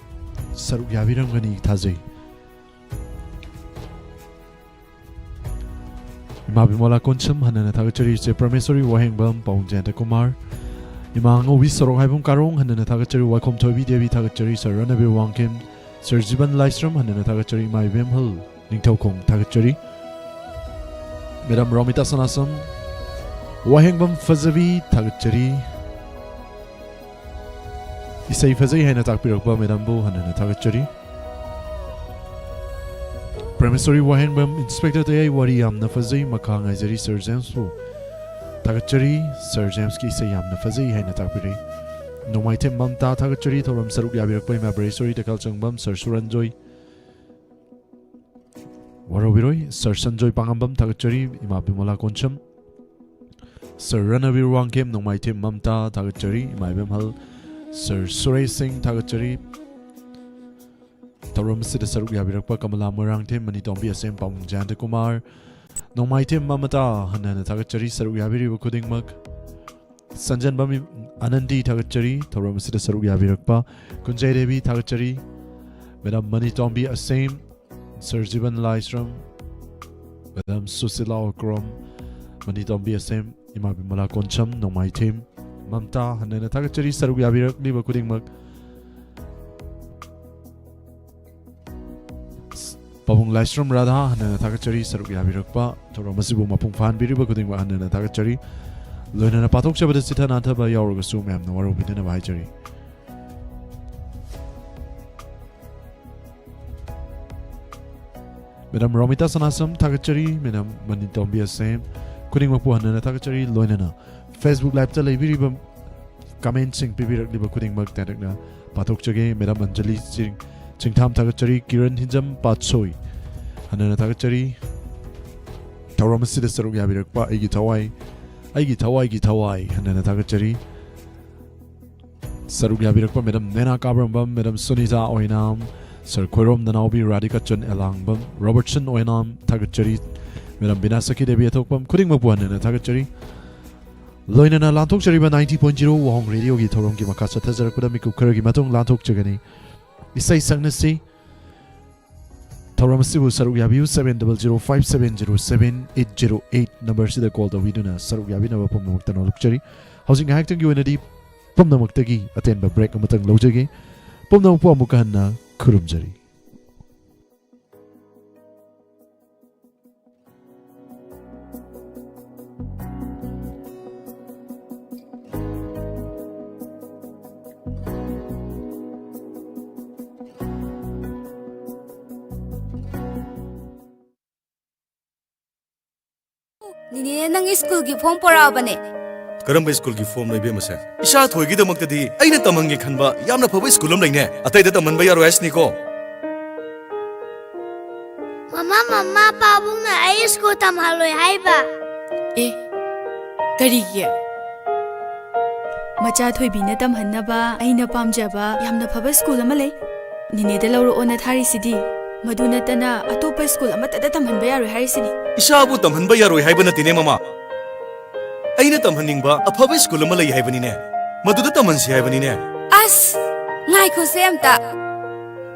ꯁꯔꯨꯛ ꯌꯥꯕꯤꯔꯝꯒꯅꯤ ꯊꯥꯖꯩ꯫ ꯏꯃꯥ ꯕꯤꯃꯣꯂꯥ ꯀꯣꯟꯁꯝ, ꯍꯟꯅꯅ ꯊꯥꯒꯠꯆꯔꯤ꯫ ꯏꯆꯦ ꯄ꯭ꯔꯃꯦꯁꯣꯔꯤ ꯋꯥꯍꯦꯡꯕꯝ, ꯄꯥꯎꯡ ꯖꯌꯟꯇ ꯀꯨꯃꯥꯔ, ꯏꯃꯥ ꯑꯉꯧꯕꯤ ꯁꯣꯔꯣꯛ ꯍꯥꯏꯕꯝ ꯀꯥꯔꯣꯡ, ꯍꯟꯅꯅ ꯊꯥꯒꯠꯆꯔꯤ꯫ ꯋꯥꯏꯈꯣꯝ ꯊꯣꯏꯕꯤ ꯗꯦꯕꯤ, ꯊꯥꯒꯠꯆꯔꯤ꯫ ꯁꯔ ꯔꯅꯕꯤꯔ ꯋꯥꯡꯈꯦꯝ, ꯁꯔ ꯖꯤꯕꯟ ꯂꯥꯏꯁ꯭ꯔꯝ, ꯍꯟꯅꯅ ꯊꯥꯒꯠꯆꯔꯤ꯫ ꯏꯃꯥ ꯏꯕꯦꯝꯍꯜ ꯅꯤꯡꯊꯧꯈꯣꯡ, ꯊꯥꯒꯠꯆꯔꯤ꯫ ꯃꯦꯗꯥꯝ ꯔꯣꯃꯤꯇꯥ ꯁꯅꯥꯁꯝ, ꯋꯥꯍꯦꯡꯕꯝ ꯐꯖꯕꯤ, ꯊꯥꯒꯠꯆꯔꯤ꯫ ꯏꯁꯩ ꯐꯖꯩ ꯍꯥꯏꯅ ꯇꯥꯛꯄꯤꯔꯛꯄ ꯃꯦꯗꯥꯝꯕꯨ ꯍꯟꯅ ꯍꯟꯅ ꯊꯥꯒꯠꯆꯔꯤ꯫ ꯄ꯭ꯔꯃꯦꯁꯣꯔꯤ ꯋꯥꯍꯦꯡꯕꯝ, ꯏꯟꯁꯄꯦꯛꯇꯔ ꯇꯌꯥꯏ, ꯋꯥꯔꯤ ꯌꯥꯝꯅ ꯐꯖꯩ, ꯃꯈꯥ ꯉꯥꯏꯖꯔꯤ꯫ ꯁꯔ ꯖꯦꯝꯁꯄꯨ ꯊꯥꯒꯠꯆꯔꯤ꯫ ꯁꯔ ꯖꯦꯝꯁꯀꯤ ꯏꯁꯩ ꯌꯥꯝꯅ ꯐꯖꯩ ꯍꯥꯏꯅ ꯇꯥꯛꯄꯤꯔꯛꯏ꯫ ꯅꯣꯡꯃꯥꯏꯊꯦꯝ ꯃꯝꯇꯥ, ꯊꯥꯒꯠꯆꯔꯤ꯫ ꯊꯧꯔꯝ ꯁꯔꯨꯛ ꯌꯥꯕꯤꯔꯛꯄ ꯏꯃꯥ ꯕ꯭ꯔꯦꯁꯣꯔꯤ ꯇꯦꯀꯜꯆꯪꯕꯝ, ꯁꯔ ꯁꯨꯔꯟꯖꯣꯏ, ꯋꯥꯔꯧꯕꯤꯔꯣꯏ꯫ ꯁꯔ ꯁꯟꯖꯣꯏ ꯄꯥꯉꯝꯕꯝ, ꯊꯥꯒꯠꯆꯔꯤ꯫ ꯏꯃꯥ ꯕꯤꯃꯣꯂꯥ ꯀꯣꯟꯁꯝ, ꯁꯔ ꯔꯅꯕꯤꯔ ꯋꯥꯡꯈꯦꯝ, ꯅꯣꯡꯃꯥꯏꯊꯦꯝ ꯃꯝꯇꯥ, ꯊꯥꯒꯠꯆꯔꯤ꯫ ꯏꯃꯥ ꯏꯕꯦꯝꯍꯜ, ꯁꯔ ꯁꯨꯔꯦꯁ ꯁꯤꯡ, ꯊꯥꯒꯠꯆꯔꯤ꯫ ꯊꯧꯔꯝ ꯑꯁꯤꯗ ꯁꯔꯨꯛ ꯌꯥꯕꯤꯔꯛꯄ ꯀꯃꯂꯥ ꯃꯣꯏꯔꯥꯡꯊꯦꯝ, ꯃꯅꯤꯇꯣꯝꯕꯤ ꯑꯁꯦꯝ, ꯄꯥꯕꯨꯡ ꯖꯌꯟꯇ ꯀꯨꯃꯥꯔ, ꯅꯣꯡꯃꯥꯏꯊꯦꯝ ꯃꯃꯇꯥ, ꯍꯟꯅ ꯍꯟꯅ ꯊꯥꯒꯠꯆꯔꯤ꯫ ꯁꯔꯨꯛ ꯌꯥꯕꯤꯔꯤꯕ ꯈꯨꯗꯤꯡꯃꯛ, ꯁꯟꯖꯟꯕꯝ ꯑꯅꯟꯗꯤ, ꯊꯥꯒꯠꯆꯔꯤ꯫ ꯊꯧꯔꯝ ꯑꯁꯤꯗ ꯁꯔꯨꯛ ꯌꯥꯕꯤꯔꯛꯄ ꯀꯨꯟꯖꯩ ꯗꯦꯕꯤ, ꯊꯥꯒꯠꯆꯔꯤ꯫ ꯃꯦꯗꯥꯝ ꯃꯅꯤꯇꯣꯝꯕꯤ ꯑꯁꯦꯝ, ꯁꯔ ꯖꯤꯕꯟ ꯂꯥꯏꯁ꯭ꯔꯝ, ꯃꯦꯗꯥꯝ ꯁꯨꯁꯤꯂꯥ ꯑꯣꯀ꯭ꯔꯣꯝ, ꯃꯅꯤꯇꯣꯝꯕꯤ ꯑꯁꯦꯝ, ꯏꯃꯥ ꯕꯤꯃꯂꯥ ꯀꯣꯟꯁꯝ, ꯅꯣꯡꯃꯥꯏꯊꯦꯝ ꯃꯝꯇꯥ, ꯍꯟꯅ ꯍꯟꯅ ꯊꯥꯒꯠꯆꯔꯤ꯫ ꯁꯔꯨꯛ ꯌꯥꯕꯤꯔꯛꯂꯤꯕ ꯈꯨꯗꯤꯡꯃꯛ, ꯄꯥꯕꯨꯡ ꯂꯥꯏꯁ꯭ꯔꯝ ꯔꯥꯙꯥ, ꯍꯟꯅ ꯍꯟꯅ ꯊꯥꯒꯠꯆꯔꯤ꯫ ꯁꯔꯨꯛ ꯌꯥꯕꯤꯔꯛꯄ, ꯊꯧꯔꯝ ꯑꯁꯤꯕꯨ ꯃꯄꯨꯡ ꯐꯥꯍꯟꯕꯤꯔꯤꯕ ꯈꯨꯗꯤꯡꯃꯛ ꯍꯟꯅ ꯍꯟꯅ ꯊꯥꯒꯠꯆꯔꯤ꯫ ꯂꯣꯏꯅꯅ ꯄꯥꯊꯣꯛꯆꯕꯗ ꯆꯤꯊ ꯅꯥꯟꯊꯕ ꯌꯥꯎꯔꯒꯁꯨ ꯃꯌꯥꯝꯅ ꯋꯥꯔꯧꯕꯤꯗꯅꯕ ꯍꯥꯏꯖꯔꯤ꯫ ꯃꯦꯗꯥꯝ ꯔꯣꯃꯤꯇꯥ ꯁꯅꯥꯁꯝ, ꯊꯥꯒꯠꯆꯔꯤ꯫ ꯃꯦꯗꯥꯝ ꯃꯅꯤꯇꯣꯝꯕꯤ ꯑꯁꯦꯝ, ꯈꯨꯗꯤꯡꯃꯛꯄꯨ ꯍꯟꯅ ꯍꯟꯅ ꯊꯥꯒꯠꯆꯔꯤ꯫ ꯂꯣꯏꯅꯅ Facebook Live-ꯇ ꯂꯩꯕꯤꯔꯤꯕ, comment-ꯁꯤꯡ ꯄꯤꯕꯤꯔꯛꯂꯤꯕ ꯈꯨꯗꯤꯡꯃꯛ direct-ꯅ ꯄꯥꯊꯣꯛꯆꯒꯦ꯫ ꯃꯦꯗꯥꯝ ꯑꯟꯖꯂꯤ ꯆꯤꯡ-, ꯆꯤꯡꯊꯥꯝ, ꯊꯥꯒꯠꯆꯔꯤ꯫ ꯀꯤꯔꯟ ꯍꯤꯟꯖꯝ ꯄꯥꯠꯁꯣꯏ, ꯍꯟꯅ ꯍꯟꯅ ꯊꯥꯒꯠꯆꯔꯤ꯫ ꯊꯧꯔꯝ ꯑꯁꯤꯗ ꯁꯔꯨꯛ ꯌꯥꯕꯤꯔꯛꯄ ꯑꯩꯒꯤ ꯊꯋꯥꯏ ꯑꯩꯒꯤ ꯊꯋꯥꯏꯒꯤ ꯊꯋꯥꯏ ꯍꯟꯅꯅ ꯊꯥꯒꯠꯆꯔꯤ꯫ ꯁꯔꯨꯛ ꯌꯥꯕꯤꯔꯛꯄ ꯃꯦꯗꯥꯝ ꯅꯦꯅꯥ ꯀꯥꯕ꯭ꯔꯝꯕꯝ, ꯃꯦꯗꯥꯝ ꯁꯨꯅꯤꯇꯥ ꯑꯣꯏꯅꯥꯝ, ꯁꯔ ꯈꯣꯏꯔꯣꯝ ꯅꯅꯥꯎꯕꯤ, ꯔꯥꯙꯤꯀꯥꯆꯟ ꯑꯦꯂꯥꯡꯕꯝ, ꯔꯣꯕꯔꯠꯁꯟ ꯑꯣꯏꯅꯥꯝ ꯊꯥꯒꯠꯆꯔꯤ꯫ ꯃꯦꯗꯥꯝ ꯕꯤꯅꯥ ꯁꯈꯤ ꯗꯦꯕꯤ ꯑꯊꯣꯛꯄꯝ, ꯈꯨꯗꯤꯡꯃꯛꯄꯨ ꯍꯟꯅꯅ ꯊꯥꯒꯠꯆꯔꯤ꯫ ꯂꯣꯏꯅꯅ ꯂꯥꯟꯊꯣꯛꯆꯔꯤꯕ ninety point zero ꯋꯥꯍꯣꯡ ꯔꯦꯗꯤꯑꯣꯒꯤ ꯊꯧꯔꯝꯒꯤ ꯃꯈꯥ ꯆꯠꯊꯖꯔꯛꯄꯗ ꯃꯤꯀꯨꯞ ꯈꯔꯒꯤ ꯃꯇꯨꯡ ꯂꯥꯟꯊꯣꯛꯆꯒꯅꯤ꯫ ꯏꯁꯩ ꯁꯛꯅꯁꯤ꯫ ꯊꯧꯔꯝ ꯑꯁꯤꯕꯨ ꯁꯔꯨꯛ ꯌꯥꯕꯤꯌꯨ, seven double zero five seven zero seven eight zero eight ꯅꯝꯕꯔꯁꯤꯗ ꯀꯣꯜ ꯇꯧꯕꯤꯗꯨꯅ ꯁꯔꯨꯛ ꯌꯥꯕꯤꯅꯕ ꯄꯨꯝꯅꯃꯛꯇ ꯅꯣꯜꯂꯛꯆꯔꯤ꯫ ꯍꯧꯖꯤꯛ ꯉꯥꯏꯍꯥꯛꯇꯪꯒꯤ ꯑꯣꯏꯅꯗꯤ ꯄꯨꯝꯅꯃꯛꯇꯒꯤ ꯑꯇꯦꯟꯕ ꯕ꯭ꯔꯦꯛ ꯑꯃꯇꯪ ꯂꯧꯖꯒꯦ꯫ ꯄꯨꯝꯅꯃꯛꯄꯨ ꯑꯃꯨꯛꯀ ꯍꯟꯅ ꯈꯨꯔꯨꯝꯖꯔꯤ꯫ ꯅꯤꯅꯦ, ꯅꯪꯒꯤ ꯁ꯭ꯀꯨꯜꯒꯤ ꯐꯣꯝ ꯄꯣꯔꯛꯑꯕꯅꯦ꯫ ꯀꯔꯝꯕ ꯁ꯭ꯀꯨꯜꯒꯤ ꯐꯣꯝꯅꯣ, ꯏꯕꯦꯝꯃꯁꯦ? ꯏꯆꯥ ꯊꯣꯏꯒꯤꯗꯃꯛꯇꯗꯤ ꯑꯩꯅ ꯇꯝꯍꯟꯒꯦ ꯈꯟꯕ ꯌꯥꯝꯅ ꯐꯕ ꯁ꯭ꯀꯨꯜ ꯑꯃ ꯂꯩꯅꯦ, ꯑꯇꯩꯗ ꯇꯝꯍꯟꯕ ꯌꯥꯔꯣꯏ ꯍꯥꯏꯁꯤꯅꯤꯀꯣ? ꯃꯃꯥ, ꯃꯃꯥ, ꯄꯥꯕꯨꯡꯅ ꯑꯩ ꯁ꯭ꯀꯨꯜ ꯇꯝꯍꯜꯂꯣꯏ ꯍꯥꯏꯕ꯫ ꯑꯦ, ꯀꯔꯤꯒꯤ? ꯃꯆꯥ ꯊꯣꯏꯕꯤꯅ ꯇꯝꯍꯟꯅꯕ ꯑꯩꯅ ꯄꯥꯝꯖꯕ ꯌꯥꯝꯅ ꯐꯕ ꯁ꯭ꯀꯨꯜ ꯑꯃ ꯂꯩ꯫ ꯅꯤꯅꯦꯗ ꯂꯧꯔꯛꯑꯣꯅ ꯊꯥꯔꯤꯁꯤꯗꯤ꯫ ꯃꯗꯨ ꯅꯠꯇꯅ ꯑꯇꯣꯞꯄ ꯁ꯭ꯀꯨꯜ ꯑꯃꯠꯇꯗ ꯇꯝꯍꯟꯕ ꯌꯥꯔꯣꯏ ꯍꯥꯏꯔꯤꯁꯤꯅꯤ꯫ ꯏꯆꯥꯕꯨ ꯇꯝꯍꯟꯕ ꯌꯥꯔꯣꯏ ꯍꯥꯏꯕ ꯅꯠꯇꯦꯅꯦ, ꯃꯃꯥ꯫ ꯑꯩꯅ ꯇꯝꯍꯟꯅꯤꯡꯕ ꯑꯐꯕ ꯁ꯭ꯀꯨꯜ ꯑꯃ ꯂꯩ ꯍꯥꯏꯕꯅꯤꯅꯦ꯫ ꯃꯗꯨꯗ ꯇꯝꯍꯟꯁꯤ ꯍꯥꯏꯕꯅꯤꯅꯦ꯫ ꯑꯁ, ꯉꯥꯏꯈꯣꯁꯦ ꯑꯝꯇ꯫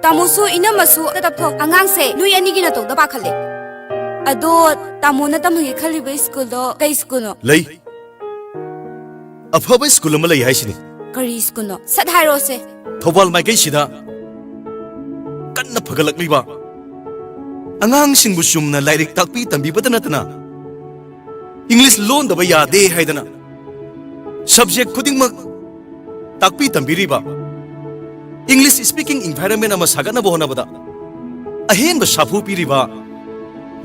ꯇꯥꯃꯣꯁꯨ ꯏꯅꯝꯃꯁꯨ ꯑꯝꯇ ꯇꯞꯊꯣꯛ꯫ ꯑꯉꯥꯡꯁꯦ ꯅꯣꯏ ꯑꯅꯤꯒꯤ ꯅꯇꯧꯗ ꯄꯥꯈꯠꯂꯦ꯫ ꯑꯗꯣ, ꯇꯥꯃꯣꯅ ꯇꯝꯍꯟꯒꯦ ꯈꯜꯂꯤꯕ ꯁ꯭ꯀꯨꯜꯗꯣ ꯀꯩ ꯁ꯭ꯀꯨꯜꯅꯣ? ꯂꯩ꯫ ꯑꯐꯕ ꯁ꯭ꯀꯨꯜ ꯑꯃ ꯂꯩ ꯍꯥꯏꯁꯤꯅꯤ꯫ ꯀꯔꯤ ꯁ꯭ꯀꯨꯜꯅꯣ? ꯁꯠ ꯍꯥꯏꯔꯛꯑꯣꯁꯦ꯫ ꯊꯧꯕꯥꯜ ꯃꯥꯏꯀꯩꯁꯤꯗ ꯀꯟꯅ ꯐꯒꯠꯂꯛꯂꯤꯕ, ꯑꯉꯥꯡꯁꯤꯡꯕꯨ ꯆꯨꯝꯅ ꯂꯥꯏꯔꯤꯛ ꯇꯥꯛꯄꯤ ꯇꯝꯕꯤꯕꯇ ꯅꯠꯇꯅ ꯏꯪꯂꯤꯁ ꯂꯣꯟꯗꯕ ꯌꯥꯗꯦ ꯍꯥꯏꯗꯅ ꯁꯕꯖꯦꯛ ꯈꯨꯗꯤꯡꯃꯛ ꯇꯥꯛꯄꯤ ꯇꯝꯕꯤꯔꯤꯕ, ꯏꯪꯂꯤꯁ ꯁ꯭ꯄꯤꯀꯤꯡ ꯏꯟꯚꯥꯏꯔꯟꯃꯦꯟ ꯑꯃ ꯁꯥꯒꯠꯅꯕ ꯍꯣꯠꯅꯕꯗ ꯑꯍꯦꯟꯕ ꯁꯥꯐꯨ ꯄꯤꯔꯤꯕ,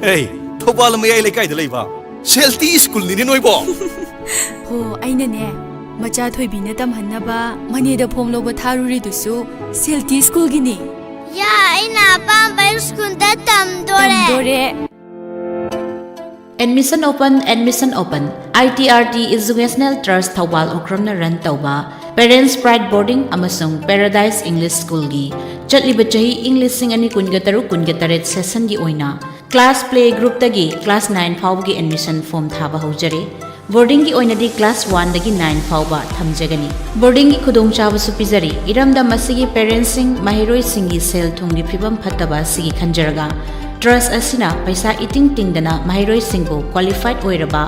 ꯍꯦ, ꯊꯧꯕꯥꯜ ꯃꯌꯥꯏ ꯂꯩꯀꯥꯏꯗ ꯂꯩꯕ ꯁꯦꯜꯇꯤ ꯁ꯭ꯀꯨꯜꯅꯤꯅꯦ ꯅꯣꯏꯕꯣ꯫ ꯍꯣ, ꯑꯩꯅꯅꯦ, ꯃꯆꯥ ꯊꯣꯏꯕꯤꯅ ꯇꯝꯍꯟꯅꯕ ꯃꯅꯦꯗ ꯐꯣꯝ ꯂꯧꯕ ꯊꯥꯔꯨꯔꯤꯗꯨꯁꯨ ꯁꯦꯜꯇꯤ ꯁ꯭ꯀꯨꯜꯒꯤꯅꯤ꯫ ꯌꯥ, ꯑꯩꯅ ꯑꯄꯥꯝꯕ ꯁ꯭ꯀꯨꯜꯗ ꯇꯝꯗꯣꯔꯦ꯫ ꯇꯝꯗꯣꯔꯦ꯫ Admission open, admission open. I T R T Educational Trust Thoubal ꯎꯈ꯭ꯔꯝꯅ run ꯇꯧꯕ Parents Pride Boarding ꯑꯃꯁꯨꯡ Paradise English Schoolꯒꯤ ꯆꯠꯂꯤꯕ ꯆꯍꯤ ꯏꯪ ꯂꯤꯁꯤꯡ ꯑꯅꯤ ꯀꯨꯟꯒ ꯇꯔꯨꯛ ꯀꯨꯟꯒ ꯇꯔꯦꯠ sessionꯒꯤ ꯑꯣꯏꯅ class play groupꯇꯒꯤ class nine ꯐꯥꯎꯕꯒꯤ admission form ꯊꯥꯕ ꯍꯧꯖꯔꯦ꯫ Boardingꯒꯤ ꯑꯣꯏꯅꯗꯤ class oneꯗꯒꯤ nine ꯐꯥꯎꯕ ꯊꯝꯖꯒꯅꯤ꯫ Boardingꯒꯤ ꯈꯨꯗꯣꯡꯆꯥꯕꯁꯨ ꯄꯤꯖꯔꯤ꯫ ꯏꯔꯝꯗꯝ ꯑꯁꯤꯒꯤ parentsꯁꯤꯡ, ꯃꯍꯩꯔꯣꯏꯁꯤꯡꯒꯤ ꯁꯦꯜ ꯊꯨꯝꯒꯤ ꯐꯤꯕꯝ ꯐꯠꯇꯕ ꯑꯁꯤꯒꯤ ꯈꯟꯖꯔꯒ trust ꯑꯁꯤꯅ ꯄꯩꯁꯥ ꯏꯇꯤꯡ ꯇꯤꯡꯗꯅ ꯃꯍꯩꯔꯣꯏꯁꯤꯡꯕꯨ qualified ꯑꯣꯏꯔꯕ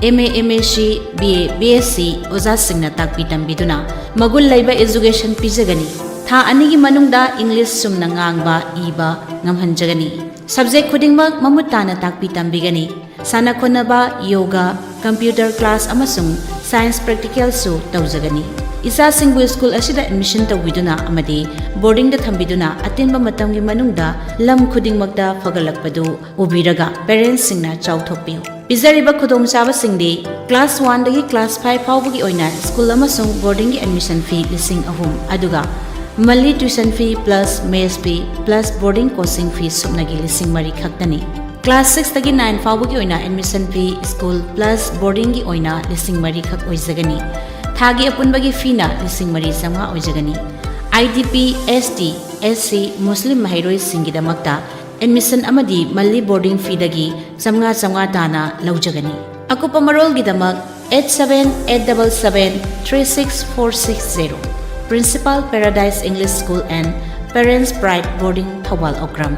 M A, M S C, B A, B S C ꯑꯣꯖꯥꯁꯤꯡꯅ ꯇꯥꯛꯄꯤ ꯇꯝꯕꯤꯗꯨꯅ ꯃꯒꯨꯟ ꯂꯩꯕ education ꯄꯤꯖꯒꯅꯤ꯫ ꯊꯥ ꯑꯅꯤꯒꯤ ꯃꯅꯨꯡꯗ English ꯆꯨꯝꯅ ꯉꯥꯡꯕ, ꯏꯕ ꯉꯝꯍꯟꯖꯒꯅꯤ꯫ Subject ꯈꯨꯗꯤꯡꯃꯛ ꯃꯃꯨꯠ ꯇꯥꯅ ꯇꯥꯛꯄꯤ ꯇꯝꯕꯤꯒꯅꯤ꯫ ꯁꯥꯟꯅ ꯈꯣꯠꯅꯕ, yoga, computer class ꯑꯃꯁꯨꯡ science practicalꯁꯨ ꯇꯧꯖꯒꯅꯤ꯫ ꯏꯆꯥꯁꯤꯡꯕꯨ school ꯑꯁꯤꯗ admission ꯇꯧꯕꯤꯗꯨꯅ ꯑꯃꯗꯤ boardingꯗ ꯊꯝꯕꯤꯗꯨꯅ ꯑꯇꯦꯟꯕ ꯃꯇꯝꯒꯤ ꯃꯅꯨꯡꯗ ꯂꯝ ꯈꯨꯗꯤꯡꯃꯛꯇ ꯐꯒꯠꯂꯛꯄꯗꯨ ꯎꯕꯤꯔꯒ parentsꯁꯤꯡꯅ ꯆꯥꯎꯊꯣꯛꯄꯤꯌꯨ꯫ ꯄꯤꯖꯔꯤꯕ ꯈꯨꯗꯣꯡꯆꯥꯕꯁꯤꯡꯗꯤ class oneꯗꯒꯤ class five ꯐꯥꯎꯕꯒꯤ ꯑꯣꯏꯅ school ꯑꯃꯁꯨꯡ boardingꯒꯤ admission fee ꯂꯤꯁꯤꯡ ꯑꯍꯨꯝ, ꯑꯗꯨꯒ monthly tuition fee plus mess fee plus boarding coaching fee ꯁꯨꯞꯅꯒꯤ ꯂꯤꯁꯤꯡ ꯃꯔꯤ ꯈꯛꯇꯅꯤ꯫ Class sixꯇꯒꯤ nine ꯐꯥꯎꯕꯒꯤ ꯑꯣꯏꯅ admission fee, school plus boardingꯒꯤ ꯑꯣꯏꯅ ꯂꯤꯁꯤꯡ ꯃꯔꯤ ꯈꯛ ꯑꯣꯏꯖꯒꯅꯤ꯫ ꯊꯥꯒꯤ ꯑꯄꯨꯟꯕꯒꯤ feeꯅ ꯂꯤꯁꯤꯡ ꯃꯔꯤ ꯆꯥꯝꯃꯉꯥ ꯑꯣꯏꯖꯒꯅꯤ꯫ I D P, S T, S C, Muslim ꯃꯍꯩꯔꯣꯏꯁꯤꯡꯒꯤꯗꯃꯛꯇ admission ꯑꯃꯗꯤ monthly boarding feeꯗꯒꯤ ꯆꯥꯝꯃꯉꯥ ꯆꯥꯝꯃꯉꯥ ꯇꯥꯅ ꯂꯧꯖꯒꯅꯤ꯫ ꯑꯀꯨꯞꯄ ꯃꯔꯣꯜꯒꯤꯗꯃꯛ eight seven eight double seven three six four six zero꯫ Principal, Paradise English School and Parents Pride Boarding, Thoubal ꯎꯈ꯭ꯔꯝ꯫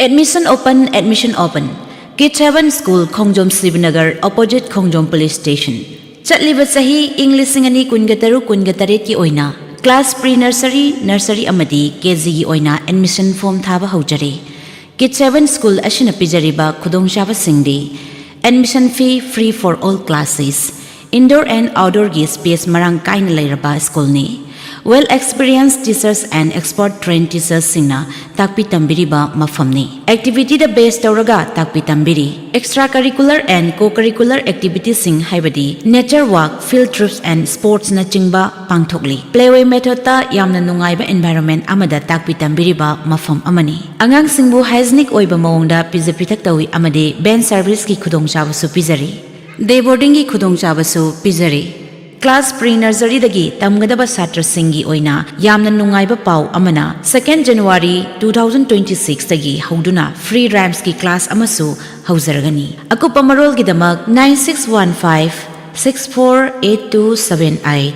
Admission open, admission open. Kids Heaven School, Khongjom ꯁꯤꯕꯅꯒꯔ, opposite Khongjom police station꯫ ꯆꯠꯂꯤꯕ ꯆꯍꯤ ꯏꯪ ꯂꯤꯁꯤꯡ ꯑꯅꯤ ꯀꯨꯟꯒ ꯇꯔꯨꯛ ꯀꯨꯟꯒ ꯇꯔꯦꯠꯀꯤ ꯑꯣꯏꯅ class pre nursery, nursery ꯑꯃꯗꯤ K Gꯒꯤ ꯑꯣꯏꯅ admission form ꯊꯥꯕ ꯍꯧꯖꯔꯦ꯫ Kids Heaven School ꯑꯁꯤꯅ ꯄꯤꯖꯔꯤꯕ ꯈꯨꯗꯣꯡꯆꯥꯕꯁꯤꯡꯗꯤ: admission fee free for all classes, indoor and outdoorꯒꯤ space ꯃꯔꯥꯡ ꯀꯥꯏꯅ ꯂꯩꯔꯕ schoolꯅꯤ꯫ Well experienced teachers and expert trained teachersꯁꯤꯡꯅ ꯇꯥꯛꯄꯤ ꯇꯝꯕꯤꯔꯤꯕ ꯃꯐꯝꯅꯤ꯫ Activityꯗ base ꯇꯧꯔꯒ ꯇꯥꯛꯄꯤ ꯇꯝꯕꯤꯔꯤ꯫ Extra curricular and co-curricular activitiesꯁꯤꯡ ꯍꯥꯏꯕꯗꯤ nature walk, field trips and sportsꯅꯆꯤꯡꯕ ꯄꯥꯡꯊꯣꯛꯂꯤ꯫ Playway methodꯇ ꯌꯥꯝꯅ ꯅꯨꯡꯉꯥꯏꯕ environment ꯑꯃꯗ ꯇꯥꯛꯄꯤ ꯇꯝꯕꯤꯔꯤꯕ ꯃꯐꯝ ꯑꯃꯅꯤ꯫ ꯑꯉꯥꯡꯁꯤꯡꯕꯨ hygienic ꯑꯣꯏꯕ ꯃꯑꯣꯡꯗ ꯄꯤꯖ ꯄꯤꯊꯛ ꯇꯧꯏ ꯑꯃꯗꯤ bench serviceꯀꯤ ꯈꯨꯗꯣꯡꯆꯥꯕꯁꯨ ꯄꯤꯖꯔꯤ꯫ Day boardingꯒꯤ ꯈꯨꯗꯣꯡꯆꯥꯕꯁꯨ ꯄꯤꯖꯔꯤ꯫ Class pre nurseryꯗꯒꯤ ꯇꯝꯒꯗꯕ ꯁꯥꯇ꯭ꯔꯁꯤꯡꯒꯤ ꯑꯣꯏꯅ ꯌꯥꯝꯅ ꯅꯨꯡꯉꯥꯏꯕ ꯄꯥꯎ ꯑꯃꯅ, second January two thousand twenty sixꯇꯒꯤ ꯍꯧꯗꯨꯅ free rhymesꯀꯤ class ꯑꯃꯁꯨ ꯍꯧꯖꯔꯒꯅꯤ꯫ ꯑꯀꯨꯞꯄ ꯃꯔꯣꯜꯒꯤꯗꯃꯛ nine six one five six four eight two seven eight,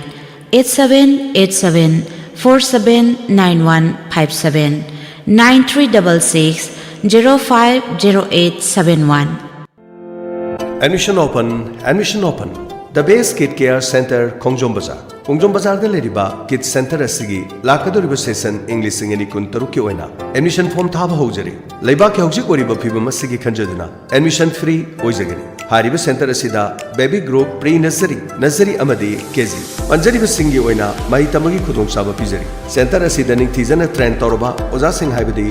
eight seven eight seven four seven nine one five seven, nine three double six zero five zero eight seven one꯫ Admission open, admission open. The Best Kid Care Center, Khongjom ꯕꯖꯥꯔ꯫ ꯈꯣꯡꯖꯣꯝ ꯕꯖꯥꯔꯗ ꯂꯩꯔꯤꯕ Kid Center ꯑꯁꯤꯒꯤ ꯂꯥꯛꯀꯗꯧꯔꯤꯕ session ꯏꯪ ꯂꯤꯁꯤꯡ ꯑꯅꯤ ꯀꯨꯟ ꯇꯔꯨꯛꯀꯤ ꯑꯣꯏꯅ admission form ꯊꯥꯕ ꯍꯧꯖꯔꯤ꯫ ꯂꯩꯕꯥꯛꯀꯤ ꯍꯧꯖꯤꯛ ꯑꯣꯏꯔꯤꯕ ꯐꯤꯕꯝ ꯑꯁꯤꯒꯤ ꯈꯟꯖꯗꯨꯅ admission free ꯑꯣꯏꯖꯒꯅꯤ꯫ ꯍꯥꯏꯔꯤꯕ center ꯑꯁꯤꯗ baby group, pre nursery, nursery ꯑꯃꯗꯤ K G ꯄꯟꯖꯔꯤꯕꯁꯤꯡꯒꯤ ꯑꯣꯏꯅ ꯃꯍꯩ ꯇꯝꯕꯒꯤ ꯈꯨꯗꯣꯡꯆꯥꯕ ꯄꯤꯖꯔꯤ꯫ Center ꯑꯁꯤꯗ ꯅꯤꯡꯊꯤꯖꯅ train ꯇꯧꯔꯕ ꯑꯣꯖꯥꯁꯤꯡ ꯍꯥꯏꯕꯗꯤ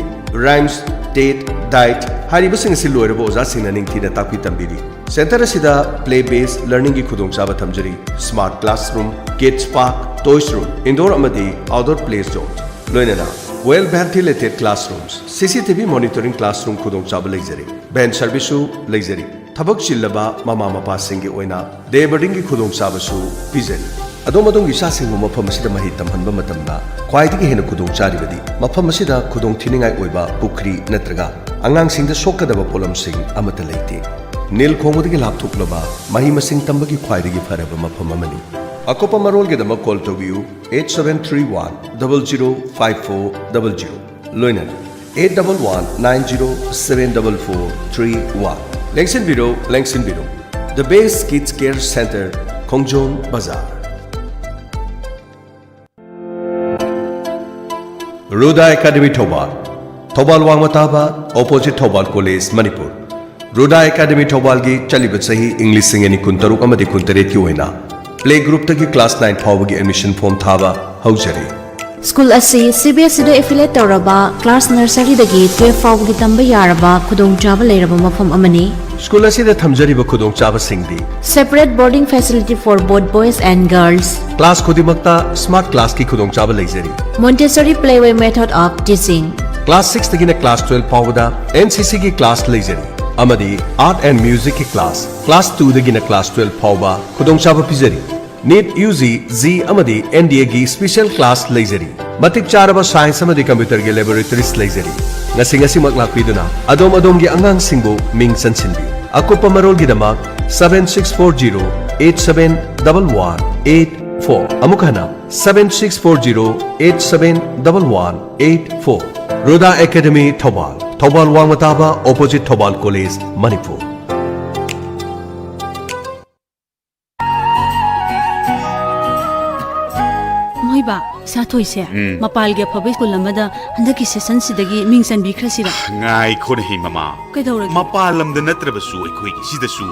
rhymes, TET, DIET ꯍꯥꯏꯔꯤꯕꯁꯤꯡ ꯑꯁꯤ ꯂꯣꯏꯔꯕ ꯑꯣꯖꯥꯁꯤꯡꯅ ꯅꯤꯡꯊꯤꯅ ꯇꯥꯛꯄꯤ ꯇꯝꯕꯤꯔꯤ꯫ Center ꯑꯁꯤꯗ play based learningꯒꯤ ꯈꯨꯗꯣꯡꯆꯥꯕ ꯊꯝꯖꯔꯤ꯫ Smart classroom, kids park, toys room, indoor ꯑꯃꯗꯤ outdoor play zone, ꯂꯣꯏꯅꯅ well ventilated classrooms, CCTV monitoring classroom ꯈꯨꯗꯣꯡꯆꯥꯕ ꯂꯩꯖꯔꯤ꯫ Van serviceꯁꯨ ꯂꯩꯖꯔꯤ꯫ ꯊꯕꯛ ꯆꯤꯜꯂꯕ ꯃꯃꯥ ꯃꯄꯥꯁꯤꯡꯒꯤ ꯑꯣꯏꯅ day boardingꯒꯤ ꯈꯨꯗꯣꯡꯆꯥꯕꯁꯨ ꯄꯤꯖꯔꯤ꯫ ꯑꯗꯣꯝ ꯑꯗꯣꯝꯒꯤ ꯏꯆꯥꯁꯤꯡꯕꯨ ꯃꯐꯝ ꯑꯁꯤꯗ ꯃꯍꯩ ꯇꯝꯍꯟꯕ ꯃꯇꯝꯗ ꯈ꯭ꯋꯥꯏꯗꯒꯤ ꯍꯦꯟꯅ ꯈꯨꯗꯣꯡ ꯆꯥꯔꯤꯕꯗꯤ ꯃꯐꯝ ꯑꯁꯤꯗ ꯈꯨꯗꯣꯡ ꯊꯤꯅꯤꯡꯉꯥꯏ ꯑꯣꯏꯕ ꯄꯨꯈ꯭ꯔꯤ ꯅꯠꯇ꯭ꯔꯒ ꯑꯉꯥꯡꯁꯤꯡꯗ ꯁꯣꯛꯀꯗꯕ ꯄꯣꯠꯂꯝꯁꯤꯡ ꯑꯃꯠꯇ ꯂꯩꯇꯦ꯫ ꯅꯤꯜ ꯈꯣꯡꯕꯗꯒꯤ ꯂꯥꯞꯊꯣꯛꯂꯕ ꯃꯍꯩ ꯃꯁꯤꯡ ꯇꯝꯕꯒꯤ ꯈ꯭ꯋꯥꯏꯗꯒꯤ ꯐꯔꯕ ꯃꯐꯝ ꯑꯃꯅꯤ꯫ ꯑꯀꯨꯞꯄ ꯃꯔꯣꯜꯒꯤꯗꯃꯛ call ꯇꯧꯕꯤꯌꯨ eight seven three one double zero five four double zero, ꯂꯣꯏꯅꯅ eight double one nine zero seven double four three one꯫ ꯂꯦꯡꯁꯤꯟꯕꯤꯔꯣ, ꯂꯦꯡꯁꯤꯟꯕꯤꯔꯣ꯫ The Best Kids Care Center, Khongjom ꯕꯖꯥꯔ꯫ ꯔꯨꯗꯥ ꯑꯦꯀꯥꯗꯦꯃꯤ ꯊꯧꯕꯥꯜ, ꯊꯧꯕꯥꯜ ꯋꯥꯡꯃ ꯇꯥꯕ, opposite Thoubal college, Manipur. Ruda academy ꯊꯧꯕꯥꯜꯒꯤ ꯆꯠꯂꯤꯕ ꯆꯍꯤ ꯏꯪ ꯂꯤꯁꯤꯡ ꯑꯅꯤ ꯀꯨꯟꯇꯔꯨꯛ ꯑꯃꯗꯤ ꯀꯨꯟꯇꯔꯦꯠꯀꯤ ꯑꯣꯏꯅ Play groupꯇꯒꯤ class nine ꯐꯥꯎꯕꯒꯤ admission form ꯊꯥꯕ ꯍꯧꯖꯔꯤ꯫ ꯁ꯭ꯀꯨꯜ ꯑꯁꯤ ꯁꯤ ꯕꯤ ꯑꯦꯁ ꯏꯗ affiliate ꯇꯧꯔꯕ class nurseryꯗꯒꯤ twelve ꯐꯥꯎꯕꯒꯤ ꯇꯝꯕ ꯌꯥꯔꯕ ꯈꯨꯗꯣꯡꯆꯥꯕ ꯂꯩꯔꯕ ꯃꯐꯝ ꯑꯃꯅꯤ꯫ ꯁ꯭ꯀꯨꯜ ꯑꯁꯤꯗ ꯊꯝꯖꯔꯤꯕ ꯈꯨꯗꯣꯡꯆꯥꯕꯁꯤꯡꯗꯤ: Separate boarding facility for both boys and girls. Class ꯈꯨꯗꯤꯡꯃꯛꯇ smart classꯀꯤ ꯈꯨꯗꯣꯡꯆꯥꯕ ꯂꯩꯖꯔꯤ꯫ Montessori playway method of teaching. Class sixꯇꯒꯤꯅ class twelve ꯐꯥꯎꯕꯗ N C Cꯒꯤ class ꯂꯩꯖꯔꯤ ꯑꯃꯗꯤ Art and Musicꯀꯤ class, class twoꯗꯒꯤꯅ class twelve ꯐꯥꯎꯕ ꯈꯨꯗꯣꯡꯆꯥꯕ ꯄꯤꯖꯔꯤ꯫ NEET, U G, JEE ꯑꯃꯗꯤ N D Aꯒꯤ special class ꯂꯩꯖꯔꯤ꯫ ꯃꯇꯤꯛ ꯆꯥꯔꯕ science ꯑꯃꯗꯤ computerꯒꯤ laboratories ꯂꯩꯖꯔꯤ꯫ ꯉꯁꯤ ꯉꯁꯤꯃꯛ ꯂꯥꯛꯄꯤꯗꯨꯅ ꯑꯗꯣꯝ ꯑꯗꯣꯝꯒꯤ ꯑꯉꯥꯡꯁꯤꯡꯕꯨ ꯃꯤꯡ ꯆꯟꯁꯤꯟꯕꯤꯌꯨ꯫ ꯑꯀꯨꯞꯄ ꯃꯔꯣꯜꯒꯤꯗꯃꯛ seven six four zero eight seven double one eight four, ꯑꯃꯨꯛ ꯍꯟꯅ, seven six four zero eight seven double one eight four꯫ Ruda Academy, Thoubal, Thoubal ꯋꯥꯡꯃ ꯇꯥꯕ, opposite ꯊꯧꯕꯥꯜ College, ꯃꯅꯤꯄꯨꯔ꯫ ꯃꯣꯏꯕꯥ, ꯏꯆꯥꯊꯣꯏꯁꯦ ꯎꯝ꯫ ꯃꯄꯥꯜꯒꯤ ꯑꯐꯕ ꯁ꯭ꯀꯨꯜ ꯑꯃꯗ ꯍꯟꯗꯛꯀꯤ sessionꯁꯤꯗꯒꯤ ꯃꯤꯡ ꯆꯟꯕꯤꯈ꯭ꯔꯁꯤꯔ? ꯉꯥꯏꯈꯣꯅꯦꯍꯦ, ꯃꯃꯥ꯫ ꯀꯩꯗꯧꯔꯒꯦ? ꯃꯄꯥꯜ ꯂꯝꯗ ꯅꯠꯇ꯭ꯔꯕꯁꯨ ꯑꯩꯈꯣꯏꯒꯤ ꯁꯤꯗꯁꯨ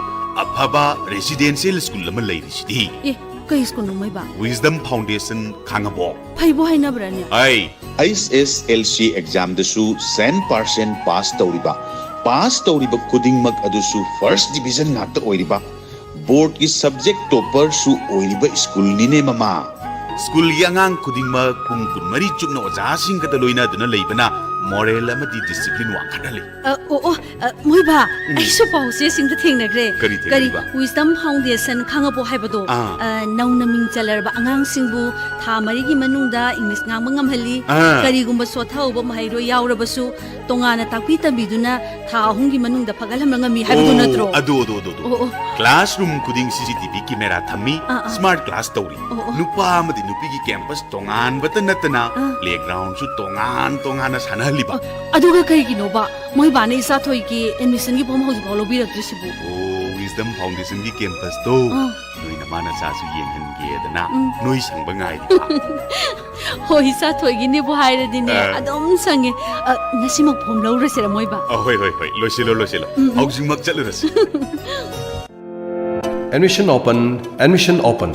ꯑꯐꯕ residential ꯁ꯭ꯀꯨꯜ ꯑꯃ ꯂꯩꯔꯤꯁꯤꯗꯤ꯫ ꯑꯦ, ꯀꯩ ꯁ꯭ꯀꯨꯜꯅꯣ, ꯃꯣꯏꯕꯥ? Wisdom Foundation ꯈꯥꯉꯕꯣꯛ꯫ ꯐꯩꯕꯨ ꯍꯥꯏꯅꯕ꯭ꯔꯥꯅꯦ? ꯑꯩ H S L C examꯗꯁꯨ cent percent pass ꯇꯧꯔꯤꯕ, pass ꯇꯧꯔꯤꯕ ꯈꯨꯗꯤꯡꯃꯛ ꯑꯗꯨꯁꯨ first division ꯉꯥꯛꯇ ꯑꯣꯏꯔꯤꯕ, boardꯀꯤ subject topperꯁꯨ ꯑꯣꯏꯔꯤꯕ ꯁ꯭ꯀꯨꯜꯅꯤꯅꯦ, ꯃꯃꯥ꯫ ꯁ꯭ꯀꯨꯜꯒꯤ ꯑꯉꯥꯡ ꯈꯨꯗꯤꯡꯃꯛ ꯄꯨꯡ ꯀꯨꯟꯃꯔꯤ ꯆꯨꯞꯅ ꯑꯣꯖꯥꯁꯤꯡꯒꯗ ꯂꯣꯏꯅꯍꯟꯗꯨꯅ ꯂꯩꯕꯅ moral ꯑꯃꯗꯤ discipline ꯋꯥꯡꯈꯠꯍꯜꯂꯤ꯫ ꯑ, ꯑꯣ, ꯑꯣ, ꯑ, ꯃꯣꯏꯕꯥ, ꯎꯝ꯫ ꯑꯩꯁꯨ ꯄꯥꯎꯆꯦꯁꯤꯡꯗ ꯊꯦꯡꯅꯈ꯭ꯔꯦ꯫ ꯀꯔꯤ ꯊꯦꯡꯅꯔꯤꯕ? Wisdom Foundation ꯈꯥꯉꯕꯣꯛ ꯍꯥꯏꯕꯗꯣ, ꯑꯥ꯫ ꯑ, ꯅꯧꯅ ꯃꯤꯡ ꯆꯜꯂꯔꯕ ꯑꯉꯥꯡꯁꯤꯡꯕꯨ ꯊꯥ ꯃꯔꯤꯒꯤ ꯃꯅꯨꯡꯗ English ꯉꯥꯡꯕ ꯉꯝꯍꯜꯂꯤ꯫ ꯑꯥ꯫ ꯀꯔꯤꯒꯨꯝꯕ ꯁꯣꯊꯍꯧꯕ ꯃꯍꯩꯔꯣꯏ ꯌꯥꯎꯔꯕꯁꯨ ꯇꯣꯉꯥꯟꯅ ꯇꯥꯛꯄꯤ ꯇꯝꯕꯤꯗꯨꯅ ꯊꯥ ꯑꯍꯨꯝꯒꯤ ꯃꯅꯨꯡꯗ ꯐꯒꯠꯍꯟꯕ ꯉꯝꯃꯤ ꯍꯥꯏꯕꯗꯨ ꯑꯣ, ꯅꯠꯇ꯭ꯔꯣ? ꯑꯗꯨ, ꯑꯗꯨ, ꯑꯗꯨ, ꯑꯗꯨ꯫ ꯑꯣ, ꯑꯣ꯫ Classroom ꯈꯨꯗꯤꯡ C C T V camera ꯊꯝꯃꯤ, ꯑꯥ, ꯑꯥ꯫ Smart class ꯇꯧꯔꯤ꯫ ꯑꯣ, ꯑꯣ꯫ ꯅꯨꯄꯥ ꯑꯃꯗꯤ ꯅꯨꯄꯤꯒꯤ campus ꯇꯣꯉꯥꯟꯕꯇ ꯅꯠꯇꯅ ꯑꯥ꯫ Playgroundꯁꯨ ꯇꯣꯉꯥꯟ ꯇꯣꯉꯥꯟꯅ ꯁꯥꯟꯅꯍꯜꯂꯤꯕ꯫ ꯑ, ꯑꯗꯨꯒ ꯀꯩꯒꯤꯅꯣꯕ ꯃꯣꯏꯕꯥꯅ ꯏꯆꯥꯊꯣꯏꯒꯤ admissionꯒꯤ form ꯍꯧꯖꯤꯛꯐꯥꯎ ꯂꯧꯕꯤꯔꯛꯇ꯭ꯔꯤꯁꯤꯕꯨ? ꯑꯣ, Wisdom Foundationꯒꯤ campusꯇꯣ ꯑꯥ꯫ ꯅꯣꯏ ꯅꯃꯥ ꯅꯆꯥꯁꯨ ꯌꯦꯡꯍꯟꯒꯦꯗꯅ ꯎꯝ꯫ ꯅꯣꯏ ꯁꯪꯕ ꯉꯥꯏꯔꯤꯕ꯫ ꯍꯣꯏ, ꯏꯆꯥꯊꯣꯏꯒꯤꯅꯦꯕꯨ ꯍꯥꯏꯔꯗꯤꯅꯦ, ꯑꯥ꯫ ꯑꯗꯨꯝ ꯁꯪꯉꯦ꯫ ꯑ, ꯉꯁꯤꯃꯛ form ꯂꯧꯔꯁꯤꯔ, ꯃꯣꯏꯕꯥ? ꯑ, ꯍꯣꯏ, ꯍꯣꯏ, ꯍꯣꯏ, ꯂꯣꯏꯁꯤꯜꯂꯣ, ꯂꯣꯏꯁꯤꯜꯂꯣ꯫ ꯎꯝ, ꯎꯝ꯫ ꯍꯧꯖꯤꯛꯃꯛ ꯆꯠꯂꯨꯔꯁꯤ꯫ Admission open, admission open.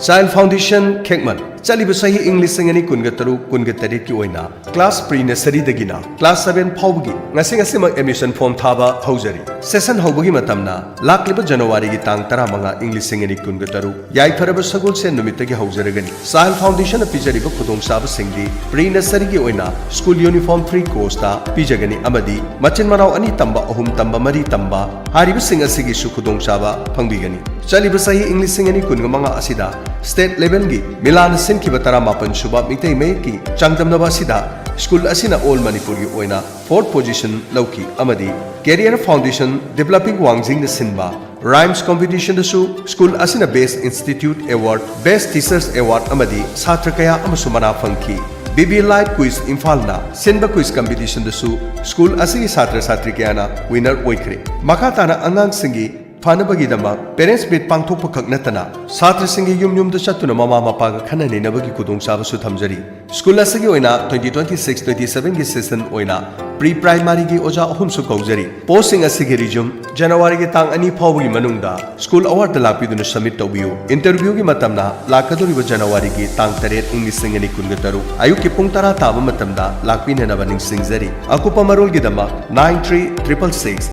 Child Foundation, ꯈꯦꯛꯃꯟ꯫ ꯆꯠꯂꯤꯕ ꯆꯍꯤ ꯏꯪ ꯂꯤꯁꯤꯡ ꯑꯅꯤ ꯀꯨꯟꯒ ꯇꯔꯨꯛ ꯀꯨꯟꯒ ꯇꯔꯦꯠꯀꯤ ꯑꯣꯏꯅ class pre nurseryꯗꯒꯤꯅ class seven ꯐꯥꯎꯕꯒꯤ ꯉꯁꯤ ꯉꯁꯤꯃꯛ admission form ꯊꯥꯕ ꯍꯧꯖꯔꯤ꯫ Session ꯍꯧꯕꯒꯤ ꯃꯇꯝꯅ ꯂꯥꯛꯂꯤꯕ ꯖꯅꯋꯥꯔꯤꯒꯤ ꯇꯥꯡ ꯇꯔꯥꯃꯉꯥ ꯏꯪ ꯂꯤꯁꯤꯡ ꯑꯅꯤ ꯀꯨꯟꯒ ꯇꯔꯨꯛ, ꯌꯥꯏꯐꯔꯕ ꯁꯒꯣꯜꯁꯦꯟ ꯅꯨꯃꯤꯠꯇꯒꯤ ꯍꯧꯖꯔꯒꯅꯤ꯫ Child Foundationꯅ ꯄꯤꯖꯔꯤꯕ ꯈꯨꯗꯣꯡꯆꯥꯕꯁꯤꯡꯗꯤ pre nurseryꯒꯤ ꯑꯣꯏꯅ school uniform free costꯇ ꯄꯤꯖꯒꯅꯤ ꯑꯃꯗꯤ ꯃꯆꯤꯟ ꯃꯅꯥꯎ ꯑꯅꯤ ꯇꯝꯕ, ꯑꯍꯨꯝ ꯇꯝꯕ, ꯃꯔꯤ ꯇꯝꯕ ꯍꯥꯏꯔꯤꯕꯁꯤꯡ ꯑꯁꯤꯒꯤꯁꯨ ꯈꯨꯗꯣꯡꯆꯥꯕ ꯐꯪꯕꯤꯒꯅꯤ꯫ ꯆꯠꯂꯤꯕ ꯆꯍꯤ ꯏꯪ ꯂꯤꯁꯤꯡ ꯑꯅꯤ ꯀꯨꯟꯒ ꯃꯉꯥ ꯑꯁꯤꯗ state levelꯒꯤ ꯃꯤꯂꯥꯟꯅ ꯁꯤꯟꯈꯤꯕ ꯇꯔꯥꯃꯥꯄꯟ ꯁꯨꯕ ꯃꯤꯇꯩ ꯃꯌꯦꯛꯀꯤ ꯆꯥꯡꯗꯝꯅꯕ ꯑꯁꯤꯗ school ꯑꯁꯤꯅ all ꯃꯅꯤꯄꯨꯔꯒꯤ ꯑꯣꯏꯅ fourth position ꯂꯧꯈꯤ ꯑꯃꯗꯤ Career Foundation Developing ꯋꯥꯡꯖꯤꯡꯅ ꯁꯤꯟꯕ Rhymes Competitionꯗꯁꯨ school ꯑꯁꯤꯅ Best Institute Award, Best Teachers Award ꯑꯃꯗꯤ ꯁꯥꯇ꯭ꯔ ꯀꯌꯥ ꯑꯃꯁꯨ ꯃꯅꯥ ꯐꯪꯈꯤ꯫ B B Live Quiz ꯏꯝꯐꯥꯜꯅ ꯁꯤꯟꯕ quiz competitionꯗꯁꯨ school ꯑꯁꯤꯒꯤ ꯁꯥꯇ꯭ꯔ ꯁꯥꯇ꯭ꯔꯤ ꯀꯌꯥꯅ winner ꯑꯣꯏꯈ꯭ꯔꯦ꯫ ꯃꯈꯥ ꯇꯥꯅ ꯑꯉꯥꯡꯁꯤꯡꯒꯤ ꯐꯅꯕꯒꯤꯗꯃꯛ parents meet ꯄꯥꯡꯊꯣꯛꯄ ꯈꯛ ꯅꯠꯇꯅ ꯁꯥꯇ꯭ꯔꯁꯤꯡꯒꯤ ꯌꯨꯝ ꯌꯨꯝꯗ ꯆꯠꯇꯨꯅ ꯃꯃꯥ ꯃꯄꯥꯒ ꯈꯟꯅ ꯅꯩꯅꯕꯒꯤ ꯈꯨꯗꯣꯡꯆꯥꯕꯁꯨ ꯊꯝꯖꯔꯤ꯫ School ꯑꯁꯤꯒꯤ ꯑꯣꯏꯅ twenty twenty-six twenty-sevenꯒꯤ session ꯑꯣꯏꯅ pre primaryꯒꯤ ꯑꯣꯖꯥ ꯑꯍꯨꯝꯁꯨ ꯀꯧꯖꯔꯤ꯫ Postꯁꯤꯡ ꯑꯁꯤꯒꯤ resume ꯖꯅꯋꯥꯔꯤꯒꯤ ꯇꯥꯡ ꯑꯅꯤ ꯐꯥꯎꯕꯒꯤ ꯃꯅꯨꯡꯗ school hourꯗ ꯂꯥꯛꯄꯤꯗꯨꯅ submit ꯇꯧꯕꯤꯌꯨ꯫ Interviewꯒꯤ ꯃꯇꯝꯅ ꯂꯥꯛꯀꯗꯧꯔꯤꯕ ꯖꯅꯋꯥꯔꯤꯒꯤ ꯇꯥꯡ ꯇꯔꯦꯠ ꯏꯪ ꯂꯤꯁꯤꯡ ꯑꯅꯤ ꯀꯨꯟꯒ ꯇꯔꯨꯛ ꯑꯌꯨꯛꯀꯤ ꯄꯨꯡ ꯇꯔꯥ ꯇꯥꯕ ꯃꯇꯝꯗ ꯂꯥꯛꯄꯤꯅꯅꯕ ꯅꯤꯡꯁꯤꯡꯖꯔꯤ꯫ ꯑꯀꯨꯞꯄ ꯃꯔꯣꯜꯒꯤꯗꯃꯛ nine three triple six